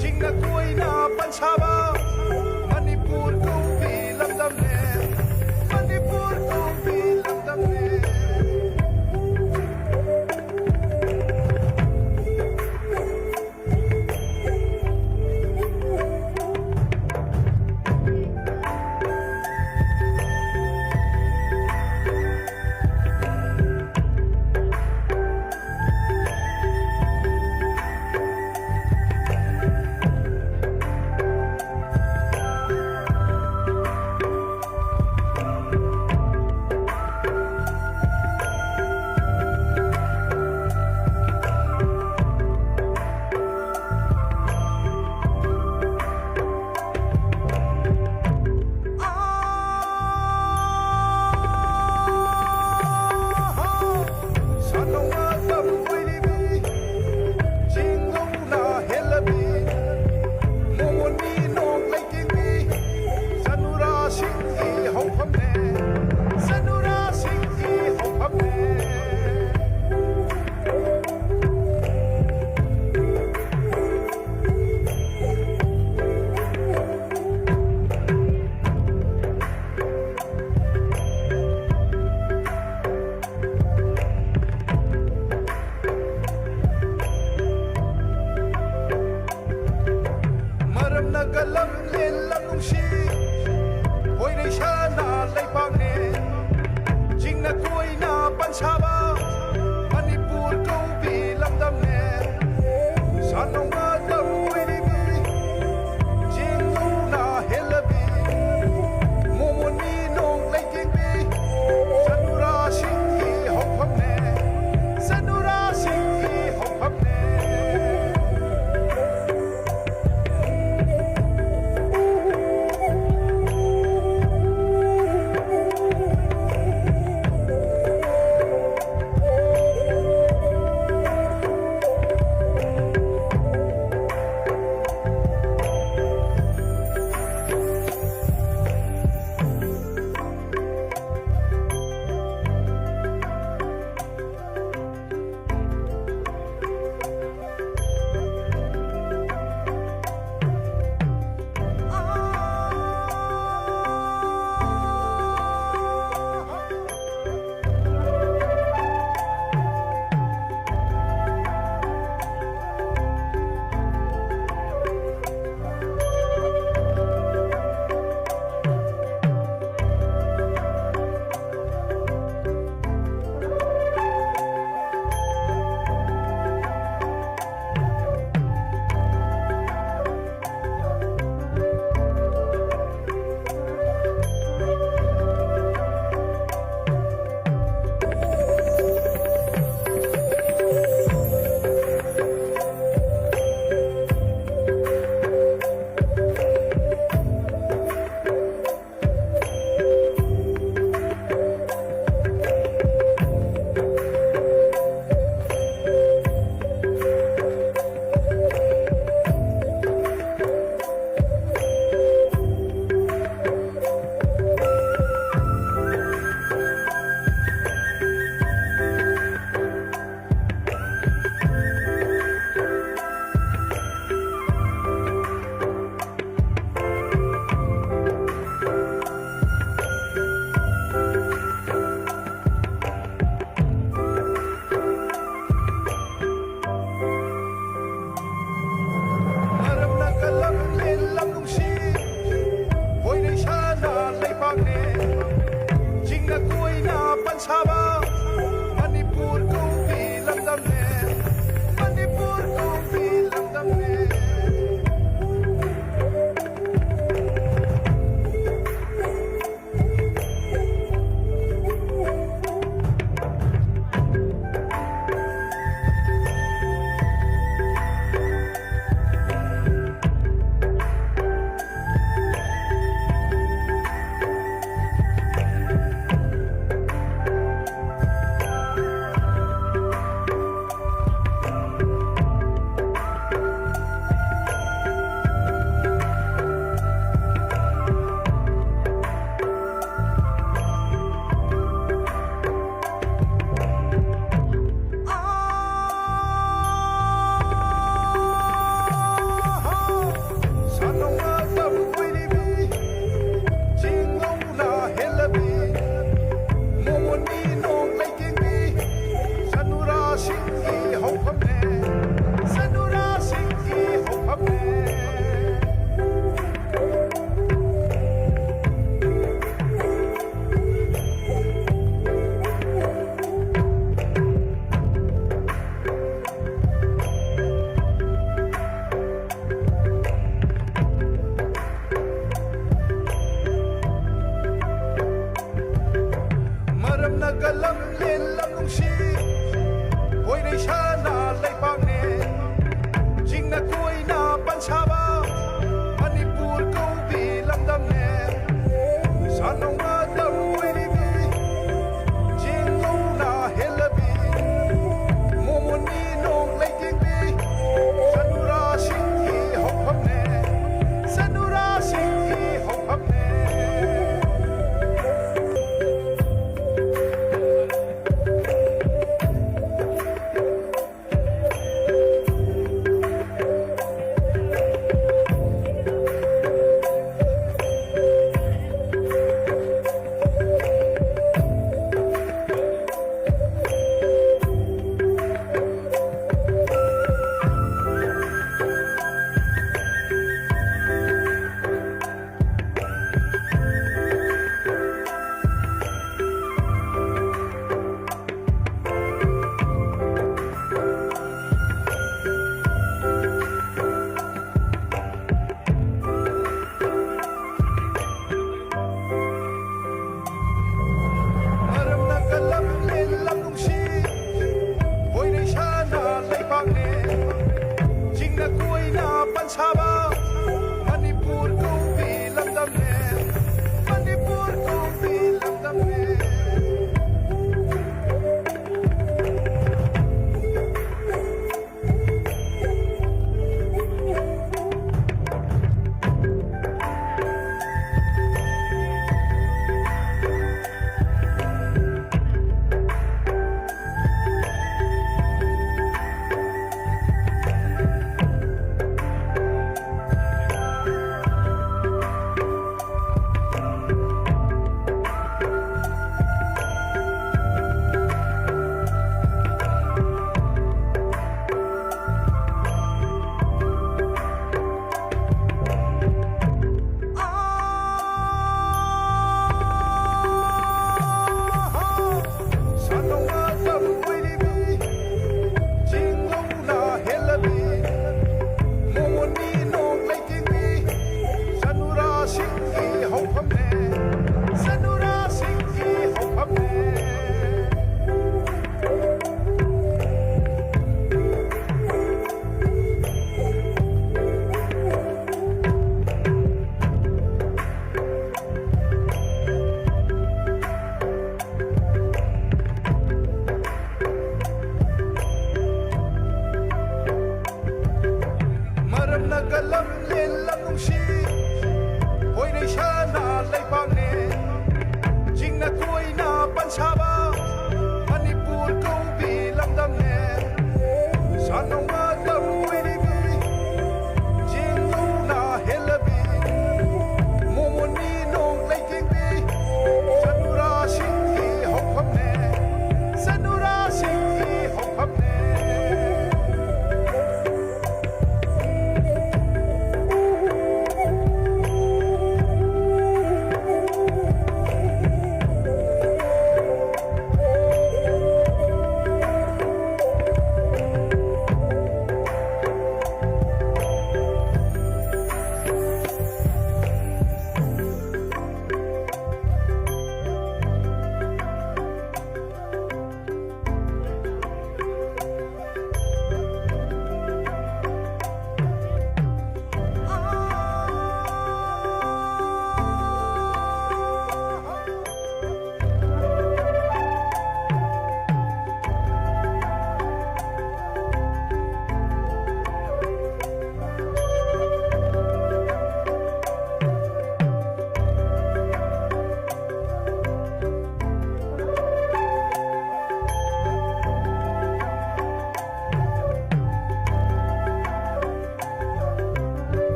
ꯆꯤꯡꯅ ꯀꯣꯏꯅ ꯄꯟꯁꯥꯕ ꯃꯅꯤꯄꯨꯔ ꯀꯧꯕꯤ ꯂꯝꯗꯝꯅꯦ, ꯃꯅꯤꯄꯨꯔ ꯀꯧꯕꯤ ꯂꯝꯗꯝꯅꯦ꯫ ꯀꯂꯝ ꯂꯦꯟ ꯂꯝ ꯅꯨꯡꯁꯤ, ꯍꯣꯏꯔꯩ ꯁꯅꯥ ꯂꯩꯄꯥꯛꯅꯦ꯫ ꯆꯤꯡꯅ ꯀꯣꯏꯅ ꯄꯟꯁꯥꯕ ꯃꯅꯤꯄꯨꯔ ꯀꯧꯕꯤ ꯂꯝꯗꯝꯅꯦ꯫ ꯁꯥꯟꯅꯧꯅ ꯂꯝ ꯑꯣꯏꯔꯤꯕꯤ, ꯆꯦꯡ ꯂꯧꯅ ꯍꯦꯜꯂꯕꯤ, ꯃꯣꯃꯣꯟ ꯃꯤ ꯅꯣꯡ ꯂꯩꯇꯦꯡꯕꯤ, ꯆꯅꯨꯔꯥꯁꯤꯡꯒꯤ ꯍꯧꯐꯝꯅꯦ, ꯆꯅꯨꯔꯥꯁꯤꯡꯒꯤ ꯍꯧꯐꯝꯅꯦ꯫ ꯁꯥꯕ ꯃꯅꯤꯄꯨꯔ ꯀꯧꯕꯤ ꯂꯝꯗꯝꯅꯦ꯫ ꯁꯥꯟꯅꯧꯅ ꯇꯧꯔꯤꯕꯤ ꯆꯤꯡꯂꯧꯅ ꯍꯦꯜꯂꯕꯤ ꯃꯣꯃꯣꯟꯒꯤ ꯅꯣꯡ ꯂꯩꯇꯦꯡꯕꯤ ꯁꯅꯨꯔꯥꯁꯤꯡꯒꯤ ꯍꯧꯐꯝꯅꯦ꯫ ꯁꯅꯨꯔꯥꯁꯤꯡꯒꯤ ꯍꯧꯐꯝꯅꯦ꯫ ꯃꯔꯝꯅ ꯀꯜꯂꯝꯂꯦ ꯂꯝ ꯅꯨꯡꯁꯤ ꯍꯣꯏꯅꯩ ꯁꯥꯅ ꯂꯩꯄꯥꯛꯅꯦ꯫ ꯆꯤꯡꯅ ꯀꯣꯏꯅ ꯄꯟꯁꯥꯕ ꯃꯅꯤꯄꯨꯔ ꯀꯧꯕꯤ ꯂꯝꯗꯝꯅꯦ꯫ ꯃꯅꯤꯄꯨꯔ ꯀꯧꯕꯤ ꯂꯝꯗꯝꯅꯦ꯫ ꯂꯝꯂꯦꯟ ꯂꯝ ꯅꯨꯡꯁꯤ ꯍꯣꯏꯔꯩ ꯁꯅꯥ ꯂꯩꯕꯥꯛꯅꯦ꯫ ꯆꯤꯡꯅ ꯀꯣꯏꯅ ꯄꯟꯁꯥꯕ ꯃꯅꯤꯄꯨꯔ ꯀꯧꯕꯤ ꯂꯝꯗꯝꯅꯦ꯫ ꯁꯥꯟꯅꯧ ꯃꯇꯝ ꯑꯣꯏꯔꯤꯕꯤ ꯆꯤꯡꯗꯨꯅ ꯍꯦꯜꯂꯕꯤ ꯃꯣꯃꯣꯟ ꯃꯤꯅꯣꯛ ꯂꯩꯇꯦꯡꯕꯤ ꯆꯅꯨꯔꯥꯁꯤꯡꯒꯤ ꯍꯧꯐꯝꯅꯦ꯫ ꯆꯅꯨꯔꯥꯁꯤꯡꯒꯤ ꯍꯧꯐꯝꯅꯦ꯫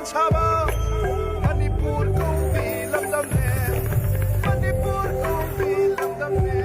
ꯁꯥꯕ Manipur ꯀꯧꯕꯤ ꯂꯝꯗꯝꯅꯦ, Manipur ꯀꯧꯕꯤ ꯂꯝꯗꯝꯅꯦ꯫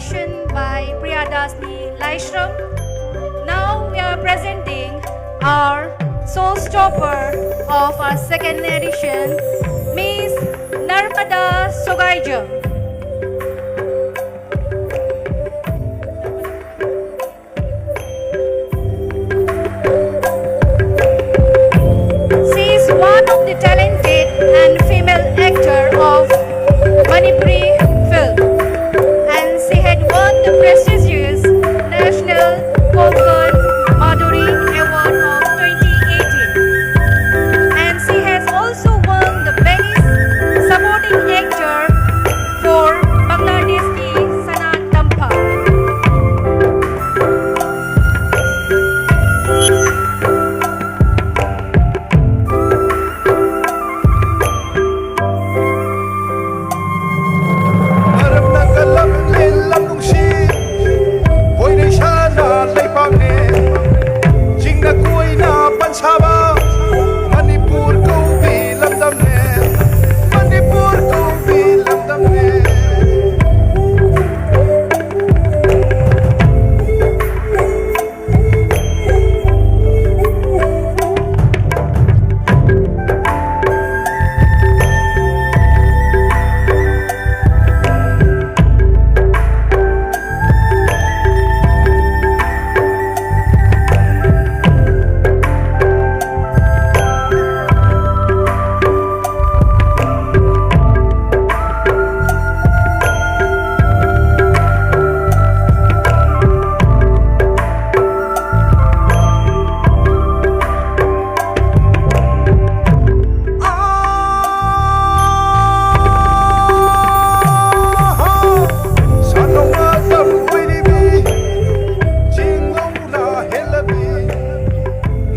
By Priyadasni Laishram. Now we are presenting our showstopper of our second edition, Miss Narmada Sogaijam. She is one of the talented and female actor of Manipuri film, and she had won the prestigious National Konkan Madhuri Award of twenty eighteen, and she has also won the Best Supporting Actor for Bangladesh ki Sanat Tampa.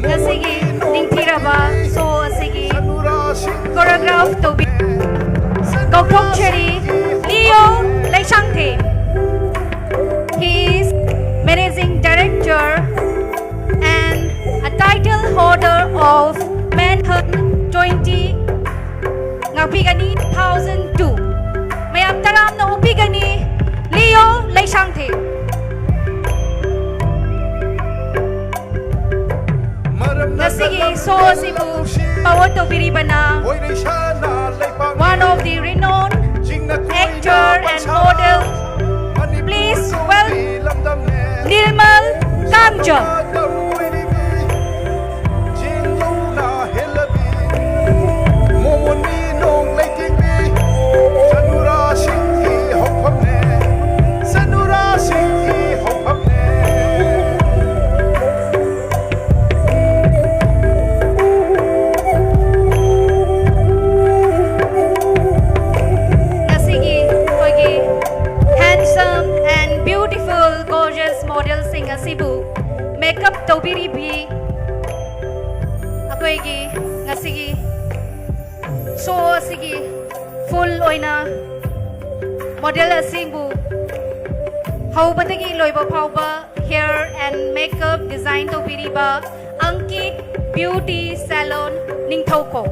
ꯉꯁꯤꯒꯤ ꯅꯤꯡꯊꯤꯔꯕ show ꯑꯁꯤꯒꯤ choreograph ꯇꯧꯕꯤ ꯀꯧꯊꯣꯛꯆꯔꯤ ꯂꯤꯌꯣ Leishangthem. He is managing director and a title holder of Manhunt twenty ꯉꯥꯛꯄꯤꯒꯅꯤ two thousand two꯫ ꯃꯌꯥꯝ ꯇꯔꯥꯝꯅ ꯑꯣꯛꯄꯤꯒꯅꯤ ꯂꯤꯌꯣ ꯂꯩ ꯊꯥꯡꯊꯦ꯫ ꯉꯁꯤꯒꯤ show ꯑꯁꯤꯕꯨ power ꯇꯧꯕꯤꯔꯤꯕꯅ one of the renowned actor and model. Please welcome Nirmal Kamjam. ꯉꯁꯤꯒꯤ ꯑꯩꯈꯣꯏꯒꯤ handsome and beautiful, gorgeous modelꯁꯤꯡ ꯑꯁꯤꯕꯨ makeup ꯇꯧꯕꯤꯔꯤꯕꯤ ꯑꯩꯈꯣꯏꯒꯤ ꯉꯁꯤꯒꯤ show ꯑꯁꯤꯒꯤ full ꯑꯣꯏꯅ model ꯑꯁꯤꯕꯨ ꯍꯧꯕꯗꯒꯤ ꯂꯣꯏꯕ ꯐꯥꯎꯕ hair and makeup design ꯇꯧꯕꯤꯔꯤꯕ Ankit Beauty Salon Ningthoukhong.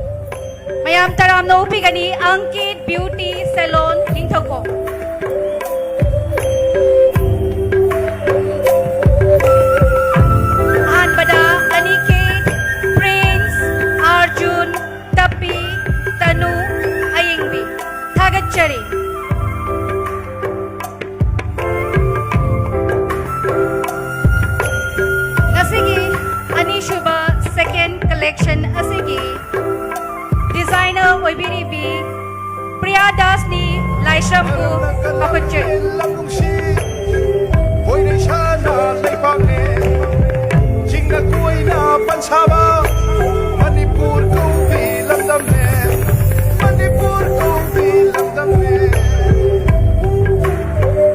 ꯃꯌꯥꯝ ꯇꯔꯥꯝꯅ ꯑꯣꯛꯄꯤꯒꯅꯤ, Ankit Beauty Salon ꯅꯤꯡꯊꯧꯈꯣꯡ꯫ ꯑꯍꯥꯟꯕꯗ Aniket, Prince, Arjun, ꯇꯞꯄꯤ, ꯇꯅꯨ, ꯑꯌꯤꯡꯕꯤ꯫ ꯊꯥꯒꯠꯆꯔꯤ꯫ ꯉꯁꯤꯒꯤ ꯑꯅꯤꯁꯨꯕ second collection ꯑꯁꯤꯒꯤ designer ꯑꯣꯏꯕꯤꯔꯤꯕꯤ ꯄ꯭ꯔꯤꯌꯥ ꯗꯥꯁꯅꯤ ꯂꯥꯏꯁ꯭ꯔꯝꯕꯨ ꯃꯈꯨꯠ ꯆꯦꯛ꯫ ꯍꯣꯏꯅꯩꯁꯥꯅ ꯂꯩꯄꯥꯛꯅꯦ, ꯆꯤꯡꯅ ꯀꯣꯏꯅ ꯄꯟꯁꯥꯕ, ꯃꯅꯤꯄꯨꯔ ꯀꯧꯕꯤ ꯂꯝꯗꯝꯅꯦ, ꯃꯅꯤꯄꯨꯔ ꯀꯧꯕꯤ ꯂꯝꯗꯝꯅꯦ꯫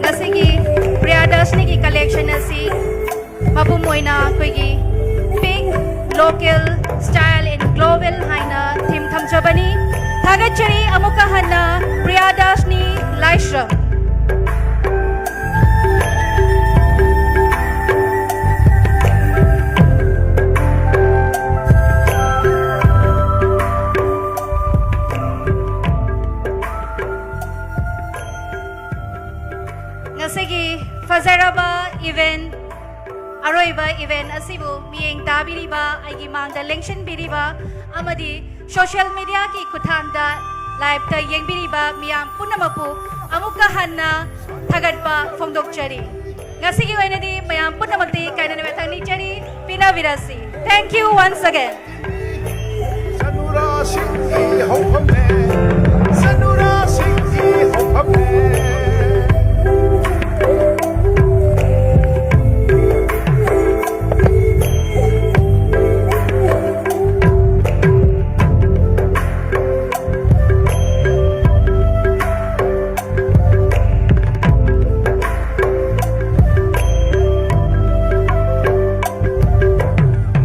ꯉꯁꯤꯒꯤ ꯄ꯭ꯔꯤꯌꯥ ꯗꯥꯁꯅꯤꯒꯤ collection ꯑꯁꯤ ꯃꯄꯨꯝ ꯑꯣꯏꯅ ꯑꯩꯈꯣꯏꯒꯤ Pick Local Style in Global ꯍꯥꯏꯅ theme ꯊꯝꯖꯕꯅꯤ꯫ ꯊꯥꯒꯠꯆꯔꯤ ꯑꯃꯨꯛꯀ ꯍꯟꯅ ꯄ꯭ꯔꯤꯌꯥ ꯗꯥꯁꯅꯤ ꯂꯥꯏꯁ꯭ꯔꯝ꯫ ꯉꯁꯤꯒꯤ Event, ꯑꯔꯣꯏꯕ event ꯑꯁꯤꯕꯨ ꯃꯤꯠꯌꯦꯡ ꯇꯥꯕꯤꯔꯤꯕ, ꯑꯩꯒꯤ ꯃꯥꯡꯗ ꯂꯦꯡꯁꯤꯟꯕꯤꯔꯤꯕ ꯑꯃꯗꯤ social mediaꯒꯤ ꯈꯨꯠꯊꯥꯡꯗ liveꯇ ꯌꯦꯡꯕꯤꯔꯤꯕ ꯃꯤꯌꯥꯝ ꯄꯨꯝꯅꯃꯛꯄꯨ ꯑꯃꯨꯛꯀ ꯍꯟꯅ ꯊꯥꯒꯠꯄ ꯐꯣꯡꯗꯣꯛꯆꯔꯤ꯫ ꯉꯁꯤꯒꯤ ꯑꯣꯏꯅꯗꯤ ꯃꯌꯥꯝ ꯄꯨꯝꯅꯃꯛꯇꯤ ꯀꯥꯏꯅꯅꯕ ꯊꯛꯅꯤꯡꯖꯔꯤ꯫ ꯄꯤꯅꯕꯤꯔꯁꯤ꯫ Thank you once again. ꯆꯅꯨꯔꯥꯁꯤꯡꯒꯤ ꯍꯧꯐꯝꯅꯦ, ꯆꯅꯨꯔꯥꯁꯤꯡꯒꯤ ꯍꯧꯐꯝꯅꯦ꯫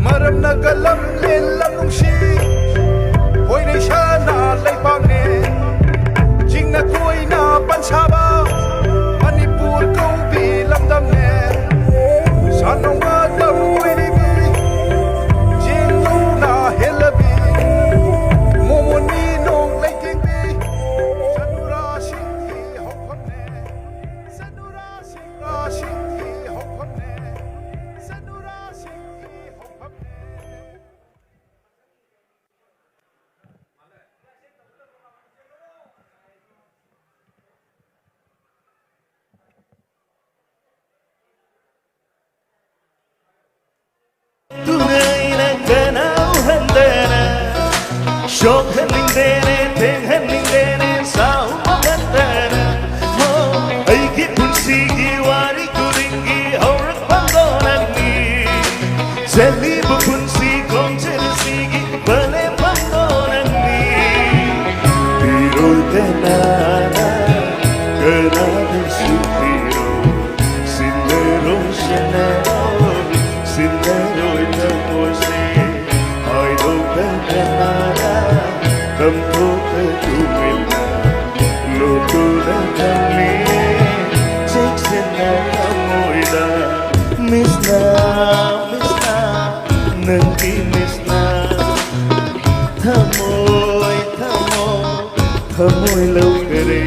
ꯃꯔꯝꯅ ꯀꯂꯝ ꯂꯦꯟ ꯂꯝ ꯅꯨꯡꯁꯤ, ꯍꯣꯏꯔꯩ ꯁꯅꯥ ꯂꯩꯄꯥꯛꯅꯦ꯫ ꯆꯤꯡꯅ ꯀꯣꯏꯅ ꯄꯟꯁꯥꯕ ꯃꯅꯤꯄꯨꯔ ꯀꯧꯕꯤ ꯂꯝꯗꯝꯅꯦ꯫ ꯁꯥꯟꯅꯧꯅ ꯇꯝ ꯑꯣꯏꯔꯤꯕꯤ, ꯆꯦꯡꯂꯧꯅ ꯍꯦꯜꯂꯕꯤ, ꯃꯣꯃꯣꯅꯤ ꯅꯣꯡ ꯂꯩꯇꯦꯡꯕꯤ, ꯆꯅꯨꯔꯥꯁꯤꯡꯒꯤ ꯍꯧꯐꯝꯅꯦ꯫ ꯆꯅꯨꯔꯥꯁꯤꯡ, ꯔꯥꯁꯤꯡꯒꯤ ꯍꯧꯐꯝꯅꯦ꯫ ꯆꯅꯨꯔꯥꯁꯤꯡꯒꯤ ꯍꯧꯐꯝꯅꯦ꯫ ꯇꯨꯅꯩꯅ ꯀꯅꯥꯎ ꯍꯟꯗꯅ ꯁꯣꯛꯍꯟꯅꯤꯡꯗꯦꯅꯦ, ꯊꯦꯡꯍꯟꯅꯤꯡꯗꯦꯅꯦ, ꯁꯥꯎ ꯃꯃꯟꯗꯅ꯫ ꯍꯣ, ꯑꯩꯒꯤ ꯄꯨꯟꯁꯤꯒꯤ ꯋꯥꯔꯤ ꯈꯨꯗꯤꯡꯒꯤ ꯍꯧꯔꯛꯐꯝꯗꯣ ꯅꯪꯅꯤ꯫ ꯆꯠꯂꯤꯕ ꯄꯨꯟꯁꯤ ꯈꯣꯡꯆꯠ ꯑꯁꯤꯒꯤ ꯄꯂꯦꯝꯐꯝꯗꯣ ꯅꯪꯅꯤ꯫ ꯄꯤꯔꯣꯏ ꯀꯅꯥꯅ, ꯀꯅꯥꯅꯁꯨ ꯄꯤꯔꯣꯏ꯫ ꯁꯤꯟꯅꯔꯣꯏ, ꯁꯤꯟꯅꯔꯣꯏ, ꯁꯤꯟꯅꯔꯣꯏ ꯊꯃꯣꯏꯁꯦ꯫ ꯍꯥꯏꯗꯣꯛꯇ ꯀꯅꯥꯅ ꯇꯝꯊꯣꯛꯇ ꯇꯨꯃꯤꯟꯅ ꯂꯣꯠꯇꯨꯅ ꯊꯝꯂꯤꯌꯦ ꯆꯦꯛꯁꯤꯟꯅ ꯊꯃꯣꯏꯗ꯫ ꯃꯤꯁꯅ, ꯃꯤꯁꯅ, ꯅꯪꯒꯤ ꯃꯤꯁꯅ ꯊꯃꯣꯏ, ꯊꯃꯣꯏ, ꯊꯃꯣꯏ ꯂꯧꯈꯔꯦ꯫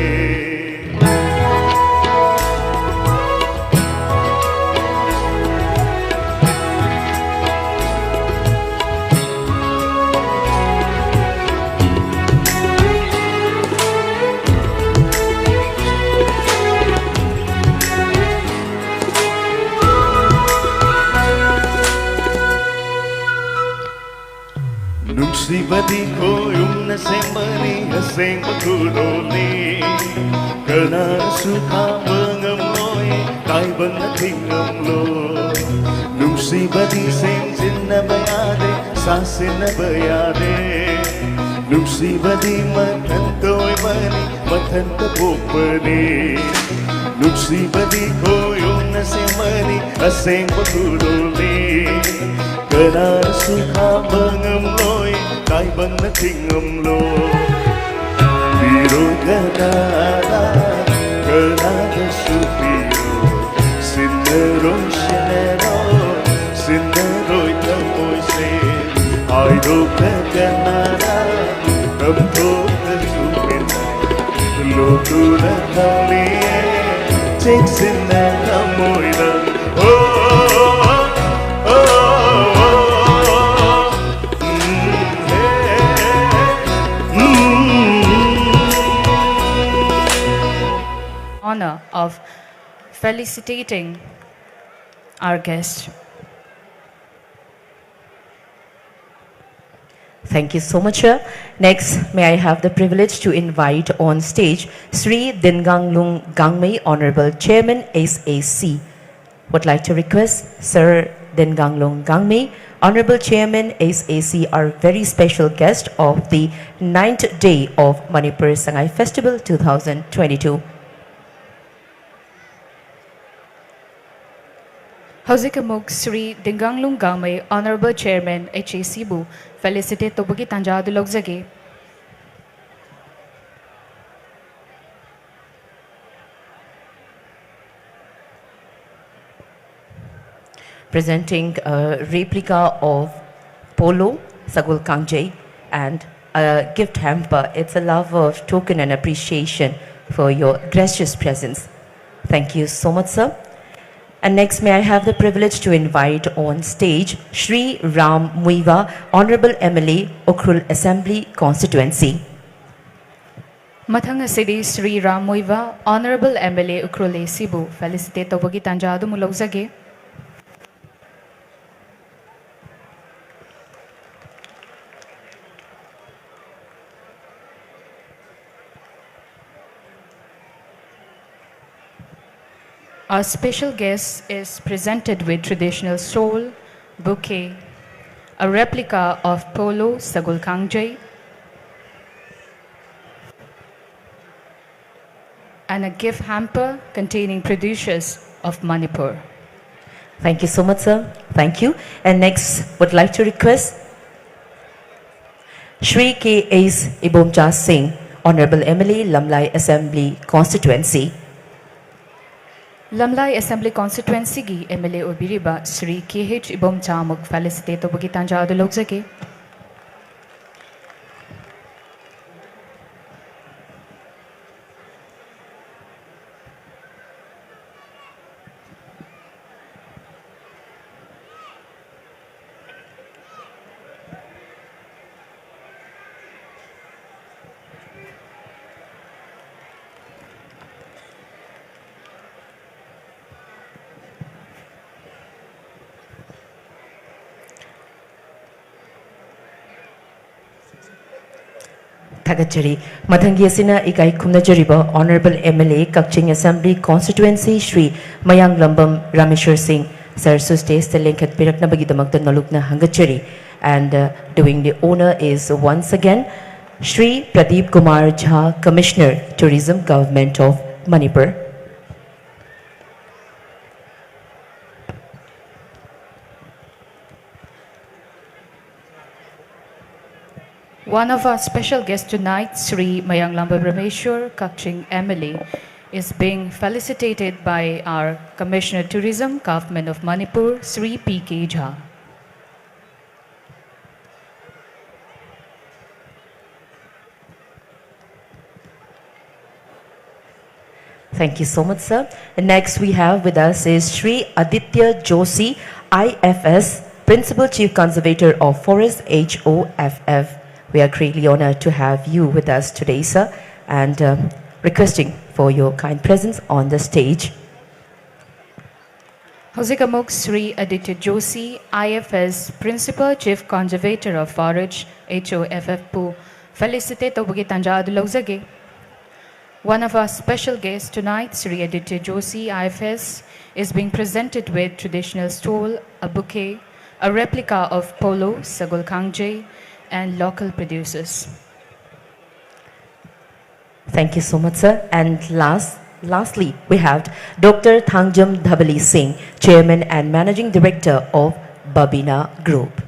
ꯕꯗꯤ ꯈꯣꯏꯌꯨꯝꯅ ꯁꯦꯝꯕꯅꯤ ꯑꯁꯦꯡꯕ ꯈꯨꯗꯣꯜꯅꯤ꯫ ꯀꯅꯥꯅꯁꯨ ꯊꯥꯕ ꯉꯝꯂꯣꯏ, ꯇꯥꯏꯕꯪꯅ ꯊꯤꯡꯂꯝꯂꯣꯏ꯫ ꯅꯨꯡꯁꯤꯕꯗꯤ ꯁꯦꯝꯖꯤꯟꯅꯕ ꯌꯥꯗꯦ, ꯁꯥꯁꯤꯟꯅꯕ ꯌꯥꯗꯦ꯫ ꯅꯨꯡꯁꯤꯕꯗꯤ ꯃꯊꯟꯇ ꯑꯣꯏꯕꯅꯤ, ꯃꯊꯟꯇ ꯄꯣꯛꯄꯅꯤ꯫ ꯅꯨꯡꯁꯤꯕꯗꯤ ꯈꯣꯏꯌꯨꯝꯅ ꯁꯦꯝꯕꯅꯤ ꯑꯁꯦꯡꯕ ꯈꯨꯗꯣꯜꯅꯤ꯫ ꯀꯅꯥꯅꯁꯨ ꯈꯥꯝꯕ ꯉꯝꯂꯣꯏ, ꯇꯥꯏꯕꯪꯅ ꯊꯤꯡꯉꯝꯂꯣꯏ꯫ ꯄꯤꯔꯣꯏ ꯀꯅꯥꯗ, ꯀꯅꯥꯗꯁꯨ ꯄꯤꯔꯣꯏ꯫ ꯁꯤꯟꯅꯔꯣꯏ, ꯁꯤꯟꯅꯔꯣꯏ, ꯁꯤꯟꯅꯔꯣꯏ ꯊꯃꯣꯏꯁꯦ꯫ ꯍꯥꯏꯗꯣꯛꯇ ꯀꯅꯥꯗ, ꯇꯝꯊꯣꯛꯇꯁꯨ ꯄꯦꯟꯅ꯫ ꯂꯣꯠꯇꯨꯅ ꯊꯝꯂꯤꯌꯦ, ꯆꯦꯛꯁꯤꯟꯅ ꯊꯃꯣꯏꯗ꯫ Oh, oh, oh, oh, oh, oh. Honor of felicitating our guest. Thank you so much, sir. Next, may I have the privilege to invite on stage Sri Dinganglung Gangmei, Honorable Chairman, S A C. Would like to request Sir Dinganglung Gangmei, Honorable Chairman, S A C, our very special guest of the ninth day of Manipur Sangai Festival two thousand twenty-two. ꯍꯧꯖꯤꯛ ꯑꯃꯨꯛ Shri ꯗꯤꯡꯒꯥꯡꯂꯨꯡ ꯒꯥꯡꯃꯩ, Honorable Chairman, H A C ꯕꯨ felicitate ꯇꯧꯕꯒꯤ ꯇꯥꯟꯖꯥ ꯑꯗꯨ ꯂꯧꯖꯒꯦ꯫ Presenting a replica of Polo, Sagol Kangjei, and a gift hamper. It's a love of token and appreciation for your gracious presence. Thank you so much, sir. And next, may I have the privilege to invite on stage Shri Ram Muivah, Honorable M L A, Ukhrul Assembly Constituency. ꯃꯊꯪ ꯑꯁꯤꯗꯤ Shri Ram Muivah, Honorable M L A, Ukhrul A C ꯕꯨ felicitate ꯇꯧꯕꯒꯤ ꯇꯥꯟꯖꯥ ꯑꯗꯨꯃꯨꯛ ꯂꯧꯖꯒꯦ꯫ Our special guest is presented with traditional shawl, bouquet, a replica of polo, Sagol Kangjai, and a gift hamper containing producers of Manipur. Thank you so much, sir. Thank you. And next, would like to request Shri K H Ibomcha Singh, Honorable M L A, Lamlai Assembly Constituency. Lamlai assembly ꯀꯣꯟꯁꯇꯤꯇ꯭ꯋꯦꯟꯁꯤꯒꯤ M L A ꯑꯣꯏꯕꯤꯔꯤꯕ Shri K H Ibomcha ꯑꯃꯨꯛ facilitate ꯇꯧꯕꯒꯤ ꯇꯥꯟꯖꯥ ꯑꯗꯨ ꯂꯧꯖꯒꯦ꯫ ꯊꯥꯒꯠꯆꯔꯤ꯫ ꯃꯊꯪꯒꯤ ꯑꯁꯤꯅ ꯏꯀꯥꯏ ꯈꯨꯝꯅꯖꯔꯤꯕ Honorable M L A, Kakching Assembly Constituency, Shri Mayanglambam Rameshwar Singh, Sir ꯁꯨ ꯁ꯭ꯇꯦꯖꯇ ꯂꯦꯡꯈꯠꯄꯤꯔꯛꯅꯕꯒꯤꯗꯃꯛꯇ ꯅꯣꯂꯨꯛꯅ ꯍꯪꯒꯠꯆꯔꯤ꯫ And uh, doing the honour is once again Shri Pradeep Kumar Jha, Commissioner, Tourism, Government of Manipur. One of our special guests tonight, Sri Mayanglambam Rameshwar, Kakching M L A, is being felicitated by our Commissioner Tourism, Government of Manipur, Sri P K Jha. Thank you so much, sir. Next, we have with us is Shri Aditya Joshi, I F S, Principal Chief Conservator of Forest, H O F F. We are greatly honored to have you with us today, sir, and um, requesting for your kind presence on the stage. ꯍꯧꯖꯤꯛ ꯑꯃꯨꯛ Shri Aditya Joshi, I F S, Principal Chief Conservator of Forest, H O F F, ꯄꯨ ꯐꯦꯂꯤꯁꯤꯇꯦꯠ ꯇꯧꯕꯒꯤ ꯇꯥꯟꯖꯥ ꯑꯗꯨ ꯂꯧꯖꯒꯦ꯫ One of our special guests tonight, Sri Aditya Joshi, I F S, is being presented with traditional stole, a bouquet, a replica of polo, Sagol Khangjei, and local producers. Thank you so much, sir. And last, lastly, we have Doctor Thangjam Dhabali Singh, Chairman and Managing Director of Babina Group.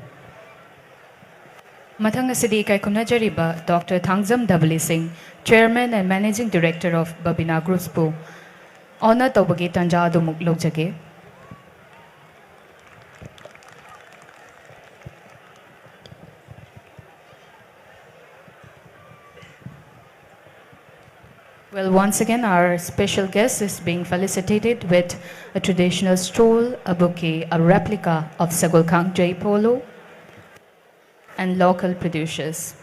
ꯃꯊꯪ ꯑꯁꯤꯗꯤ ꯏꯀꯥꯏ ꯈꯨꯝꯅꯖꯔꯤꯕ Doctor Thangjam Dhabali Singh, Chairman and Managing Director of Babina Groups ꯄꯨ honor ꯇꯧꯕꯒꯤ ꯇꯥꯟꯖꯥ ꯑꯗꯨꯃꯨꯛ ꯂꯧꯖꯒꯦ꯫ Well, once again, our special guest is being felicitated with a traditional stole, a bouquet, a replica of Sagol Khangjei polo, and local producers.